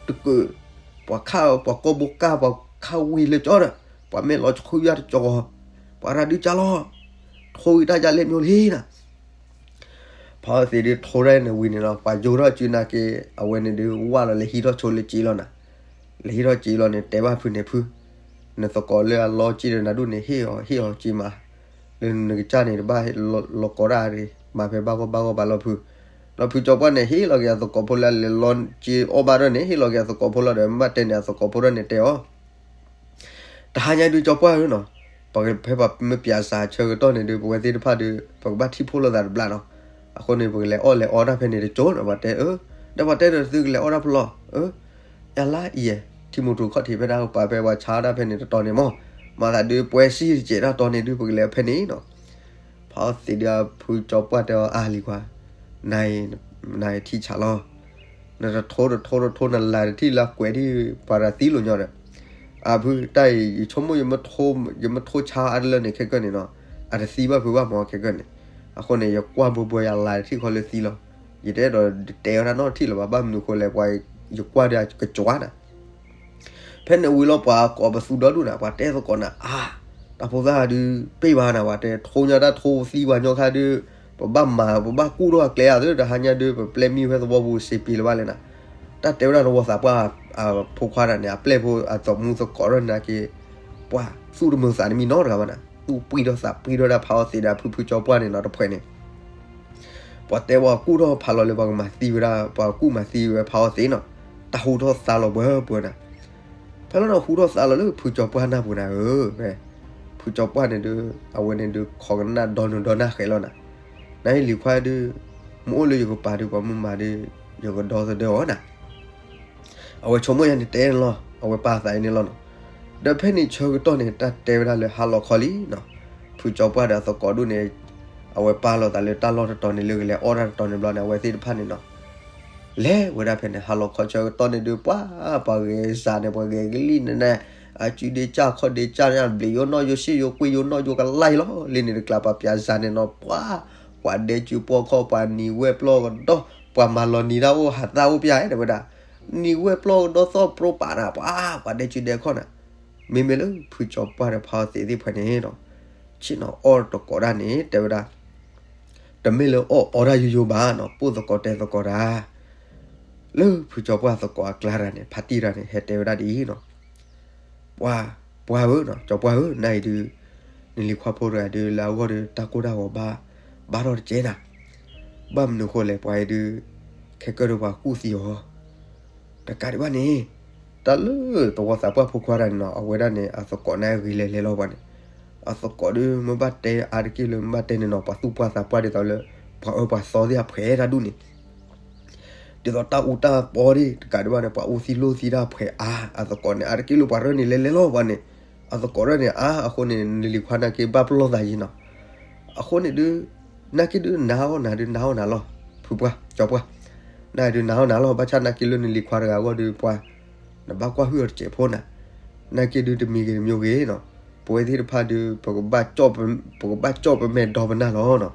ဲတကုး, ပှၤခါပှၤကီၢ်ဘိကၢ် ပှၤခါဝံၤလၢကၠီဒီး, ပှၤမ့ၢ်လီၤဆှုယါတကၠီ, ပှၤရၤဒုကၢ်လီၤ, ထိဝံၤတၢ်ယါလဲၣ်မ့ၢ်လံနၤ ဖးအီသံးဒုးထိဒၣ်န့ၣ်ဝံၤန့ၣ်လီၤ ပှၤယိၤထီၣ်စုနာ်က့, အဝဲန့ၣ်ဒုးဝၢ်လီၤလၢဟံးထီၣ်ဆိလၢကၠံလီၤနၤ, လၢဟံးထီၣ်ကၠံလီၤန့ၣ် တဲဘၣ်ဖုန့ၣ်ဖု, နသကိးလၢအလီကၠံဒီးနၤဒိၣ်န့ၣ် ဟ့ၣ်အီၤဟ့ၣ်အီၤကၠံမး, လၢနကစၢ်န့ၣ်တဘၣ်လီၤကိးဒၣ်ရ့ၣ် မၤဖဲဘၣ်ဂီၢ်ဘၣ်ဂီၢ်ဘၣ်လီၤဖု, ဒီးဖုကၠီပှၢ်န့ၣ် ဟ့ၣ်လီၤက့ၤအသကိးဖိလၢလဲၤလီကၠံအီၣ်ဘၣ်ထီၣ်န့ၣ် ဟ့ၣ်လီၤက့ၤအသကိးဖိလီၤဒီး မ့ၢ်ဘၣ်တဲန့ၣ် အသကိးဖိထီၣ်န့ၣ်တဲအီၤ တဟါညါဒုးကၠီပှၢ်ဧၢနီၤ, ပကဖဲပမ့ၢ်ပၠးစးဆၢကတီၢ်န့ၣ်ဒုး ပဝဲသ့ၣ်တဖၣ်ဒုး ပကဘၣ်ထံၣ်ဖှိၣ်လိာ်သးတဘျီနီၤ, အဃိန့ၣ် ပကလဲၤအီၣ်လဲၤအီတၢ်ဖဲန့ၣ်တကၠိနီၤ ပှၤတဲအၢ, ဒီးပှၤတဲဒီးသုကလဲၤအီၣ်တၢ်ဖဲလဲၣ်, အၢ, ယလါအံၤ, ထံမူထူခီၣ်ထံးဖဲဒၣ်ပှၤဖဲပှၤဆါတၢ်ဖဲန့ၣ်တတီၤန့ၣ်မး, မၤသးဒုးပှဲၤစံၣ်တစဲးတၢ်တီၤန့ၣ်ဒုး ပကလဲၤဖဲန့ၣ်နီၤ ဖးအီသံးဒုးအဖုကၠီပှၢ်တဲအီၤအါလံၤခွါ, နၤ, နၤထံၣ်ဆးလီၤ, နတထိတထိတထိနလၤတထံၣ်လၢကွဲးထံၣ်ပှၤရၤသံလိာ်ညီဒီး, အဖုတၢ်အံၤ ယဆိကမိၣ် ယမ့ၢ်ထိဆါအါတလၢန့ၣ် ခဲကၢၢ်န့ၣ်နီၤ, အတသံဘၣ်ဖုဘၣ်မးခဲကၢၢ်န့ၣ်, အဃိန့ၣ် ယကွၢ်ဘှီဘှီယလၤတထံၣ်ခီလၢသံလီၤ, ယတအဲၣ်ဒိးတဲဝဲဒၣ်နီတထံၣ်လၢၤဘၣ် ဘၣ်မနုၤဃိလဲၣ် ပှၤယကွၢ်ဒီးကကွၢ်နၤ ဖဲန့ၣ်ဝံၤလီၤ ပှၤကိးပသူဒီဒူၣ်နၤ ပှၤတဲသကိးနၤအါ, တၢ်ဖိသၣ်ဒုး ပ့ၢ်ဘၣ်နၤ ပှၤတဲထိညါတၢ်ထိသံပှၤညီခါဒုး, ပဘၣ်မၤ ပဘၣ်ကူၣ်ထီၣ်အကျဲဧါသ့ၣ် တဟါညါဒုး ပပျဲၢ်မံဝဲသဝီပူၤစံးပံၤလၢၤဘၣ်လဲၣ်နၤ, တၢ်တဲဝဲဒၣ်တဝီသးပှၢ် ဖိခွါတၢ်န့ၣ် အပျဲၢ်ဖိအသးမူသကိးထီၣ်နာ်က့, ပှၤသူၣ်တမုာ်သးတမံၤနီတဂၤဘၣ်နၤ သူၣ်ပှံၢ်ထီၣ်သးပှံၢ်ထီၣ်ဒၣ်ဖးအီသံးဒီးဖုဖုကၠီပှၢ်န့ၣ်နီၤတဖှဲးန့ၣ် ပှၤတဲပှၤကူၣ်ထီၣ်ဖးလီၤလၢပှၤကမၤသံဝဲဒၣ် ပှၤကူၣ်မၤသံဝဲဖးအီသံးနီၤ, တၢ်ဟူထီၣ်သါလီၤပှဲၤပှဲၤနၤ, ဖဲလီၤနၤဟူထီၣ်သါလီၤလၢဖုကၠီပှၢ်နၢ်ပူၤနၤဧၢ, ဖဲ, ဖုကၠီပှၢ်န့ၣ်ဒုး အဝဲန့ၣ်ဒုးခိးကနၣ်ဒီနုာ်ဒီနၢ်ဃဲးလီၤနၤ, နအံၤလံၤခွါဒုး, မ့ၢ်အိၣ်လၢယကပၤဒုး ပှၤမုၢ်မၤဒုး, ယကဒီသဒၢအီၤနၤ အဝဲဆိကမိၣ်ယါန့ၣ်တဲန့ၣ်လီၤ အဝဲပာ်သးအံၤန့ၣ်လီၤနီၤ, ဒီးဖဲန့ၣ်ဆၢကတီၢ်န့ၣ် တၢ်တဲဝဲဒၣ်လၢဟါလီၤခီလံနီၤ, ဖုကၠီပှၢ်ဒီးအသကိးဒူၣ်န့ၣ်, အဝဲပာ်လီၤသးလၢတၢ်လီၢ်တတီၤန့ၣ်လၢကလဲၤအီၣ်တၢ်တတီၤန့ၣ်ဘျီန့ၣ် အဝဲသ့ၣ်တဖၣ်န့ၣ်နီၤ, လဲၤဝဲဒၣ်ဖဲန့ၣ် ဟါလီၤခီဆၢကတီၢ်န့ၣ်ဒုး ပှၤ, ပှၤဂဲၤစးန့ၣ် ပှၤဂဲၤကလံၣ်န့ၣ်န့ၣ်, အစုဒ့ကၢ်ခီၣ်ဒ့ကၢ်န့ၣ် ဘျံးယိနီၣ်ယိ စ့ယိကွ့ယိနီၣ်ယိကလါအံၤလီၤ, လံန့ၣ်တကျါ ပှၤပၠးစးန့ၣ်နီၤ ပှၤ, ပှၤဒဲကၠူပှီၢ်ခီၣ် ပှၤနံၤဝဲၢ်ပျီၢ်ကဒီး, ပှၤမၤလီၤနံၤတၢ်အိၣ်ဟးသၣ်အိၣ်ပျၢ်တဲဝဲဒၣ်, နံၤဝဲၢ်ပျီၢ်ကဒီးသီၣ်ပြီပာ်နၤ ပှၤ, ပှၤဒဲကၠူဒဲခီၣ်နၤ, မ့မ့ၢ်လၢဖုကၠီပှၢ်ဒီးဖးအီသံးသ့ၣ်ဖဲန့ၣ်နီၤ, ဆ့ၣ်နီၤအီၣ်တကိးဒၣ်န့ၣ် တဲဝဲဒၣ် တမ့ၢ်လၢအီၣ်အီတၢ်ယိယိဘၣ်နီၤ ပိၢ်သကိးတဲသကိးတၢ်, လၢဖုကၠီပှၢ်သကိးအကျါတၢ်န့ၣ် ဖါတံၢ်တၢ်န့ၣ် ဟဲတဲဝဲဒၣ်ဒ်အံၤနီၤ, ပှၤ, ပှၤဧၢနီၤ ကၠီပှၢ်ဧၢ နအံၤဒုး, နလံၤခွါဖိတဂၤဒုး လၢအဂီၢ်ဒီးတၢ်ကိၢ်တၢ်ဂီၤဘၣ်, ဘၣ်ထီၣ်တကဲနၤ, ဘၣ်မနုၤဃိလဲၣ် ပှၤအံၤဒုး, ခဲကၢၢ်ဒီးပှၤကူၣ်သံအီၤ တကးဒံးဘၣ်န့ၣ်, တၢ်လၢသဝီသးပှၢ်ဖိခွါတၢ်န့ၣ်နီၤ အဝဲဒၣ်န့ၣ် အသကိးန့ၣ်ဂ့ၤလဲၤလဲၤလီၤပှၤန့ၣ်, အသကိးဒုးမ့ၢ်ဘၣ်တဲအါတက့ၢ်လၢမ့ၢ်ဘၣ်တဲန့ၣ်နီၤ ပှၤသူၣ်ပှၢ်သးပှၢ်ဒ်သိးလၢ, ပှၤအၢပှၤသီသ့ၣ်အဖှဲးတၢ်ဒူၣ်န့ၣ်, ဒ်သိးတၢ်အူတၢ်ပီဒၣ် တကးဒံးဘၣ်န့ၣ် ပှၤအူသံလိၢ်သံတၢ်ဖှဲးအါ အသကိးန့ၣ်အါတက့ၢ်လၢပှၤရၢၢ်န့ၣ်လဲၤလဲၤလီၤပှၤန့ၣ်, အသကိးရၢၢ်န့ၣ်အါ အဃိန့ၣ် နလံၤခွါနာ်က့ဘၣ်ပလီၢ်သးယံၤနီၤ, အဃိန့ၣ်ဒုး, နာ်က့ဒုးနၤအီၣ်နၤဒုးနၤအီၣ်နၤလီၤ, ဖုပှၢ် ကၠီပှၢ်, နၤဒုးနၤအီၣ်နၤလီၤ ဘၣ်ဆၣ်နာ်က့လၢနလံၤခွါတဂၤအဂီၢ်ဒုးပှၤ, နဘၣ်ကွၢ်ဟုၣ်အီၤတစဲးဖိနၤ, နာ်က့ဒုးတမံၤဂ့ၤတမံၤဂ့ၤနီၤ, ပဝဲသ့ၣ်တဖၣ်ဒုး ပကဘၣ်ကၠီၣ်ပမဲာ်ဒီပနၢ်လီၤနီၤ,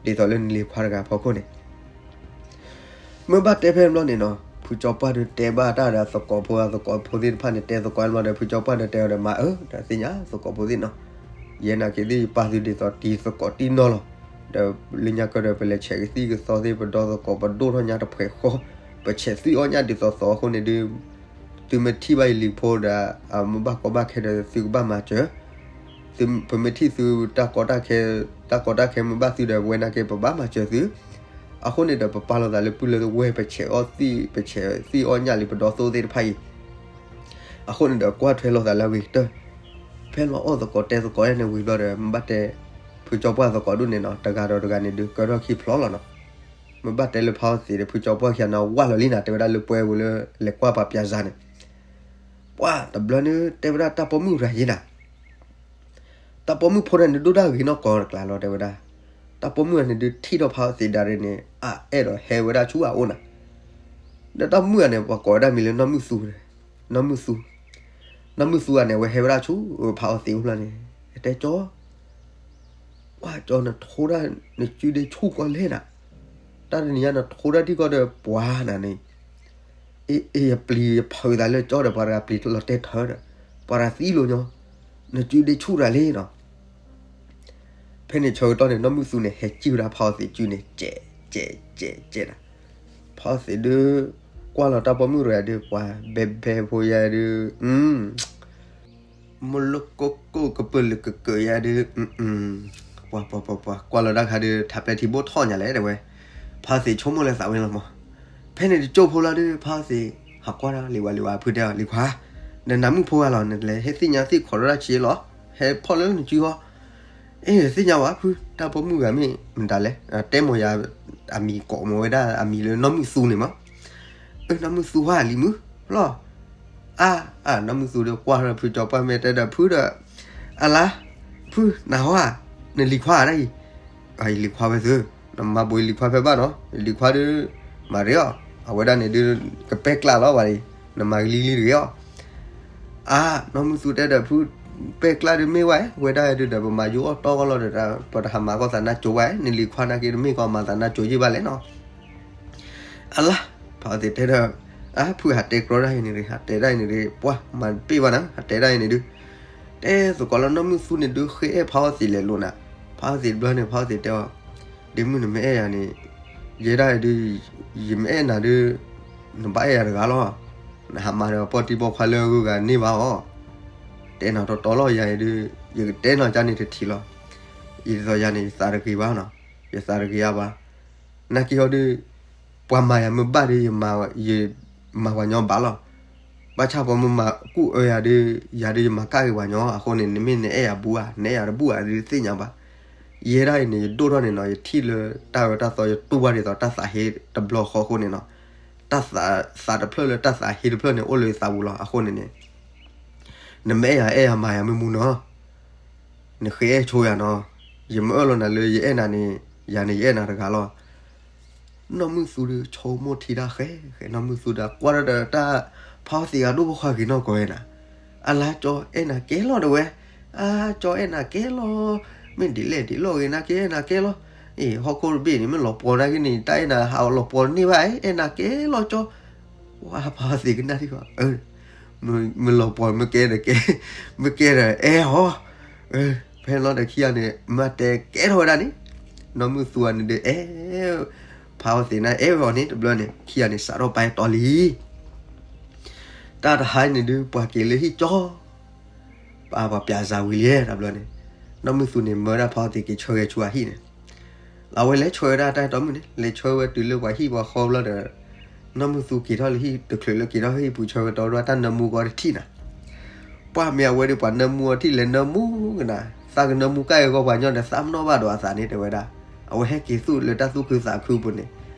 ဒ်သိးလၢနလံၤခွါတဂၤအဖီခိၣ်န့ၣ် မ့ၢ်ဘၣ်တဲဖဲန့ၣ်ဘျီန့ၣ်နီၤ, ဖုကၠီပှၢ်ဒီးတဲဘၣ်တၢ်ဒီးသကိးဖိ, သကိးဖိသ့ၣ်တဖၣ်န့ၣ် တဲသကိးမးဒီး ဖုကၠီပှၢ်ဒီးတဲအီၤဒီး မၤအၢ, ဒီးသ့ၣ်ညါသကိးဖိသ့ၣ်နီၤ, ယဲနာ်က့သ့ၣ် ယပာ်သုဒ်သိးတံၤသကိးတံၢ်နီၢ်လီၤ. ဒီးလၢညါကဒီး ပလဲၤဆဲးကသံၣ်ကသီသ့ၣ် ပဒီသကိး ပဒိၣ်ထီၣ်ညါတဖှဲးဃီ, ပဆဲးသွံၣ်အီၣ်ညၣ်ဒ်သိးသိးအဃိန့ၣ်ဒုး သုမ့ၢ်ထံၣ်ဘၣ်ယလံၤဖိဒီး အမ့ၢ်ဘၣ်ကီဘၣ်ခဲဒီး သုကဘၣ်မၤစၢၤ, ပမ့ၢ်ထံၣ်သုတၢ်ကီတၢ်ခဲ, တၢ်ကီတၢ်ခဲမ့ၢ်ဘၣ်သုဒီး ပဝဲနာ်က့ ပဘၣ်မၤစၢၤသု. အဃိန့ၣ်ဒီး ပပာ်လီၤသးလၢပုၢ်လၢဝဲၢ် ပဆဲးအီၣ်သွံၣ်, ပဆဲးသွံၣ်အီၣ်ညၣ်လံ ပဒီသိသ့ၣ်တဖၣ်အံၤ, အဃိန့ၣ်ဒီး ကွၢ်ထွဲလိာ်သးလၢအဂ့ၤကတၢၢ်. ဖဲလီၤအီၣ်သကိးတဲသကိးယဲန့ၣ်ဝံၤဘျီဒီး မ့ၢ်ဘၣ်တဲ ဖုကၠီပှၢ်သကိးဒိၣ်န့ၣ်နီၤ တဂၤဒီးတဂၤန့ၣ်ဒုး ကၢထီၣ်ခံဖျိလီၤနီၤ. မ့ၢ်ဘၣ်တဲလၢဖါအီသံးဒီး ဖုကၠီပှၢ်ခံဂၤန့ၣ် ဝၢ်လီၤလံနၤ တဲဝဲဒၣ်လၢပှဲၤဝံၤလၢ လဲၤကွၢ်ပှၤပၠးစၢ်န့ၣ်, ပှၢ်တဘျီန့ၣ် တဲဝဲဒၣ်တၢ်ပိာ်မုၣ်ရၤယ့နၤ တၢ်ပိာ်မုၣ်ဖိတဂၤန့ၣ် ဒိၣ်တၢ်ဂ့ၤနီၢ်ကီၢ်တကျါလီၤ တဲဝဲဒၣ်. တၢ်ပိာ်မုၣ်တဂၤန့ၣ်ဒုး ထံၣ်ထီၣ်ဖါအီသံးဒၣ်ရ့န့ၣ် အအဲၣ်ဒိးဟဲဝဲဒၣ်ဆူအအိၣ်နၤ. ဒီးတၢ်မုၣ်တဂၤန့ၣ် ပှၤကိးဝဲဒၣ်မံၤလၢ နီၢ်မုၣ်သူ, နီၢ်မုၣ်သူ, နီၢ်မုၣ်သူတဂၤန့ၣ် အဝဲဟဲဝဲဒၣ်ဆူဖါအီသံးအိၣ်ဖျၢၣ်န့ၣ် တဲကၠီ ကွၢ်ကၠီ နထိဒၣ် နစုဒ့ဆူၣ်ကီးလဲၣ်နၤ, တၢ်တနံၤညါနထိဒၣ်ထံၣ်ကီးဒီးပှၤနၤန့ၣ်, အ့ အ့ ယပျံၤယဖုးသးလၢကၠီဒီး ပှၤတဂၤပျံၤလီၤတဲာ်ထၢဒီး ပှၤတဂၤသံလီၤညီ, နစုဒ့ဆူၣ်တၢ်လံနီၤ. ဖဲန့ၣ်ဆၢကတီၢ်န့ၣ် နီၢ်မုၣ်သူန့ၣ် ဟဲစံၣ်ဝဲဒၣ်ဖါအီသံးစုန့ၣ် ကဲး ကဲး ကဲး ကဲးနၤ. ဖါအီသံးဒုး ကွၢ်လီၤတၢ်ပိာ်မုၣ်တဂၤဒုး ပှၤဘဲဘဲဖိယၤဒုး မ့ၢ်လၢကိၢ်ကိၢ်ကပၢၢ်လၢကကၢးယၤဒုး, ပှၤ ပှၤ ပှၤ ပှၤ ကွၢ်လီၤတၢ်ခါဒုး ထးပျဲထံဘိၣ်ထီၣ်ညါလဲၣ် တဲဝဲ. ဖါအီသံးဆိကမိၣ်လၢသးဝဲလီၤမး. ဖဲန့ၣ်တကၠိၢ်ဖိလီၤဒုး ဖါအီသံး ဟးကွၢ်ဒၣ်လံဝဲလံဝဲ ဖုတဲအီၤ လံၤခွါ, နနၢ်မုၣ်ဖိဂၤလီၤ နလဲၤဟဲသ့ၣ်ညါသ့ၣ်ခိးထီၣ်ဒၣ်ဆံးလီၤ, ဟဲဖီၣ်လၢနစုဟီ. အ့ သ့ၣ်ညါဝဲဖု တၢ်ပိာ်မုၣ်ဂၤမ့ၢ်မတၤလဲၣ်, တဲမိၢ်ယၤ အမံၤကိးမိၢ်ဝဲဒၣ်အမံၤလၢနီၢ်မုၣ်သူန့ၣ်မး. အၢ နီၢ်မုၣ်သူဟါလံမုၢ်လီၤ. အါ အါ နီၢ်မုၣ်သူဒီးကွၢ်ထီၣ်ဖုကၠီပှၢ်မဲာ်တဲဒီးဖုဒီး, အလါ, ဖု နဟီဧါ, နလံၤခွါဧါဒၣ်အံၤ, အလံၤခွါဝဲသု, နမၤဘိးယလံၤခွါဖဲဘၣ်နီၤ, ယလံၤခွါဒုး မၤရ့အီၤ, အဝဲဒၣ်န့ၣ်ဒုး ကပဲၢ်ကျၢ်လီၤဘၣ်အံၤ, နမၤကလံၤကလံၤတဂ့ၤအီၤ. အါ နီၢ်မုၣ်သူတဲဒီး ဖု ပဲၢ်ကျၢ်ဒုးမ့ၢ်ဝဲ ဝဲဒၣ်ဒုးဒီး ပမၤယိအီၣ်တီကီၢ်လီၤဒီး ပတဟးမၤကီၢ်သးနါစိၤဝဲ, နလံၤခွါနာ်က့တမ့ၢ်ကီးမၤသးနါစိၤယံၢ်ဘၣ်လဲၣ်နီၤ. အလါ, ဖါအီသံးတဲဒီး, အါ ဖုဟးတဲကြီဒၣ်အံၤန့ၣ်ရ့, ဟးတဲဒၣ်အံၤန့ၣ်ရ့, ပှၤမၤတပ့ၢ်ဘၣ်နၤ, ဟးတဲဒၣ်အံၤန့ၣ်ဒုး, တဲသကိးလၢနီၢ်မုၣ်သူန့ၣ်ဒုး ဃ့အဲၣ်ဖါအီသံးလဲၤလိာ်နၤ, ဖါအီသံးတဘျီန့ၣ် ဖါအီသံးတဲအီၤ, ဒ့မုၣ်နမ့ၢ်အဲၣ်ယၤန့ၣ်, ယဲဒၣ်အံၤဒုး, ယမ့ၢ်အဲၣ်နၤဒုး, နဘၣ်အဲၣ်ယၤတဂၤလီၤ, နဟးမၤဒီးပီၢ်တံၢ်ပီၢ်ခွါလၢအဂုၤအဂၤန့ၢ်ဘၣ်အီၤ, တဲနၤတီတီလီၤယၤအံၤဒုး, ယကတဲနီၤကန့ၣ်တထံးလီၤ, ယသိးယၤန့ၣ် ယသးတဂ့ၤဘၣ်နီၤ, ယသးတဂ့ၤအါဘၣ် နာ်က့ဟီဒုး, ပှၤမၤယၤမ့ၢ်ဘၣ်ဒုး ယမၤပှၤညီဘၣ်လီၤ. ဘၣ်ဆၣ်ပှၤမ့ၢ်မၤကူၣ်အၢယၤဒုး, ယၤဒုးယမၤကၣ်က့ၤပှၤညီ, အဃိန့ၣ် နမ့ၢ်နအဲၣ်ယၤဘူးဧါ, နအဲၣ်ယၤတဘူးဧါဒုးသ့ၣ်ညါဘၣ်. ယဲဒၣ်အံၤန့ၣ် ယဒိၣ်ထီၣ်န့ၣ်နီၤ, ယထံၣ်လၢတၢ်အၢတၢ်သီ ယတူၢ်ဘၣ်ဒ်သိးတၢ်သးဟ့တဘျီဃီအဃိန့ၣ်နီၤ, တၢ်သး, သးတဖျၢၣ်လၢတၢ်သးဟ့တဖျၢၣ်န့ၣ် အိၣ်လၢယသးပူၤလီၤ. အဃိန့ၣ်န့ၣ် နမ့ၢ်အဲၣ်ယၤအဲၣ်ယၤမၤယၤမ့ၢ်မူနီၤ, နဃ့အဲၣ်ဆိယၤနီၤ, ယမ့ၢ်အၢၣ်လီၤနၤလၢယအဲၣ်နၤန့ၣ်, ယၤန့ၣ်ယအဲၣ်နၤတဂၤလီၤ. နီၢ်မုၢ်သူဒုးဆိကမိၣ်ထံတၢ်ဃဲဃဲ, နီၢ်မုၢ်သူဒီးကွၢ်ထီၣ်ဒီးတၢ်ဖါအီသံးအဒိၣ်ဖိခွါဂ့ၤနီၢ်ကီၢ်ဝဲနၤ, အလါကၠီအဲၣ်နၤကဲလီၤတဲဝဲ, အါ ကၠီအဲၣ်နၤကဲလီၤ, မ့ၢ်ဒ်လဲၣ်ဒ်လဲၣ်ဂ့ၤ နာ်က့အဲၣ်နၤကဲလီၤ. အ့ ဟီၣ်ခိၣ်တဘ့ၣ်န့ၣ် မ့ၢ်လီၤပှီၤနာ်က့န့ၣ် တၢ်အဲၣ်နၤဟးလီၤပှီၤန့ၢ်ဘၣ်, အဲၣ်နၤကဲလီၤကၠီ. ဝါ ဖါအီသံးကနၣ်ထံၣ်ဃီ, မ့ၢ်လီၤပှီၤမ့ၢ်ကဲဒီးကဲ, မ့ၢ်ကဲဒီးအဲၣ်အီၤ. ဖဲလီၤဒီးခံဂၤန့ၣ် မ့ၢ်တဲကဲထီၣ်ဝဲဒၣ်န့ၣ်, နီၢ်မုၢ်သူဂၤန့ၣ်ဒုးအဲၣ် ဖါအီသံးန့ၣ် အဲၣ်ဝဲအီၤန့ၣ် တဘျီန့ၣ် ခံဂၤန့ၣ် စးထီၣ်ပာ်တီၤလံ. တၢ်တဟါအံၤန့ၣ်ဒုး ပှၤက့ၤလၢဟံၣ်ကၠီ, ပှၤ ပှၤပၠးစၢ်ဝံၤလံတဘျီန့ၣ်, နီၢ်မုၢ်သူန့ၣ် မၢဝဲဒၣ်ဖါအီသံးက့ၤဆၢဂဲၤဆူအဟံၣ်န့ၣ်, လၢအဝဲလဲၤဆှၢဝဲဒၣ်တၢ်အဲၣ်တီမုၣ်န့ၣ် လဲၤဆှၢဝဲတုၤလၢပှၤဟံၣ်ပှၤဃီဘျီဒီး, နီၢ်မုၢ်သူက့ၤထီၣ်လၢဟံၣ်တချုးလၢက့ၤထီၣ်ဟံၣ်ပူၤဆၢကတီၢ်ဒၣ်တၢ်နၢမူကီတထံၣ်နၤ. ပှၤမ့ၢ်အဝဲဒီးပှၤနၢမူအီၤထံၣ်လဲၤနၢမူကနၤ, သးကနၢမူကၣ်အဂီၢ်ပှၤညီဒီးသးမနီၣ်ဘၣ်ဒီးအသးန့ၣ်တဲဝဲဒၣ်, အဝဲဟဲက့ၤသူၣ်လၢတၢ်သူၣ်ခုသးခုပူၤန့ၣ်,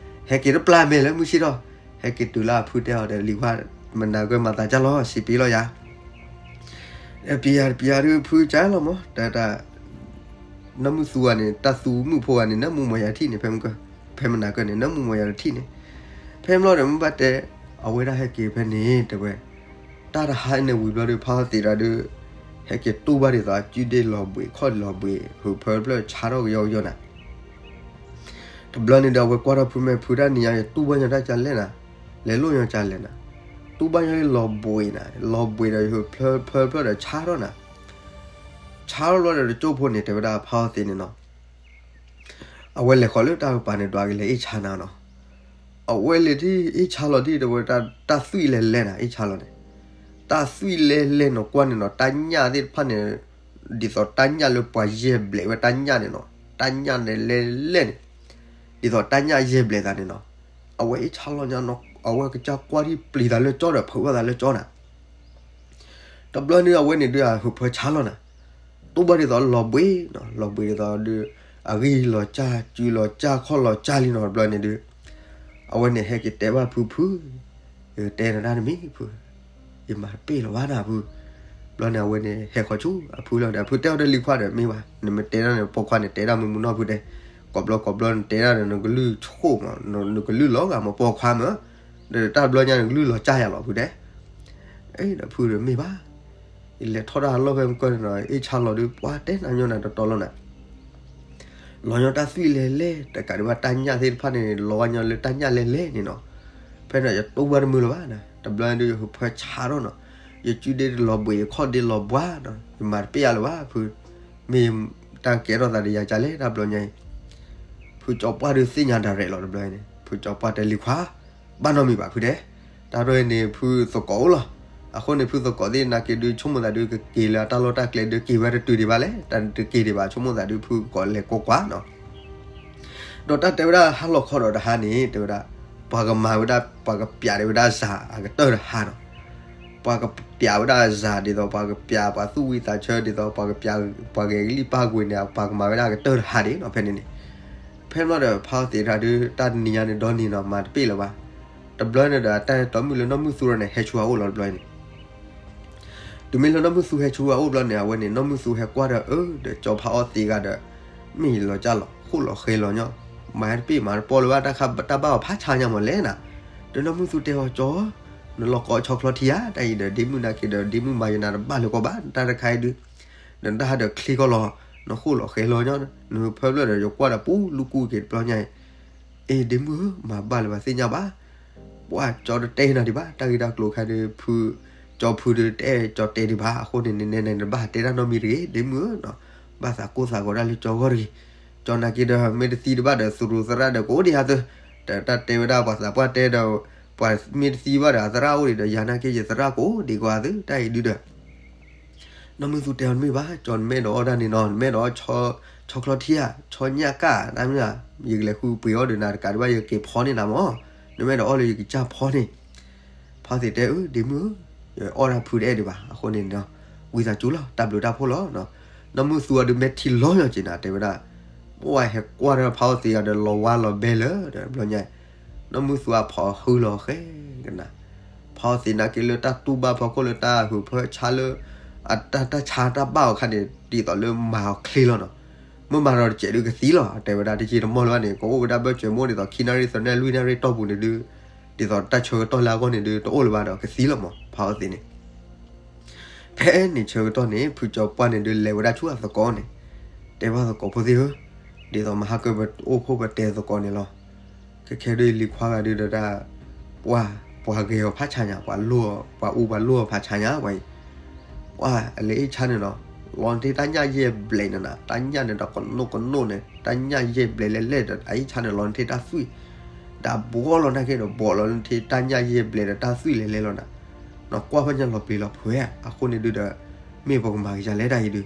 ဟဲက့ၤတပျၢ်မဲာ်လၢမုၢ်ဆ့ၣ်ထီၣ်, ဟဲက့ၤတုၤလၢအဖုတဲအီၤဒီး လံၤခွါ, မနၤဂၢၢ်မၤသးကၢ်လီၤ စံးပ့ၤလီၤယၤ ပယၤပယၤဒုးဖုကၢ်လီၤမး, တၢ်တၢ်, နီၢ်မုၢ်သူဂၤန့ၣ် တၢ်သူမုၣ်ဖိဂၤန့ၣ် နၢမူမီၤယၤထံၣ်န့ၣ်, ဖဲမနၤကၢၢ်န့ၣ် နၢမူမီၤယၤတထံၣ်န့ၣ်, ဖဲမလီၤဒီးမ့ၢ်ဘၣ်တဲ, အဝဲဒၣ်ဟဲက့ၤဖဲန့ၣ်တဲဝဲ, တၢ်တဟါန့ၣ်ဝံၤဘျီဒီး ဖါအီသံးတဂၤဒီး, ဟဲက့ၤတူၢ်ဘၣ်ဒ်သိးအစုဒ့လီၤဘှံးခီၣ်လီၤဘှံး ဟုးဖၢတဖျၢၣ်ဆါထီၣ်ကယီကယီနၤ တဘျီန့ၣ်ဒီး အဝဲကွၢ်ထီၣ်ဖုမဲာ်ဖုတၢ်နံၤညါ ယတူၢ်ဘၣ်ညီတၢ်ကလဲၣ်နၤ, လဲၤလိၣ်ညီကလဲၣ်နၤ, တူၢ်ဘၣ်ညီလၢလီၤဘှံးနၤ, လီၤဘှံးဒီးယဟၢဖၢဖၢဒီးဆါထီၣ်နၤ, ဆါထီၣ်လီၤဒီးတကၠိၢ်ဖိန့ၣ် တဲဝဲဒၣ်ဖါအီသံးန့ၣ်နီၤ, အဝဲလဲၤဃီၤလၢတၢ်ကပၤန့ၣ် ဒွးကလဲၤအ့ၣ်ဆါနၤနီၤ, အဝဲလဲၤထံၣ်အ့ၣ်ဆါလီၤဒ်တဲဝဲ တၢ်သွံၣ်လဲၤလဲၣ်နၤ အ့ၣ်ဆါလီၤန့ၣ်, တၢ်သွံၣ်လဲၤလဲၣ်နီၤကွၢ်န့ၣ်နီၤ တၢ်ညၣ်သ့ၣ်တဖၣ်န့ၣ်, ဒ်သိးတၢ်ညၣ်လၢပှၤယဲၢ်ဘျဲးဝဲတၢ်ညၣ်န့ၣ်နီၤ, တၢ်ညၣ်န့ၣ်လဲၤလဲၣ်န့ၣ်, ဒ်သိးတၢ်ညၣ်ယဲၢ်ဘျဲးသးန့ၣ်နီၤ, အဝဲအ့ၣ်ဆါလီၤညါနီၤ အဝဲကစၢ်ကွၢ်ထံၣ်ပျံၤသးလၢကၠီဒီး ဖုးဘၣ်သးလၢကၠီနၤ တဘျီန့ၣ် အဝဲန့ၣ်ဒုးအဟၢဖၢဆါလီၤနၤ, တူၢ်ဘၣ်ဒ်သိးလီၤဘှံးနီၤ, လီၤဘှံးဒ်သိးဒုး, အဂံၢ်လီၤစၢ် စုလီၤစၢ် ခီၣ်လီၤစၢ်လံနီၤ တဘျီန့ၣ်ဒုး, အဝဲန့ၣ်ဟဲက့ၤတဲဘၣ်ဖု ဖု, ယတဲနၤတၢ်တမံၤဖု, ယမၤတပ့ၢ်လီၤဘၣ်နၤဖု, တဘျီန့ၣ် အဝဲန့ၣ်ဟဲဃီၤဆူအဖုလီၤဒီး အဖုတဲအီၤတလံၤခွါဒီး မ့ၢ်ဘၣ် နမ့ၢ်တဲဒၣ်န့ၣ် ပိာ်ခွါန့ၣ် တဲဒၣ်မုၢ်မုၢ်နီၢ်ဖုတဲ, ကိးဘျီကိးဘျီနတဲဒၣ်ဒီး နကလုၢ်ဆိၣ်မး နကလုၢ်လီၤဂာ်မးပိာ်ခွါမး, ဒီးတၢ်တဘျီညါနကလုၢ်လီၤစၢ်ယၤလီၤဖုတဲ, ဒီးဖုဒီးမ့ၢ်ဘၣ်, ယလဲၤထီၣ်တၢ်အလီၢ်ဖဲမုၢ်ကၢန့ၣ်ဒီး အ့ၣ်ဆါလီၤဒုး ပှၤတဲနၤညီနၤတတီလီၤနၤ, လီၤညီတၢ်သွံၣ်လဲၤလဲၣ် တကးဒံးဘၣ်တၢ်ညၣ်သ့ၣ်တဖၣ်န့ၣ် လီၤဝဲညီလၢတၢ်ညၣ်လဲၤလဲၣ်န့ၣ်နီၤ, ဖဲန့ၣ်ယတူၢ်ဘၣ်တမုာ်လၢၤဘၣ်နၤ, တဘျီဒုးယဟၢဖၢဆါထီၣ်နီၤ, ယစုဒ့တလီၤဘှံး ယခီၣ်ဒ့လီၤဘှါနီၤ ယမၤတပ့ၢ်အါလၢၤဘၣ်ဖု, မ့ၢ်တၢ်ကဲထီၣ်သးဒီးယၤကလဲၣ် တၢ်တဘျီညါအံၤ, ဖုကၠီပှၢ်ဒုးသ့ၣ်ညါ direct လီၤတဘျီန့ၣ် ဖုကၠီပှၢ်တဲလံၤခွါ, ဘၣ်နီတမံၤဘၣ်ဖုတဲ, တၢ်တဘျီန့ၣ် ဖုသကိးအိၣ်လီၤ, အဃိန့ၣ် ဖုသကိးသ့ၣ်နာ်က့ဒုး ဆိကမိၣ်သးဒုးကက့ၤလၢအတၢ်လီၢ်တၢ်ကျဲဒုးက့ၤဝဲတတုၤဒံးဘၣ်လဲၣ် တၢ်တက့ၤဒံးဘၣ် ဆိကမိၣ်သးဒုးဖုကကိးလဲၤကိးကွၢ်နီၤ ဒီးတၢ်တဲဝဲဒၣ်ဟါလီၤခီဒီးတဟါန့ၣ် တဲဝဲဒၣ်, ပှၤကမၤဝဲဒၣ် ပှၤကပျးဒံးဝဲဒၣ်စၤအကတၢၢ်တဟါနီၤ, ပှၤကပျးဝဲဒၣ်စၤဒ်သိး ပှၤကပျးပှၤသူၣ်ဝံသးဆၢဒ်သိး ပှၤကပျး ပှၤဂဲၤကလံၣ်ပၢ်ကွံာ်န့ၣ် ပှၤကမၤဝဲဒၣ်အကတၢၢ်တဟါဒံးနီၤ ဖဲန့ၣ်န့ၣ်, ဖဲန့ၣ်ဒီး ဖါအီသံးတဂၤဒုး တၢ်တနံၤညါန့ၣ် ဒီနံၤနီၤ မၤတပ့ၢ်လၢၤဘၣ်, တဘျီန့ၣ်ဒီး အတၢ်တီမုၣ်လၢနီၢ်မုၢ်သူဒီးန့ၣ် ဟဲဆူအအိၣ်လီၤတဘျီန့ၣ် တုၤမ့ၢ်လၢနီၢ်မုၢ်သူဟဲဆူအအိၣ်ဘျီန့ၣ် အဝဲန့ၣ် နီၢ်မုၢ်သူဟဲကွၢ်ဒီးအၢ ဒီးကၠီဖါအီသံးတဂၤဒီး မ့ၢ်လီၤကၢ်လီၤ ဃိၣ်လီၤဃဲၤလီၤညီ, မၤတပ့ၢ်မၤတပီၢ်လၢၤဘၣ် တၢ်ဘၣ်အီၤဖးဆါညါမးလဲၣ်နၤ, ဒီးနီၢ်မုၢ်သူတဲအီၤ ကၠီ, နလီၤကိးဆီချီထံဧါ တၢ်အံၤဒီး ဒ့မုၣ်နာ်က့ဒီး ဒ့မုၣ်မၤယနၤတဘၣ်လၢၤကီးဘၣ် တၢ်တခါအံၤဒုး, ဒီးတၢ်ဒီးချ့ကီၢ်လီၤ, နဃိၣ်လီၤဃဲၤလီၤညီ, နဖၢဖျၢၣ်ဒီး ယကွၢ်ဒီးပူၤလူကူက့ၤတဘျီညါအံၤ အ့ ဒ့မုၣ်ဧၢ မၤဘၣ်လၢၤဘၣ်သ့ၣ်ညါဘၣ်, ပှၤကၠီတတဲနၤဒံးဘၣ် တၢ်ဂ့ၢ်တၢ်ကျိၤခါဒုး ဖု, ကၠီဖုဒုးတဲကၠီတဲဒံးဘၣ် အဃိန့ၣ် နနဲနတဘၣ်တဲတၢ်နီတမံၤတဂ့ၤ ဒ့မုၣ်ဧၢ, ဘၣ်သးကိၢ်သးဂီၤဒၣ်လၢကၠီဂီၢ်တဂ့ၤ, ကၠီနာ်က့ဒီး မ့ၢ်တသံတဘၣ်ဒီး သူၣ်ရူသရၣ်ဒီးကအိၣ်ဒံးဟးသု, ဒီးတၢ်တဲဝဲဒၣ်ပှၤသးပှၢ်တဲဒီး, ပှၤမ့ၢ်တသံဘၣ်ဒီး အသရၣ်အိၣ်ဒံးဒီး ယၤနာ်က့ယသရၣ်ကအိၣ်ဒံးကီးဟးသု တၢ်အံၤဒုးဒီး နီၢ်မုၢ်သူတဲအီၤ နမ့ၢ်ဘၣ် ကၠီနမ့ၢ်ဒီးအီၣ်ဒၣ်န့ၣ်နီၤ နမ့ၢ်ဒီးအီၣ်ဆီချီထံဧါ ဆီညၣ်ကၣ် တၢ်မ့ၢ်ဧါ, ယကလဲၤဃုပှ့ၤအီၣ်ဒီးနၤတကးဒံးဘၣ် ယကက့ၤဖီန့ၢ်နၤမး, နမ့ၢ်ဒီးအီၣ်လၢယကစၢ်ဖီန့ၢ်, ဖါသ့တဲအၢ ဒ့မုၣ်ဧၢ, ယအီၣ်ဒၣ်ဖုတအဲၣ်ဒံးဘၣ် အဃိန့ၣ်ဒီး, ဝံသးစူၤလီၤ တၢ်ဘျုးတၢ်ဖှိၣ်လီၤ, နီၢ်မုၢ်သူအဒုးမဲာ်ထံလီၤညီက့ၤနၤ တဲဝဲဒၣ်, ပှၤဟဲကွၢ်ဒီးဖါအီသံးအီၤဒီးလီၤဝါလီၤဘဲလၢာ်ဒီးဘျီညါ, နီၢ်မုၢ်သူအဖီၣ်ဟုလီၤဃဲကနၤ, ဖါအီသံးနာ်က့လၢတၢ်တူၢ်ဘၣ်ဖီခိၣ်လၢတၢ်ဟုးဖၢဆါလၢ, အတၢ်တၢ်ဆါတၢ်ဘၣ်အီၤခါန့ၣ် ဒ်သိးလၢမၤအီၤချ့လီၤနီၤ, မ့ၢ်မၤဒီးတစဲးဒုးကသံလီၤ တဲဝဲဒၣ်တယံာ်တမီၢ်လၢၤဘၣ်န့ၣ် ကအိၣ်ဝဲဒၣ်ဘၢၣ်စၢၤမ့ၢ်အိၣ်ဒ်သိးခံနၣ်ရံၣ်သၢနၣ်ရံၣ်လွံၢ်နၣ်ရံၣ်တီၢ်ပူၤန့ၣ်ဒုး, ဒ်သိးတၢ်ဆၢကတီၢ်လၢအဂီၢ်န့ၣ်ဒုး တအိၣ်လၢၤဘၣ်ဒီးကသံလီၤမး ဖါအီသံးန့ၣ် ဖဲန့ၣ်ဆၢကတီၢ်န့ၣ် ဖုကၠီပှၢ်န့ၣ်ဒုးလဲၤဝဲဒၣ်ဆူအသကိးန့ၣ်, တဲဘၣ်သကိးဖိသ့ၣ်ဧၢ, ဒ်သိးမဟါကပအိၣ်ဖှိၣ်ပတဲသကိးန့ၣ်လီၤ, ခဲခဲဒုးလံၤခွါဂၤဒုးဒီးတၢ်, ပှၤ, ပှၤဂဲၤအီၤဖးဆါညါ ပှၤလိၣ်, ပှၤအူပှၤလိၣ်အီၤဖးဆါညါပှၤအံၤ, ပှၤအလဲၤအ့ၣ်ဆါန့ၣ်နီၤ, လီၤနထ့တၢ်ညၣ်ယဲၢ်ဘျဲးန့ၣ်နၤ တၢ်ညၣ်န့ၣ်ဒီးကနိၣ်ကနိၣ်န့ၣ် တၢ်ညၣ်ယဲၢ်ဘျဲးလဲၤလဲၣ်ဒီးအ့ၣ်ဆါန့ၣ်လီၤနထ့တၢ်သွံၣ်, ဒီးဘှီလီၤနာ်က့ဒီးဘှီလီၤနထ့တၢ်ညၣ်ယဲၢ်ဘျဲးဒီးတၢ်သွံၣ်လဲၤလဲၣ်လီၤနၤ, နကွၢ်ဖဲညါလီၤပျံၤလီၤဖုးဝဲ အဃိန့ၣ်ဒုးဒီး, မ့ၢ်ပကမၤကယၤလဲၣ်တၢ်အံၤဒုး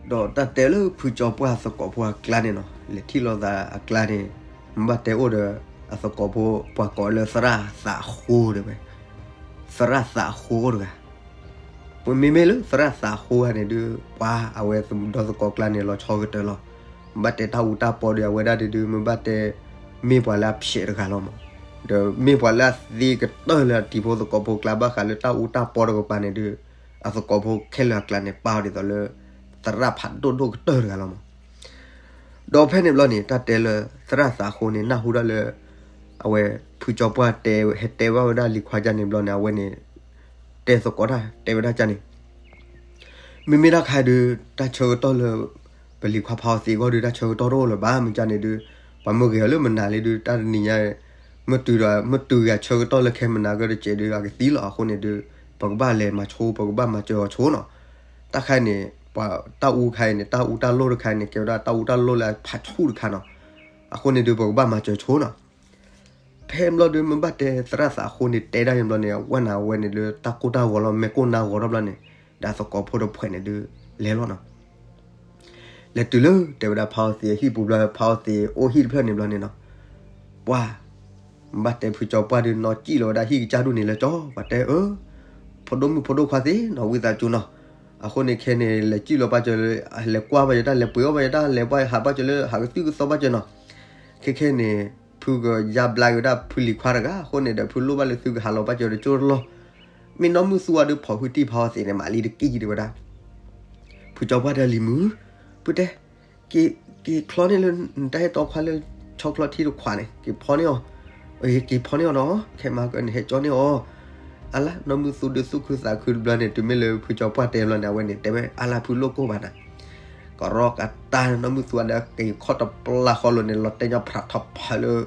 ဒီးတၢ်တဲလၢဖုကၠီပှၢ်သကိးဖိအကျါန့ၣ်နီၤ လဲၤထံၣ်လိာ်သးအကျါန့ၣ်, မ့ၢ်ဘၣ်တဲအိၣ်ဒီး, အသကိးဖိပှၤကိးလၢသရၣ်သးဃိတဲဝဲ, သရၣ်သးဃိအိၣ်တဂၤ, ပမ့မ့ၢ်လၢသရၣ်သးဃိဂၤန့ၣ်ဒုး ပှၤအဝဲဒီသကိးကျါန့ၣ်လီၤဆီကတၢၢ်လီၤ, မ့ၢ်ဘၣ်တဲတၢ်အူတၢ်ပီဒီးအဝဲဒၣ်ဒုးဒုး မ့ၢ်ဘၣ်တဲ, မ့ၢ်ပှၤလၢအဖျဲးတဂၤလီၤမး, ဒီးမ့ၢ်ပှၤလၢအသ့ကတၢၢ်လၢအတံၤဖိသကိးဖိကျါဘၣ်ဃးလၢတၢ်အူတၢ်ပီတကပၤန့ၣ်ဒုး, အသကိးဖိခဲလၢာ်အကျါန့ၣ် ပာ်အီၤဒ်သိးလၢ, သရၣ်ဖးဒိၣ်ဒိၣ်ကတၢၢ်တဂၤလီၤမး, ဒီးဖဲန့ၣ်ဘျီန့ၣ် တၢ်တဲလၢသရၣ်သးဃိန့ၣ် နၢ်ဟူဒၣ်လၢ, အဝဲ, ဖုကၠီပှၢ်တဲဟဲတဲဘၣ်ဝဲဒၣ်လံၤခွါကၢ်န့ၣ်ဘျီန့ၣ် အဝဲန့ၣ်, တဲသကိးတၢ်တဲဝဲဒၣ်ကၢ်န့ၣ်, မ့မ့ၢ်တၢ်ခါဒုး တၢ်ဆၢကတီၢ်လၢ, ပလံၤခွါဖးအီသံးအဂီၢ်ဒုး တၢ်ဆၢကတီၢ်တအိၣ်လၢၤဘၣ် မ့ၢ်ကၢ်န့ၣ်ဒုး, ပှၤမ့ၢ်ဂဲၤအီၤလၢမနုၤလံဒုး တၢ်တနံၤညါ, ပ မ့ၢ်တုၤဒီး မ့ၢ်တုၤဂၤဆၢကတီၢ်လၢခဲမုၢ်နၤကတစဲးဒုး အကသံလီၤ. အဃိန့ၣ်ဒုး ပကဘၣ်လဲၤမၤဆိ ပကဘၣ်မၤစၢၤအီၤဆိနီၤ. တၢ်ခါအံၤန့ၣ် ပှၤတၢ်အူခါအံၤန့ၣ် တၢ်အူတၢ်လိၣ်တခါအံၤန့ၣ် ကဲဝဲဒၣ်တၢ်အူတၢ်လိၣ်လၢအဖးဆူၣ်တခါနီၤ. အဃိန့ၣ်ဒုး ပကဘၣ်မၤစၢၤဆိနီၤ. ဖဲဘျီဒုး မ့ၢ်ဘၣ်တဲသရၣ်သးအဃိန့ၣ် တဲဒၣ်ယဘျီန့ၣ် အဝဲနၤဝဲန့ၣ်လၢတၢ်ကိၢ်တၢ်ဂီၤလီၤ မ့ၢ်ကိၢ်နါဂီၤထီၣ်ဘျီန့ၣ် ဒီးအသကိးဖိတဖှဲးန့ၣ်ဒုး လဲၤလီၤနီၤ. လဲၤတုၤလၢ တဲဝဲဒၣ် ဖးအီသံးအဟံၣ်ပူၤဘျီ ဖးအီသံးအိၣ်ဟံၣ်တဖျၢၣ်န့ၣ်ဘျီန့ၣ်နီၤ, ပှၢ် ဘၣ်တဲဖုကၠီပှၢ်ဒုး နီၢ်စံၣ်လီၤဝဲဒၣ်ဟံၣ်ကစၢ်ဒူၣ်န့ၣ်လၢကၠီ ပှၤတဲအၢ, ဖိဒိၣ်မုၣ်ဖိဒိၣ်ခွါသ့ၣ်နီၤ ဝံသးစူၤနီၤ. အဃိန့ၣ်ခဲန့ၣ် လဲၤစံၣ်လီၤပာ်စၢၤလၢ လဲၤကွၢ်ဘၣ်ယတၢ် လဲၤပှ့ၤအီၣ်ဘၣ်ယတၢ် လဲၤပှၢ်ဟးဘၣ်စၢၤလၢ ဟးကသုၣ်ကသီဘၣ်စၢၤနီၤ. ခဲခဲန့ၣ် ဖုကယါဘျါက့ၤဝဲဒၣ်ဖုလံၤခွါတဂၤ အဃိန့ၣ်ဒီး ဖုလိၣ်ဘၣ်လၢသုကဟးလီၤဘၣ်စၢၤတကၠိၢ်တလီၢ်. မ့ၢ်နီၢ်မုၢ်သူဝါဒုးဖီၣ်ဟုၣ်တံၢ်ဖးအီသံးန့ၣ် မၤလံတက့ၢ်တဲဝဲဒၣ်. ဖုကၠီပှၢ်တဲလံၤမုၣ်, ဖုတဲ, က့ၤချီန့ၢ်လၢနတၢ်အဲၣ်တီခွါလၢ ဆီချီထံတခွးန့ၣ် က့ၤဖီန့ၢ်အီၤ, က့ၤဖီန့ၢ်အီၤနီၤ ခဲမၤကန့ၣ်ဟဲကၠီန့ၢ်အီၤ. အလါ နီၢ်မုၢ်သူဒုးသူၣ်ခုသးခုတဘျီန့ၣ် တုၤမ့ၢ်လၢဖုကၠီပှၢ်တဲဘျီန့ၣ် အဝဲန့ၣ်တဲဝဲ အလါဖုလိၣ်ကိၢ်ဘၣ်နၤ ကရီကတၢ် နီၢ်မုၢ်သူဝါဒီးက့ၤခီၣ်တပျၢ်ဃီလိၤန့ၣ် လီၤတဲာ်ညီဖးထီဖးလၢ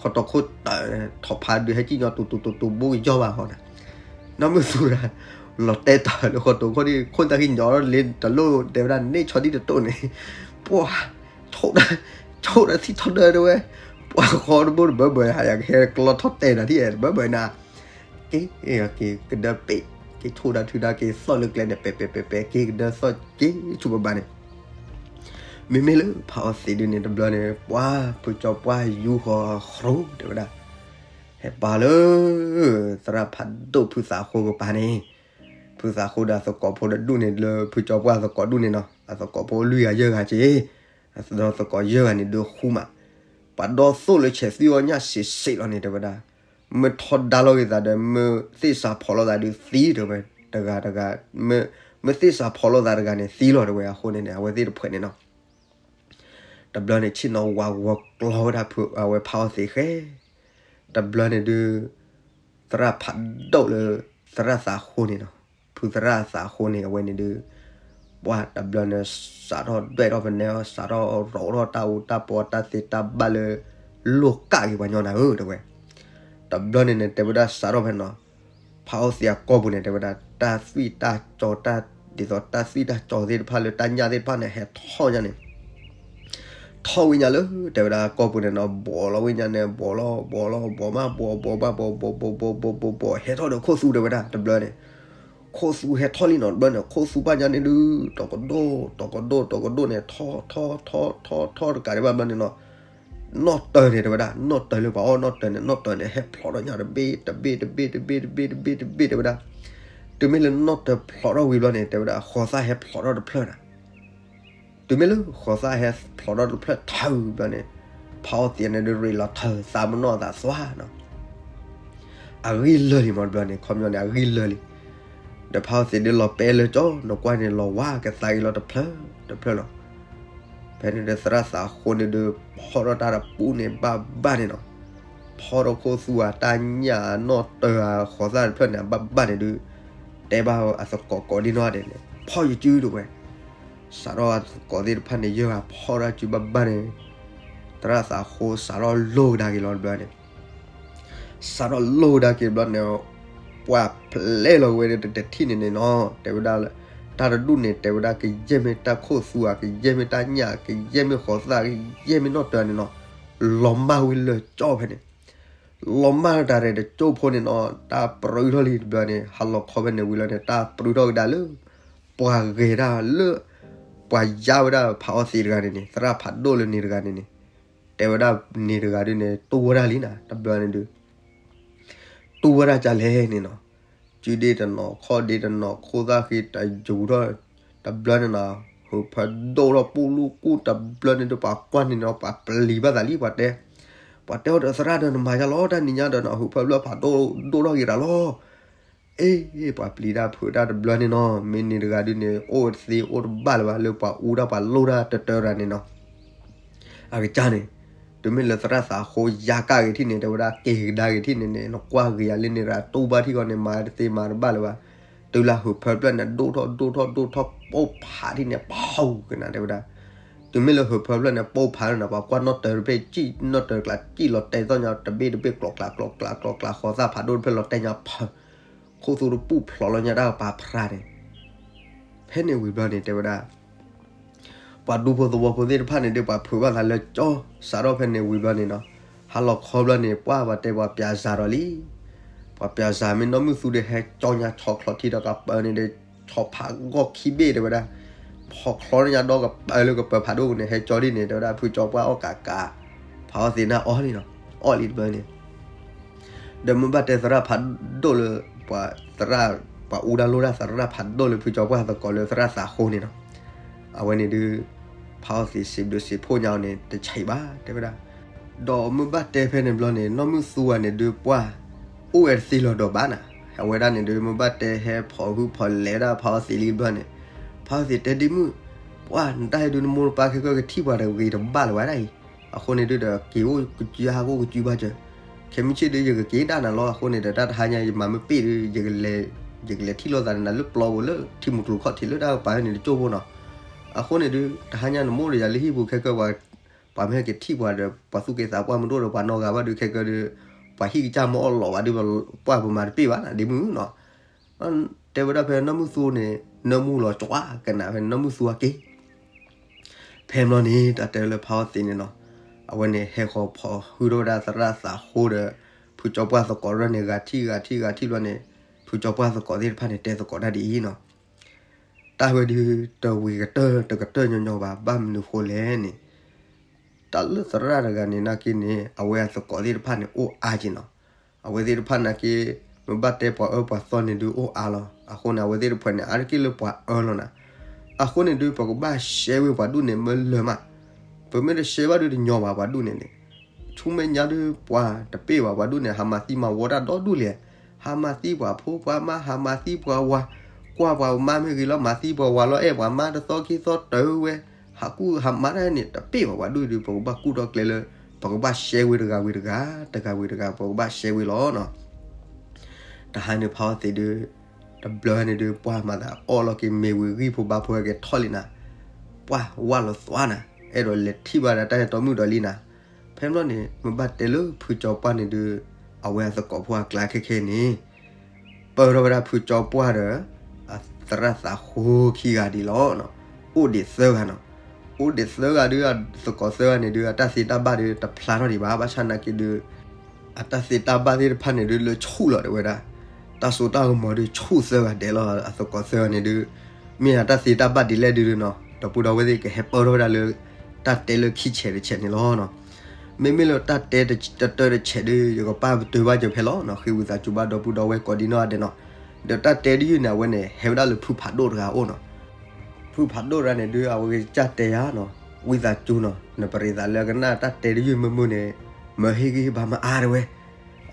ဃီတီခိၣ်တၢၢ် ထီဖးဒုးဟဲကံၣ်ညီတူတူတူတူဘိကယီၢ်ဘၣ်ဃီန့ၣ်, နီၢ်မုၢ်သူဝါ လီၤတဲာ်တၢ်လၢဃီတီခိၣ်ဒ်ခိၣ်တၢ်ခံညီလၢတလိၣ်တဲဝဲဒၣ်န့ၣ်ဆီဒံၣ်တတိၣ်န့ၣ်, ပှၤ ဆိၣ်တၢ် ဆိၣ်တၢ်သံၣ်ထီၣ်ဒၢတဲဝဲ, ပှၤဃီတဘိတဘၢဘၢ ဟးယၤကဟဲကျီထီၣ်တဲာ်နၤထံၣ်အဲၣ်တဘၢဘၢနၤ က့ၤ က့ၤကဒၢပ့း က့ၤဆိၣ်တၢ်ထုတၢ်က့ၤသီၣ်လၢကျဲန့ၣ် ပဲာ်ပဲာ်ပဲာ်ပဲာ် က့ၤကဒၢသီၣ်က့ၤဆူၣ်ဘၣ်ဘၣ်န့ၣ်, မ့မ့ၢ်လၢဖးအီသံးဒုးန့ၣ် တဘျီန့ၣ် ပှၤဖုကၠီပှၢ်ယူဃီၤဃြူတဲဝဲဒၣ်, ဟဲပာ်လၢ သရၣ်ဖးဒိၣ်ဖုသးဃိကပၤန့ၣ်, ဖုသးဃိဒီးအသကိးဖိတဒူၣ်န့ၣ် လၢဖုကၠီပှၢ်အသကိးဒူၣ်န့ၣ်နီၤ အသကိးဖိလွံၢ်ဂၤယဲၢ်ဂၤက့ၤ, ဒီးသကိးယဲၢ်ဂၤန့ၣ်ဒုးဃူမး, ပှၤဒီသိၣ်လၢဆဲးသွံၣ်အီၣ်ညၣ်စံးစ့းလီၤန့ၣ်တဲဝဲဒၣ်, မ့ၢ်ထီဒါလိာ်က့ၤသးဒီး မ့ၢ်သ့ၣ်စးဖီးလိာ်သးဒုးသံတဲဝဲ, တဂၤတဂၤ, မ့ၢ်သ့ၣ်စးဖီးလိာ်သးတဂၤန့ၣ်သံလီၤတဲဝဲ အဃိန့ၣ်န့ၣ် အဝဲသ့ၣ်တဖှဲးန့ၣ်နီၤ တဘျီန့ၣ် ဆ့ၣ်နီၤဝါဂီၤကျီဝဲဒၣ်ဖု အဝဲဖးအီသံးဃဲ, တဘျီန့ၣ်ဒုး သရၣ်ဖးဒိၣ်လၢ သရၣ်သးဃိန့ၣ်နီၤ, ဖုသရၣ်သးဃိန့ၣ် အဝဲန့ၣ်ဒုး ပှၤတဘျီန့ၣ် စးထီၣ်ဒွဲၣ်ထီၣ်ဖဲန့ၣ် စးထီၣ်ရိးထီၣ်တၢ်အူတၢ်ပီတၢ်သ့တၢ်ဘၣ်လၢ လိၣ်ကၣ်က့ၤပှၤညီနၤဧၢ တဲဝဲ, တဘျီန့ၣ်န့ၣ် တဲဝဲဒၣ်စးထီၣ်ဖဲနီၤ ဖးအီသံးအကီၢ်ပူၤန့ၣ် တဲဝဲဒၣ် တၢ်သွံၣ်တၢ်ကၠီတၢ် ဒ်သိးတၢ်သွံၣ်တၢ်ကၠီသ့ၣ်တဖၣ်လၢတၢ်ညၣ်သ့ၣ်တဖၣ်န့ၣ် ဟဲထီၣ်ညါန့ၣ်, ထီၣ်ဝံၤညါလၢ တဲဝဲဒၣ်ကီၢ်ပူၤန့ၣ်နီၤ ဘီးလီၤဝံၤညါန့ၣ် ဘီးလီၤ ဘီးလီၤ ဘီးမး ဘီး ဘီးမး ဘီး ဘီး ဘီး ဘီး ဘီး ဘီး ဟဲထီၣ်ဒီးခိၣ်သူတဲဝဲဒၣ် တဘျီန့ၣ်, ခိၣ်သူဟဲထီၣ်လံနီၤ တဘျီန့ၣ် ခိၣ်သူဘၣ်ညါန့ၣ်ဒုး တီၤကဒိၣ် တီၤကဒိၣ် တီၤကဒိၣ်န့ၣ် ထီၣ် ထီၣ် ထီၣ် ထီၣ် ထီၣ်တကးဒံးဘၣ်ဘျီန့ၣ်နီၤ နီၣ်တၢၤန့ၣ် တဲဝဲဒၣ် နီၣ်တၢၤလၢပှၤအီၣ်နီၣ်တၢၤန့ၣ် နီၣ်တၢၤန့ၣ် ဟဲဖျိးထီၣ်ညါတဘ့ၣ် တဘ့ၣ် တဘ့ၣ် တဘ့ၣ် တဘ့ၣ် တဘ့ၣ် တဘ့ၣ် တဲဝဲဒၣ်, တုၤမ့ၢ်လၢနီၣ်တၢၤဖျိးထီၣ်ဝံၤဘျီန့ၣ် တဲဝဲဒၣ် ဃိးသၣ်ဟဲဖျိးထီၣ်တဖျၢၣ်နၤ, တုၤမ့ၢ်လၢဃိးသၣ်ဟဲဖျိးထီၣ်တဖျၢၣ်ထၢဘျီန့ၣ်, ဖးအီသံးန့ၣ်ဒုးရ့းလီၤထၢသးမနီၢ်သးသွါနီၤ အဂံၢ်လၢာ်လံမးတဘျီန့ၣ် ခီပညီန့ၣ် အဂံၢ်လၢာ်လံ, ဒီးဖးအီသံးဒုးလီၤပဲလၢကၠီ နကွၢ်န့ၣ်လီၤဝါကသးဂ့ၤလီၤတဖျၢၣ်တဖျၢၣ်လီၤ, ဖဲန့ၣ်ဒီးသရၣ်သးဃိန့ၣ်ဒုး ဖီၣ်ထီၣ်တၢ်တပူၤန့ၣ်ဘၣ်ဘၣ်န့ၣ်နီၤ, ဖီၣ်ထီၣ်ခိၣ်သူဧါ တၢ်ညၣ်နီၣ်တၢၤဧါ ဃိးသၣ်တဖျၢၣ်န့ၣ် အဘၣ်ဘၣ်န့ၣ်ဒုး တဲဘၣ်အသကိးကိးဒံနီၢ်ဒဲးန့ၣ် ဖီၣ်ယစုတဲဝဲ, စးထီၣ်အသကိးသ့ၣ်တဖၣ်န့ၣ် ယဲၢ်ဂၤဖီၣ်ထီၣ်စုဘၣ်ဘၣ်န့ၣ်, သရၣ်သးဃိစးထီၣ်လိၣ်ကဒါက့ၤလီၤတဘျီန့ၣ် စးထီၣ်လိၣ်ကဒါက့ၤဘျီန့ၣ်, ပှၤဖျဲးလီၤဝဲဒၣ်တထံၣ်န့ၣ်န့ၣ်နီၤ တဲဝဲဒၣ်လၢ တၢ်တဒူၣ်န့ၣ် တဲဝဲဒၣ်ကယဲၢ်မ့ၢ်တၢ်ခိၣ်သူဧါ ကယဲၢ်မ့ၢ်တၢ်ညၣ် ကယဲၢ်မ့ၢ်ဃိးသၣ် ကယဲၢ်မ့ၢ်နီၣ်တၢၤန့ၣ်နီၤ, လီၤမၢ်ဝံၤလၢာ်ကၠီဖဲန့ၣ်, လီၤမၢ်တၢ်ရဲၣ်တကၠိၢ်ဖိန့ၣ်နီၤ တၢ်ပြူထီၣ်လံတဘျီန့ၣ် ဟးလီၤခီဖဲန့ၣ်ဝံၤလီၤန့ၣ် တၢ်ပြူထီၣ်ကဒါလၢ ပှၤဂဲၤတၢ်လၢ ပှၤယါဝဲဒၣ်ဖးအီသံးတဂၤန့ၣ်န့ၣ် သရၣ်ဖးဒိၣ်လၢန့ၣ်တဂၤန့ၣ်န့ၣ်, တဲဝဲဒၣ်န့ၣ်တဂၤဒုးန့ၣ် တူၢ်ဝဲဒၣ်လံနၤ တဘျီန့ၣ်ဒုး တူၢ်ဝဲဒၣ်ကလဲၣ်န့ၣ်နီၤ, စုဒ့တနီၤ ခီၣ်ဒ့တနီၤ ခိၣ်သၣ်ဃ့တယူၤထီၣ်, တဘျီန့ၣ်နီၤ ဟုးဖၢဒိၣ်ထီၣ်ပူၤလူၤကူၣ်တဘျီန့ၣ်ဒုး ပှၤကွၢ်န့ၣ်နီၤ ပှၤပျံၤဘၣ်သးလံ ပှၤတဲ, ပှၤတဲအီၤဒီးသရၣ်ဒီးနမၤယါလီၤ တၢ်နံၤညါဒီးနီၤ ဟုးဖၢဘျီဖးဒိၣ်ဒိၣ်ထီၣ်က့ၤတၢ်လီၤ အ့ ပှၤပျံၤတၢ်ဖုးတၢ်တဘျီန့ၣ်နီၤ မ့ၢ်န့ၣ်တဂၤဒုးန့ၣ် အိၣ်သ့အိၣ်တဘၣ်လၢၤဘၣ် လၢပှၤအူတၢ်ပှၤလိၣ်တၢ်တတၢတဂၤန့ၣ်နီၤ. အကစၢ်န့ၣ် တုၤမ့ၢ်လၢသရၣ်သးဃိယါကၣ်ဂ့ၤထံၣ်န့ၣ် တဲဝဲဒၣ်က့ၤကဒါက့ၤထံၣ်န့ၣ်န့ၣ် နကွၢ်ဂ့ၤယၤလၢန့ၣ်တဂၤ တူၢ်ဘၣ်ထံၣ်ဃီန့ၣ် မၤတသ့မၤတဘၣ်လၢၤဘၣ်. တုၤလၢဟုးဖၢဖျၢၣ်န့ၣ် ဒိၣ်ထီၣ်ဒိၣ်ထီၣ်ဒိၣ်ထီၣ်ပိၢ်ဖးထံၣ်န့ၣ် ဖီကနၤတဲဝဲဒၣ် တုၤမ့ၢ်လၢဟၢဖၢဖျၢၣ်န့ၣ် ပိၢ်ဖးလီၤန့ၣ် ပှၤကွၢ်နီၣ်တၢၤတဖျၢၣ် ကံၣ်နီၣ်တၢၤကျး ကံၣ်လီၤတဲာ်သီၣ်ညါ တဘ့ၣ်တဘ့ၣ် ကျိးကျး ကျိးကျး ကျိးကျး ဃီၤသၣ်ဖးဒိၣ်တဖျၢၣ်လီၤတဲာ်ညါဖၢ ခိၣ်သူတပူၢ်ဖျိးလီၤညါတၢ်ပာ်ဖျါန့ၣ် ဖဲန့ၣ်ဝံၤဘျီန့ၣ် တဲဝဲဒၣ် ပှၤဒူဖိသဝီဖိသ့ၣ်တဖၣ်န့ၣ်ဒီး ပှၤဖုးဘၣ်သးလၢကၠီ စးထီၣ်ဖဲန့ၣ်ဝံၤဘျီန့ၣ်နီၤ, ဟါလီၤခီဘျီန့ၣ် ပှၢ်ပှၤတဲပှၤပၠးစၤဒီးလံ, ပှၤပၠးစၤမ့ၢ်နီၢ်မုၢ်သူဒီး ဟဲကၠီညါဆီချီထံဒီးကပၢန့ၣ်ဒီး ဆီဖးဂီၢ်ခံဘ့ၣ်တဲဝဲဒၣ်, ဆီချီညါဒီးကပၢလၢကပၢၤဖးဒိၣ်န့ၣ် ဟဲကၠီဒ်န့ၣ် တဲဝဲဒၣ် ဖုကၠီပှၢ်အီၣ်ကးကး, ဖးအီၣ်သ့ၣ်နၢ်အီၣ်လံနီၤ, အီၣ်လံတဘျီန့ၣ် ဒီးမ့ၢ်ဘၣ်တဲသရၣ်ဖးဒိၣ်လၢ ပှၤသရၣ် ပှၤအူဒၣ်လိၣ်ဒၣ်သရၣ်ဖးဒိၣ်လၢဖုကၠီပှၢ်သကိးလၢသရၣ်သးဃိန့ၣ်နီၤ, အဝဲန့ၣ်ဒုး ဖးအီၣ်သ့ၣ်စံးဘျုးစံးဖှိၣ်ညါအီၤန့ၣ် တဆံးဘၣ် တဲဝဲဒၣ်, ဒီးမ့ၢ်ဘၣ်တဲဖဲန့ၣ်ဘျီန့ၣ် နီၢ်မုၢ်သူဧါန့ၣ်ဒုး ပှၢ်အိၣ်ဝဲတသ့လီၤဒီးဘၣ်နၤ, အဝဲဒၣ်န့ၣ်ဒုး မ့ၢ်ဘၣ်တဲဟဲဖိးဟုဖိးလဲၤဒၣ်ဖးအီၣ်သ့ၣ်လံတဘျီန့ၣ်, ဖးအီၣ်သ့ၣ်တဲဒ့မုၣ်, ပှၢ် နတၢ်ဟဲဒုးနမိၢ်နပၢ်ခဲကၢကထံၣ်ပှၤတဂ့ၤတဘၣ်လၢၤဝဲဒၣ်အံၤ, အဃိန့ၣ်ဒုးဒီး က့ၤအိၣ်ကစုဟးကအိၣ်ကစုဘၣ်စၢၤ, ခဲမုၢ်ဆ့ၣ်ဒုး ယကက့ၤဒၣ်နၤလီၤ, အဃိန့ၣ်ဒီး တၢ်တဟါညါယမၤမ့ၢ်ပ့ၣ်ဒုး ယကလဲၤထံၣ်လိာ်သးဒီးနၤလၢပျီပူၤလၢထံမူကျိၤခီၣ်ထံးလၢတၢ်ကပၤန့ၣ်တကၠိၢ်ဖိနီၤ, အဃိန့ၣ်ဒုး တဟါညါနမိၢ်ဒီးယၤလၢဟံၣ်ပူၤခဲကၢ ပှၤမ့ၢ်ဟဲက့ၤထံၣ်ပှၤဒီး ပှၤသူၣ်က့သးပှၢ်မုၢ်ဒိၣ်ဒီး ပှၤနီၢ်ဂၤဘၣ်ဒုး ခဲကၢဒုး ပှၤဟံၣ်ကစၢ်မ့ၢ်အီၣ်လီၤဘၣ်ဒုး ပှၢ်ပမၤတပ့ၣ်ဘၣ်နၤ ဒ့မုၣ်နီၤ, တဲဝဲဒၣ်ဖဲနီၢ်မုၢ်သူန့ၣ် နၢမူလီၤကွၢ်ကနၣ်ဖဲနီၢ်မုၢ်သူအက့ၤ ဖဲဘျီန့ၣ် တၢ်တဲလၢဖးအီၣ်သ့ၣ်န့ၣ်နီၤ, အဝဲန့ၣ်ဟဲဃီၤဖိးဟုထီၣ်ဝဲဒၣ်သရၣ်သးဃိဒီး ဖုကၠီပှၢ်သကိးရၢ်န့ၣ် ဂၤထံၣ်ဂၤထံၣ်ဂၤထံၣ်ဘျီန့ၣ် ဖုကၠီပှၢ်သကိးသ့ၣ်တဖၣ်န့ၣ် တဲသကိးတၢ်ဒ်အံၤနီၤ, တၢ်ဝဲဒုး တဝံၤကတၢၢ်တကတၢၢ်ညီညီဘၣ် ဘၣ်မနုၤဃိလဲၣ်န့ၣ် တၢ်လၢသရၣ်တဂၤန့ၣ်နာ်က့န့ၣ် အဝဲအသကိးသ့ၣ်တဖၣ်န့ၣ်အိၣ်အါက့နီၤ, အဝဲသ့ၣ်တဖၣ်နာ်က့ မ့ၢ်ဘၣ်တဲပှၤအၢပှၤသီန့ၣ်ဒုးအိၣ်အါလီၤ, အဃိန့ၣ် အဝဲသ့ၣ်တဖၣ်န့ၣ် အါတက့ၢ်လၢပှၤအၢလီၤနၤ, အဃိန့ၣ်ဒုး ပကဘၣ်ရှဲဝဲပှၤဒူၣ်န့ၣ်မ့ၢ်လၢာ်မး, ပမ့ၢ်တရှဲဘၣ်ဒုးတညီဘၣ်ပှၤဒူၣ်န့ၣ်န့ၣ် ဆူမဲာ်ညါဒုးပှၤတပ့ၢ်ဘၣ်ပှၤဒူၣ်န့ၣ် ဟးမၤသံမၤဝီတၢ်ဒီဒူၣ်လဲၣ်, ဟးမၤသံပှၤဖိပှၤမါ ဟးမၤသံပှၤဝၤ, ကွၢ်ပှၤမါမ့ၢ်ဂ့ၤလီၤ မၤသံပှၤဝၤလီၤ အဲၣ်ပှၤမါတသီခံသီတၢ်ဝဲ, ဟးကူၣ်ဟးမၤတၢ်န့ၣ် တပ့ၢ်ဘၣ်ပှၤဒူၣ်ဒုး ပကဘၣ်ကူၣ်ထီၣ်ကျဲလၢ ပကဘၣ်ရှဲဝဲတဂၤဝံၤတဂၤ တဂၤဝံၤတဂၤ ပကဘၣ်ရှဲဝဲလီၤနီၤ. တဟါန့ၣ်ဖးအီၣ်သ့ၣ်ဒုး တဘျီန့ၣ်ဒုး ပှၢ်မၤသးအီၣ်လီၤက့ၤမ့ၢ်ဝံၤဂံၢ်ဖိဘါဖိဟဲက့ၤထီၣ်လံနၤ, ပှၢ်ဝၢ်လီၤသွါနၤ, အဲၣ်ဒိးလဲၤထံၣ်ဘၣ်ဒီးတၢ်အဲၣ်တီမုၣ်ဒီးလံနၤ. ဖဲဘျီန့ၣ် မ့ၢ်ဘၣ်တဲလၢဖုကၠီပှၢ်န့ၣ်ဒုး အဝဲအသကိးဖိအကျါခဲခဲန့ၣ် ပၢၢ်ထီၣ်ဝဲဒၣ်ဖုကၠီပှၢ်ဒီး အသရၣ်သးဃိခံဂၤဒ်လီၤ. အိၣ်ဒံးသၢဂၤနီၤ, အိၣ်ဒံးသၢဂၤဒုး အသကိးသၢဂၤန့ၣ်ဒုး အတၢ်သ့တၢ်ဘၣ်ဒုး တဖျါထီၣ်ဒံးဘၣ် ဘၣ်ဆၣ်နာ်က့ဒုး အတၢ်သ့တၢ်ဘၣ်သ့ၣ်တဖၣ်န့ၣ်ဒုး လၢဆူၣ်လီၤတဲဝဲဒၣ်, တၢ်စိတၢ်ကမီၤဒုးဆူၣ်သၢဂၤဒဲးလီၤ. အသကိးသၢဂၤန့ၣ်ဒုး မ့ၢ်အတၢ်သ့တၢ်ဘၣ်ဒ်လဲၣ်ဒုးနီၤ ဒီပုၢ်ဒီဝဲၢ်သ့ၣ်ကဟဲပၢၢ်ထီၣ်ဝဲဒၣ်လၢ တၢ်တဲလၢခံဆဲးတဆဲးန့ၣ်လီၤ. မ့မ့ၢ်လၢတၢ်တဲတတၢတဆဲးဒုး ယကပာ်ပတုာ်ဘၣ်စၢၤဖဲလီၤနီၤ ဃ့ဝံသးစူၤဘၣ်ဒီပုၢ်ဒီဝဲၢ်ကိးဒံနီၢ်ဂၤဒဲးနီၤ. ဒီးတၢ်တဲတယုၢ်န့ၣ် အဝဲန့ၣ် ဟဲဝဲဒၣ်လၢဖုဖးဒိၣ်တဂၤအအိၣ်နီၤ. ဖုဖးဒိၣ်တဂၤန့ၣ်ဒုး အဝဲကစၢ်တဲယၤနီၤ ဝံသးစူၤနီၤ နပရံးသးလၢကနၣ်တၢ်တဲတယုၢ်မုာ်မုာ်န့ၣ် မၢဟ့ၣ်ဂံၢ်ဟ့ၣ်ဘါမၤအါတဝဲ.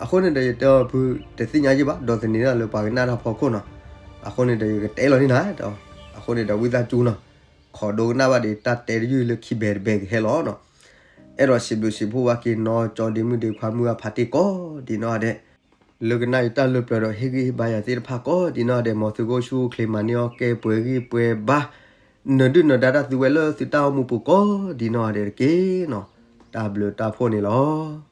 အဃိန့ၣ်ဒီးယတဲအီၤဖု တသ့ၣ်ညါယံၣ်ဘၣ် ဒီးသန့ၤဒၣ်လၢပှၤကနၣ်တၢ်ဖီခိၣ်နီၤ. အဃိန့ၣ်ဒီးယကတဲလီၤန့ၣ်နၤဒီး အဃိန့ၣ်ဒီးဝံသးစူၤနီၤ ခိးဒိကနၣ်ဘၣ်ဒံးတၢ်တဲတယုၢ်လၢခံဘဲတဘဲကဟဲလီၤနီၤ. အဲၣ်ဒိးစံးဘျုးစံးဖှိၣ်ဘၣ်က့ၤနီၢ်ကၠီဒ့မုၣ်ဒ့ခွါမုၢ်အဖးတ့ၢ်ကိးဒံနီၢ်ဂၤဒဲး လၢကနၣ်ယတၢ်လၢပျၢၤဒီးဟ့ၣ်ဂံၢ်ဟ့ၣ်ဘါယၤသ့ၣ်တဖၣ်ကိးဒံနီၢ်ဂၤဒဲး မ်သုကအိၣ်ဆူၣ်အိၣ်ချ့မၤန့ၢ်အီၣ်ကဲပှဲၤဂံၢ်ပှဲၤဘါ နဒုၣ်နဒါတၢ်သုဝဲလၢသုတၢ်အိၣ်မူပူၤကိးဒံနီၢ်ဂၤဒဲးတက့ၢ်နီၤ. တၢ်ဘျုးတၢ်ဖှိၣ်န့ၣ်လီၤ.